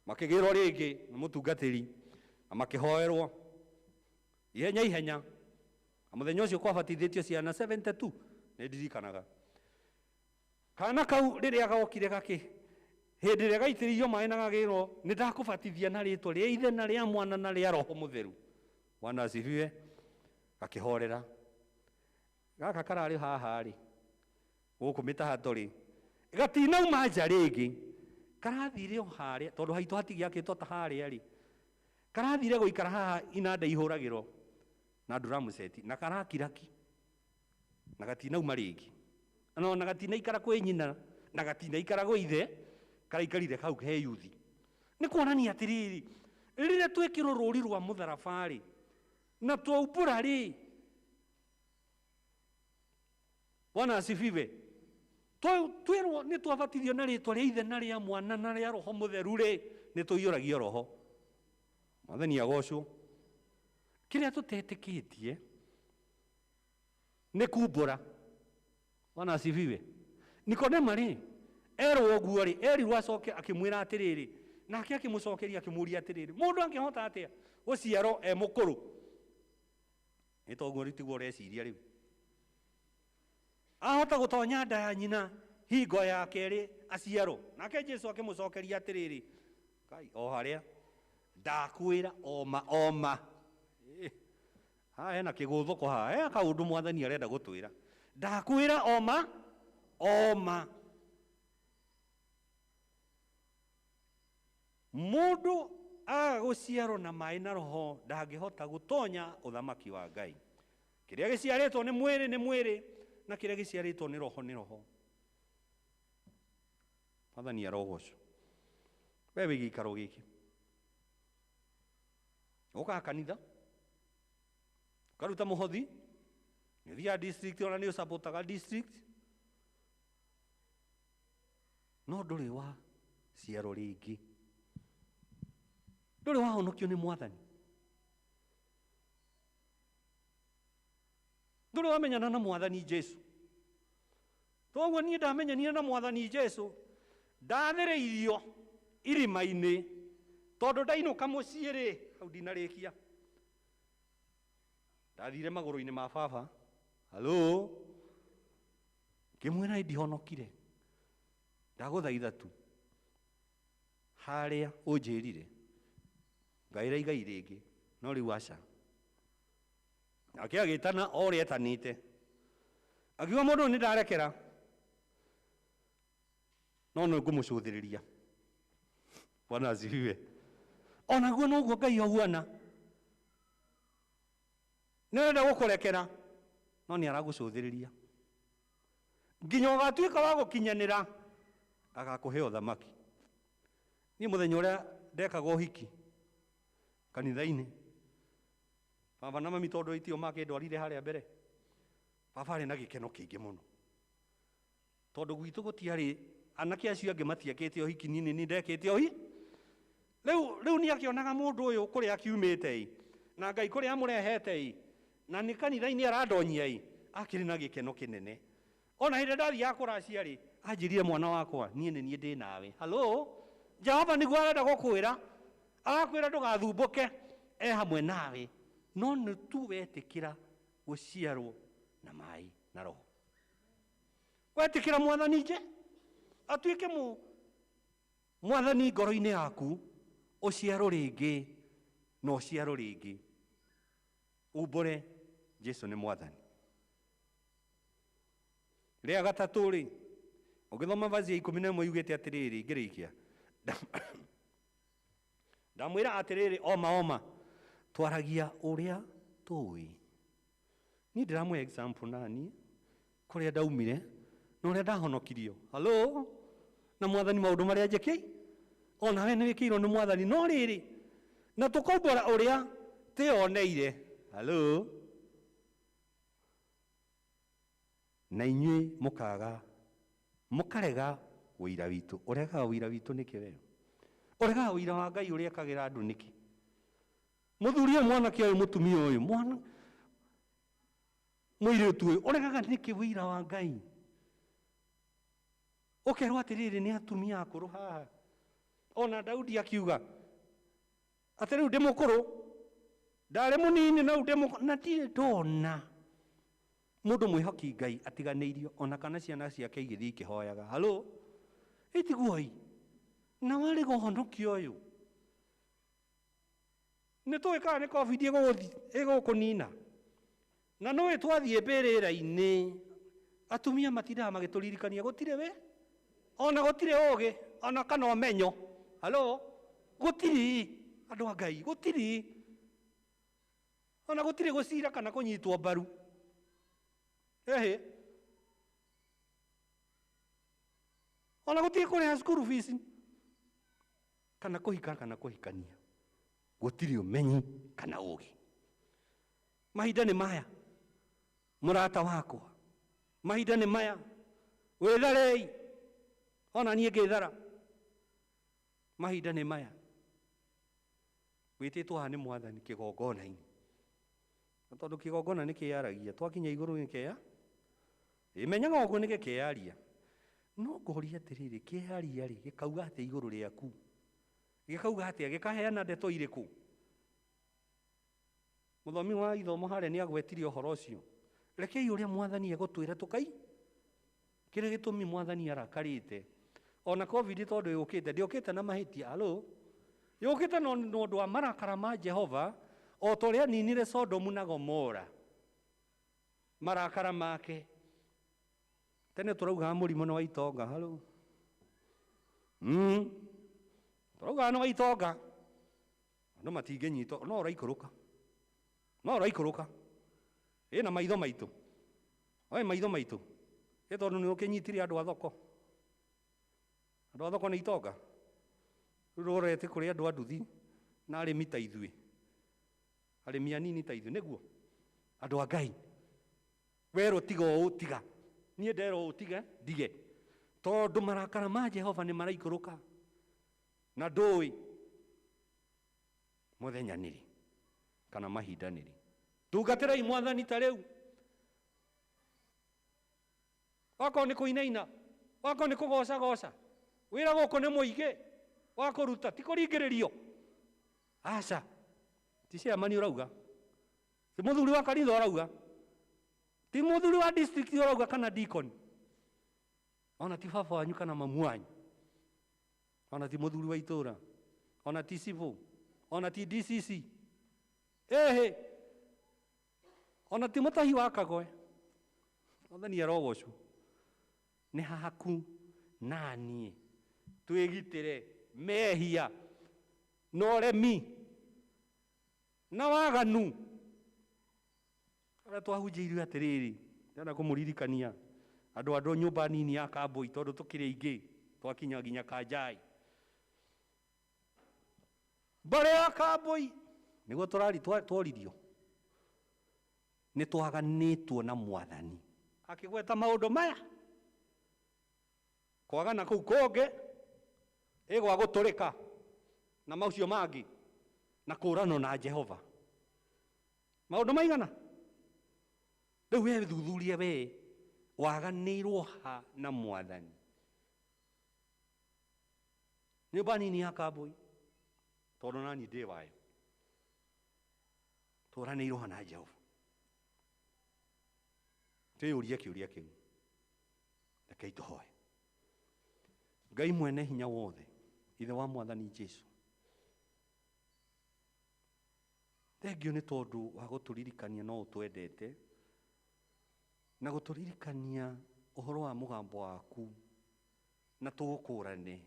makĩgĩrwo rĩngĩ nĩ mũtungatĩri na makĩhoerwo ihenya ihenya na mũthenya ũcio kwabatithĩtio ciana 72 nĩ ndirikanaga kana kau rĩrĩa gokire gakĩ hĩndĩ ĩrĩa gaitĩrĩirio maĩ na gagĩrwo nĩ ndakũbatithia na rĩtwa rĩa ithe na rĩa mwana na rĩa roho mũtheru. Bwana asifiwe. Gakĩhorera gaka kararĩ haha rĩ gũkũ mĩtahato rĩ gatinauma nja rĩngĩ karathire o harĩa tondũ haitũ hatigĩakĩtwo ta harĩa rĩ karathire gũikara haha inanda ihũragĩrwo na drum set na karakiraki na gatinauma rĩngĩ no na gatinaikara kwĩ nyina na gatinaikara gwĩ ithe karaikarire kau he yuthi nĩ kuonania atĩrĩrĩ rĩrĩa twĩkĩrwo rũri rwa mũtharaba rĩ na twaumbũra rĩ. Bwana asifiwe. Twĩrwo nĩ twabatithio na rĩtwa rĩa ithe na rĩa mwana na rĩa roho mũtheru rĩ nĩ tũiyũragio roho. Mwathani agocwo. Kĩrĩa tũtetĩkĩtie nĩ kumbũra. Bwana asifiwe. Nikodema rĩ erwo ũguo rĩ erirwo acoke akĩmwĩra atĩrĩrĩ nake akĩmũcokeria akĩmũria atĩrĩrĩ mũndũ angĩhota atĩa gũciarwo e mũkũrũ nĩ toguo rĩu tiguo ũreciria rĩu ahota gũtonya nda ya nyina hingo ya kerĩ aciarwo nake Jesu akĩmũcokeria atĩrĩrĩ Ngai o harĩa ndakwĩra oma oma haha hena kĩgũthũko haha he kaũndũ mwathani arenda gũtwĩra ndakwĩra oma oma mũndũ aga gũciarwo na maĩ na roho ndangĩhota gũtonya ũthamaki wa Ngai. Kĩrĩa gĩciarĩtwo nĩ mwĩrĩ nĩ mwĩrĩ na kĩrĩa gĩciarĩtwo nĩ roho nĩ roho. Mwathani arogocwo. We wĩ gĩikaro gĩkĩ ũkaga kanitha ũkaruta mũhothi nĩ ũthiaga district ona nĩ ũcapotaga district no ndũrĩ wa ciarwo rĩngĩ ndũrĩ wahonokio nĩ mwathani ndũrĩ wamenyana na mwathani Jesu toguo niĩ ndamenyanire na mwathani Jesu ndathĩrĩirio irima-inĩ tondũ ndainũka mũciĩ rĩ hau ndinarĩkia ndathire magũrũ-inĩ ma baba halo ngĩmwĩra ndihonokire ndagũthaitha tu harĩa ũnjĩrire ngaĩra igai rĩngĩ no rĩu aca nake agĩtana o ũrĩa etanĩte akiuga mũndũ ũyũ nĩ ndarekera no nĩ ngũmũcũthĩrĩria. Bwana asifiwe. Onaguo noguo Ngai ahuana nĩ arenda gũkũrekera no nĩ aragũcũthĩrĩria nginya ũgatuĩka wa gũkinyanĩra Agakũhe ũthamaki. Niĩ mũthenya ũrĩa ndekaga ũhiki kanitha-inĩ, baba na mami tondũ itio makĩndwarire harĩa mbere, baba arĩ na gĩkeno kĩingĩ mũno tondũ gwitũ gũtiarĩ anake acio angĩ matiekĩte ũhiki, niĩ nĩ niĩ ndekĩte ũhiki. Rĩu nĩ akĩonaga mũndũ ũyũ kũrĩa akiumĩte ĩ, na Ngai kũrĩa amũrehete ĩ, na nĩ kanitha-inĩ arandonyia ĩ, akĩrĩ na gĩkeno kĩnene. Ona hĩndĩ ndathiaga kũracia rĩ, anjĩrire mwana wakwa, niĩ nĩ niĩ ndĩ nawe. Halo, Jehova nĩguo arenda gũkwĩra, arakwĩra ndũgathumbũke, e hamwe nawe, no nĩ tu wetĩkĩra gũciarwo na maĩ na Roho. Wetĩkĩra Mwathani nje atuĩke Mwathani ngoro-inĩ yaku, ũciarwo rĩngĩ na ũciarwo rĩngĩ, umbũre Jesu nĩ Mwathani. Rĩa gatatũ rĩ, ũngĩthoma vazi ya 11 yugĩte atĩrĩrĩ, ngĩrĩkia, ndamwĩra atĩrĩrĩ, oma oma, twaragia ũrĩa tũĩ. Niĩ ndĩramũhe example nani kũrĩa ndaumire na ũrĩa ndahonokirio. Halo, na Mwathani maũndũ marĩa njĩkĩi, onawe nĩ wĩkĩirwo nĩ Mwathani, no rĩrĩ na tũkaumbũra ũrĩa twĩoneire. Halo, na inyuĩ mũkaga mũkarega ũira witũ. Ũregaga ũira witũ nĩkĩ we? Ũregaga ũira wa Ngai ũrĩa ekagĩra andũ nĩkĩ? Mũthuri ũyũ, mwanake ũyũ, mũtumia ũyũ, mwana mũirĩtu ũyũ, ũregaga nĩkĩ ũira wa Ngai? Ũkerwo atĩrĩrĩ, nĩ atumia akũrũ haha. Ona Daudi akiuga atĩ rĩu ndĩ mũkũrũ, ndarĩ mũnini na rĩu ndĩ mũkũrũ, na ndirĩ ndona mũndũ mwĩhoki Ngai atiganĩirio, ona kana ciana ciake igĩthiĩ ikĩhoyaga. Halo, ĩtiguoi na warĩga ũhonokio ũyũ, nĩ tũĩ kana nĩ COVID ĩgũkũnina, na nĩũĩ twathiĩ mbĩrĩra-inĩ atumia matindaga magĩtũririkania gũtirĩ we, ona gũtirĩ ũgĩ, ona kana ũmenyo. Halo, gũtirĩ andũ a Ngai, gũtirĩ, ona gũtirĩ gũcira kana kũnyitwo mbaru. Ehe, ona gũtirĩ kũrĩha school fees kana kũhika kana kũhikania, gũtirĩ ũmenyi kana ũgĩ. Mahinda nĩ maya, mũrata wakwa, mahinda nĩ maya, wĩtharei, ona niĩ ngĩthara. Mahinda nĩ maya, wĩtĩtwo haha nĩ Mwathani kĩgongona-inĩ, na tondũ kĩgongona nĩ kĩyaragia, twakinya igũrũ nĩ kĩya ĩmenyaga ũguo nĩ gĩkĩyaria. No ngũria atĩrĩrĩ, kĩyaria rĩ, gĩkauga atĩa igũrũ rĩaku? Gĩkauga atĩa? Gĩkaheana ndeto irĩkũ? Mũthomi wa ithomo harĩa nĩ agwetirie ũhoro ũcio. Rekei ũrĩa Mwathani egũtwĩra tũkai, kĩrĩa gĩtũmi Mwathani arakarĩte. Ona COVID tondũ yũkĩte, ndĩũkĩte na mahĩtia. Halo, yũkĩte na ũndũ wa marakara ma Jehova, o ta ũrĩa aninire Sodomu na Gomora. Marakara make. Tene tũraugaga mũrimũ nĩ wa itonga. Halo, tũraugaga nĩ wa itonga, andũ matingĩnyitwo, no ũraikũrũka, no ũraikũrũka. Ĩna maitho maitũ, oe maitho maitũ, ĩ tondũ nĩ ũkĩnyitire andũ a thoko. Andũ a thoko nĩ itonga. Rĩu rũrorete kũrĩ andũ a nduthi na arĩmi ta ithuĩ, arĩmi anini ta ithuĩ, nĩguo andũ a Ngai. Werwo tiga ũũ, tiga. Niĩ nderwo ũũ, tiga, ndige, tondũ marakara ma Jehova nĩ maraikũrũka na ndũĩ mũthenya nĩrĩ kana mahinda nĩrĩ. Tungatĩrai Mwathani ta rĩu, wakorwo nĩ kũinaina, wakorwo nĩ kũgocagoca, wĩra gũkũ nĩ mũingĩ wa kũruta, ti kũringĩrĩrio. Aca, ti chairman ũrauga, ti mũthuri wa kanitha ũrauga, ti mũthuri wa district ũrauga kana deacon, ona ti baba wanyu kana mamu wanyu, ona ti mũthuri wa itũra, ona ti civil, ona ti DCC, ehe, ona ti mũtahi wa Kagoe. Mwathani arogocwo. Nĩ haku na niĩ twĩgitĩre mehia na ũremi na waganu arĩa twahunjĩirio atĩrĩrĩ, ndĩrenda kũmũririkania andũ andũ nyũmba nini ya Kambui tondũ tũkĩrĩ aingĩ. Twakinya nginya Kanjai. Mbarĩ ya Kambũi nĩguo tũrari tworirio. Nĩ twaganĩtwo na Mwathani. Akĩgweta maũndũ maya. Kwagana kũu kũngĩ ĩgwa gũtũrĩka na maũcio mangĩ na kũranwo na Jehova. Maũndũ maigana? Rĩu we thuthurie we waganĩirwo ha na Mwathani. Nyũmba nini ya Kambũi tondũ nani ndĩ wayo. Tũranĩirwo ha na Jehova. Twĩyũrie kĩũria kĩu. Rekei tũhoe. Ngai mwene hinya wothe, Ithe wa Mwathani Jesu. Thengio nĩ tondũ wa gũtũririkania no ũtwendete na gũtũririkania ũhoro wa mũgambo waku na tũgũkũrane.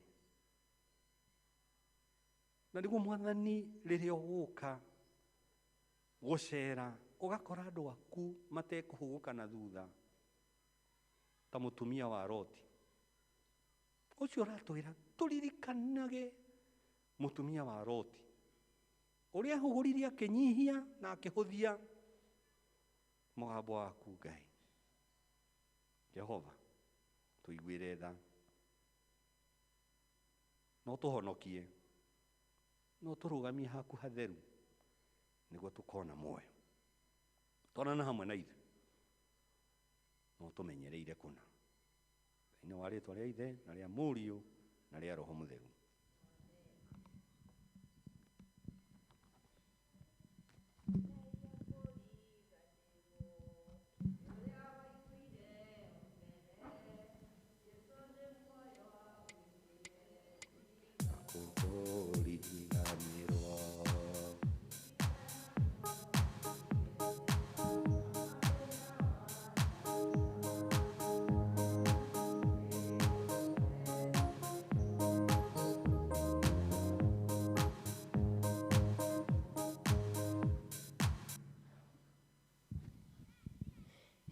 Na nĩguo Mwathani rĩrĩa ũgũka gũcera ũgakora andũ aku matekũhũgũka na thutha ta mũtumia wa Loti. Ũcio ũratwĩra tũririkanage mũtumia wa Loti ũrĩa ahũgũririe akĩnyihia na akĩhũthia mũgambo waku. Ngai Jehova, tũiguĩre tha, no tũhonokie, no tũrũgamie haku hatheru nĩguo tũkona muoyo. Twarana hamwe na ithuĩ, no tũmenyereire kũna. Thĩinĩ wa rĩtwa rĩa Ithe na rĩa Mũriũ na rĩa Roho Mũtheru. Kũriganĩrwo.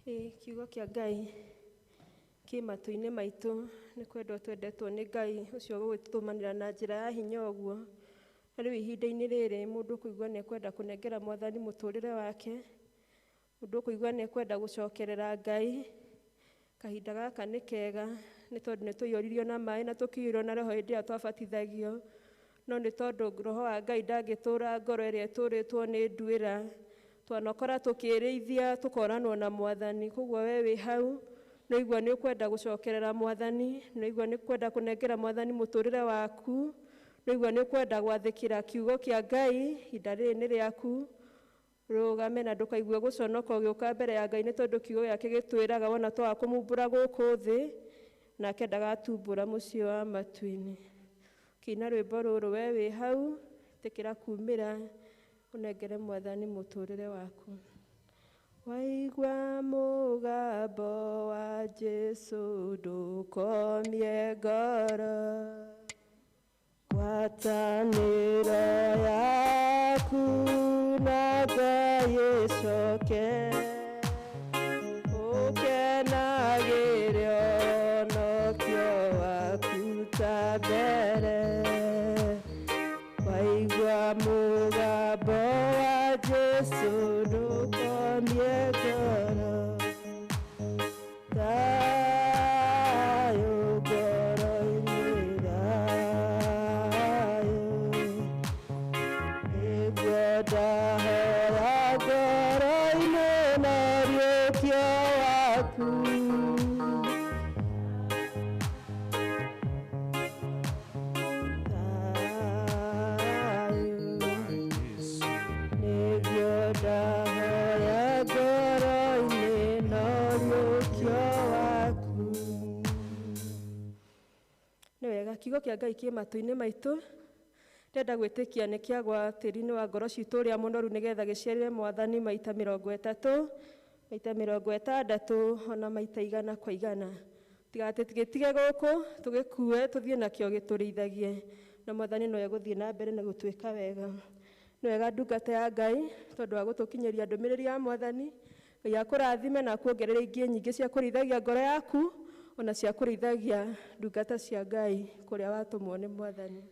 Ĩĩ, kiugo kĩa Ngai kĩ matũ-inĩ maitũ nĩ kwendwo twendetwo nĩ Ngai ũcio ũgũgĩtũtũmanĩra na njĩra ya hinya ũguo. Na rĩu ihinda-inĩ rĩrĩ mũndũ ũkũigua nĩ ekwenda kũnengera Mwathani mũtũrĩre wake, mũndũ ũkũigua nĩ ekwenda gũcokerera Ngai, kahinda gaka nĩ kega nĩ tondũ nĩ tũiyũririo na maĩ na tũkĩiyũrio na Roho hĩndĩ ĩrĩa twabatithagio. No nĩ tondũ Roho wa Ngai ndangĩtũra ngoro ĩrĩa ĩtũrĩtwo nĩ nduĩra. Twanokora tũkĩrĩithia tũkoranwo na Mwathani. Koguo we wĩ hau nĩ ũigua nĩ ũkwenda gũcokerera Mwathani, nĩ ũigua nĩ ũkwenda kũnengera Mwathani mũtũrĩre waku, nĩ ũigua nĩ ũkwenda gwathĩkĩra kiugo kĩa Ngai, ihinda rĩrĩ nĩ rĩaku. Rũgame na ndũkaigue gũconoka ũgĩũka mbere ya Ngai nĩ tondũ kiugo gĩake gĩtwĩraga wona twaga kũmumbũra gũkũ thĩ, nake ndagatumbũra mũciĩ wa matu-inĩ. Kĩina rwĩmbo rũrũ we wĩ hau, ĩtĩkĩra kumĩra ũnengere Mwathani mũtũrĩre waku. Waigua mũgambo wa Jesu ndũkomie ngoro, ngwatanĩro yaku na Ngai ĩcoke, ũkenagĩre ũhonokio waku ta mbere. Waigua mũgambo wa Jesu ndũkomie ngoro, thayũ ngoro-inĩ, thayũ nĩguo ndahoya ngoro-inĩ na ũriũkio waku. Thayũ nĩguo ndahoya ngoro-inĩ na ũriũkio waku. Nĩ wega kiugo kĩa Ngai kĩ matũ-inĩ maitũ. Ndĩrenda gwĩtĩkia nĩ kĩagwa tĩri-inĩ wa ngoro citũ ũrĩa mũnoru nĩgetha gĩciarĩre Mwathani maita 30, maita 60, ona maita 100 kwa 100. Tigatĩtige gũkũ tũgĩkue tũthiĩ nakĩo gĩtũrĩithagie, na Mwathani no egũthiĩ na mbere na gũtwĩka wega. Nĩ wega ndungata ya Ngai tondũ wa gũtũkinyĩria ndũmĩrĩri ya Mwathani. Ngai akũrathime na akuongerere ingĩ nyingĩ cia kũrĩithagia ngoro yaku, ona cia kũrĩithagia ndungata cia Ngai kũrĩa watũmwo nĩ Mwathani.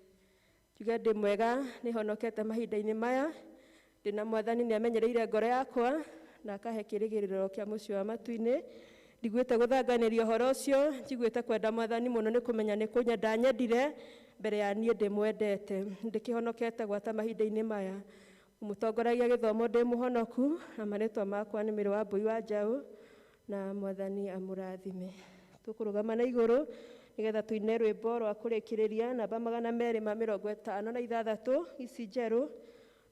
Njuge ndĩ mwega, nĩ honokete mahinda-inĩ maya, ndĩna Mwathani nĩ amenyereire ngoro yakwa na akahe kĩĩrĩgĩrĩro kĩa mũciĩ wa matu-inĩ. Ndiguĩte gũthanganĩria ũhoro ũcio, njiguĩte kwenda Mwathani mũno nĩ kũmenya nĩ kũnyenda anyendire mbere ya niĩ ndĩmwendete. Ndĩkĩhonokete gwata mahinda-inĩ maya. Mũtongoragia gĩthomo ndĩ mũhonoku, na marĩtwa makwa nĩ Mĩrũ wa Mbũi wa Njaũ, na Mwathani amũrathime. Tũkũrũgama na igũrũ nĩgetha tũine rwĩmbo rwa kũrĩkĩrĩria namba 256 ici njerũ,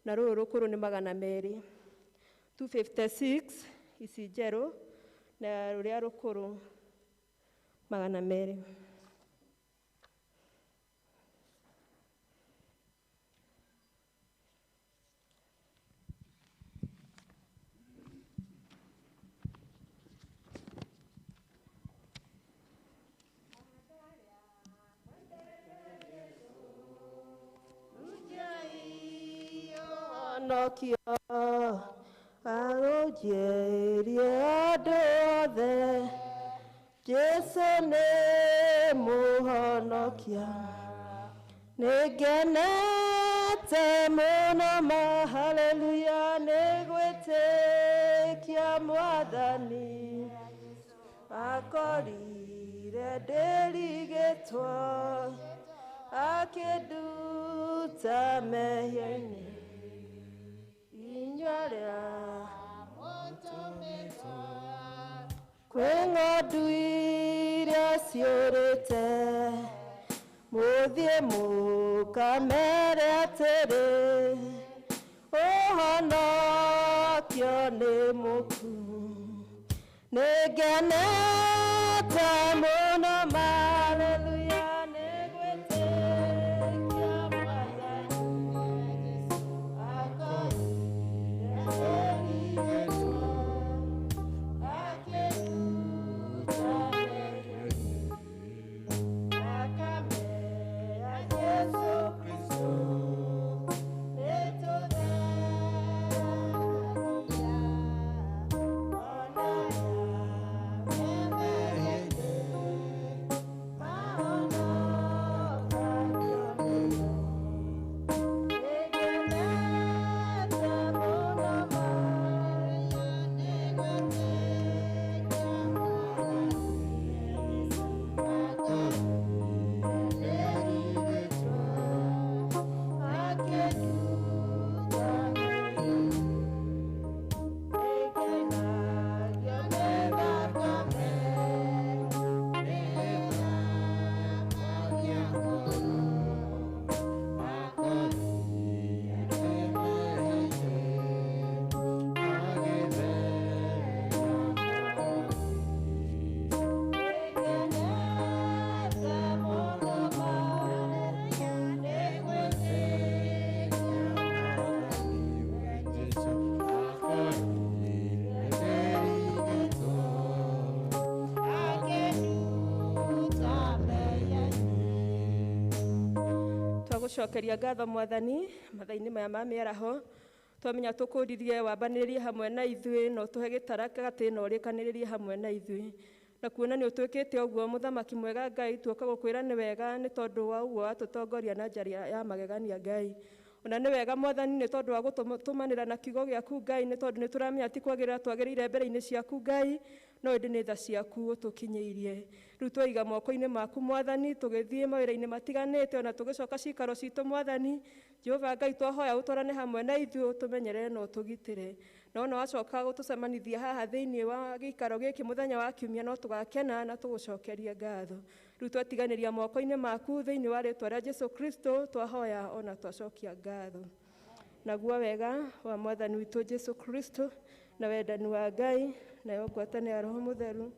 na rũrũ rũkũrũ nĩ 200. 256 ici njerũ na rũrĩa rũkũrũ 200. Nokio arũnjĩrie andũ othe, Jesũ nĩ mũhonokia. Nĩngenete mũno ma, haleluya, nĩ gwĩtĩkia Mwathani akorire ndĩrigĩtwo, akĩnduta mehia-inĩ. Inyuĩ kwĩ ng'ondu iria ciũrĩte, mũthiĩ mũkamere atĩrĩ, ũhonokio nĩ mũku. Nĩngenete mũno, haleluya, nĩ gwĩtĩkia Mwathani Twagucokeria ngatho Mwathani mathaa-inĩ maya ma mĩaraho, twamenya tũkũririe wambanĩrĩrie hamwe na ithuĩ na ũtũhe gĩtara gatĩ na ũrĩkanĩrĩrie hamwe na ithuĩ, na kuona nĩ ũtwĩkĩte ũguo mũthamaki mwega Ngai, tuoka gũkwĩra nĩ wega nĩ tondũ wa ũguo watũtongoria na njĩra ya magegania Ngai. Ona nĩ wega Mwathani nĩ tondũ wa gũtũmanĩra na kiugo gĩaku Ngai, nĩ tondũ nĩ tũramenya ti kwagĩrĩra twagĩrĩire mbere-inĩ ciaku Ngai, no ĩndĩ nĩ tha ciaku ũtũkinyĩirie. Rĩu twaiga moko-inĩ maku Mwathani, tũgĩthiĩ mawĩra-inĩ matiganĩte ona tũgĩcoka cikaro citũ Mwathani. Jehova Ngai, twahoya ũtwarane hamwe na ithuĩ, ũtũmenyerere na ũtũgitĩre. Na ona wacoka gũtũcemanithia haha thĩinĩ wa gĩikaro gĩkĩ mũthenya wa kiumia, no tũgakena na tũgũcokerie ngatho. Rĩu twatiganĩria moko-inĩ maku thĩinĩ wa rĩtwa rĩa Jesũ Kristo, twahoya ona twacokia ngatho. Naguo wega wa Mwathani witũ Jesũ Kristo na wendani wa Ngai nayo ngwatanĩro ya Roho Mũtheru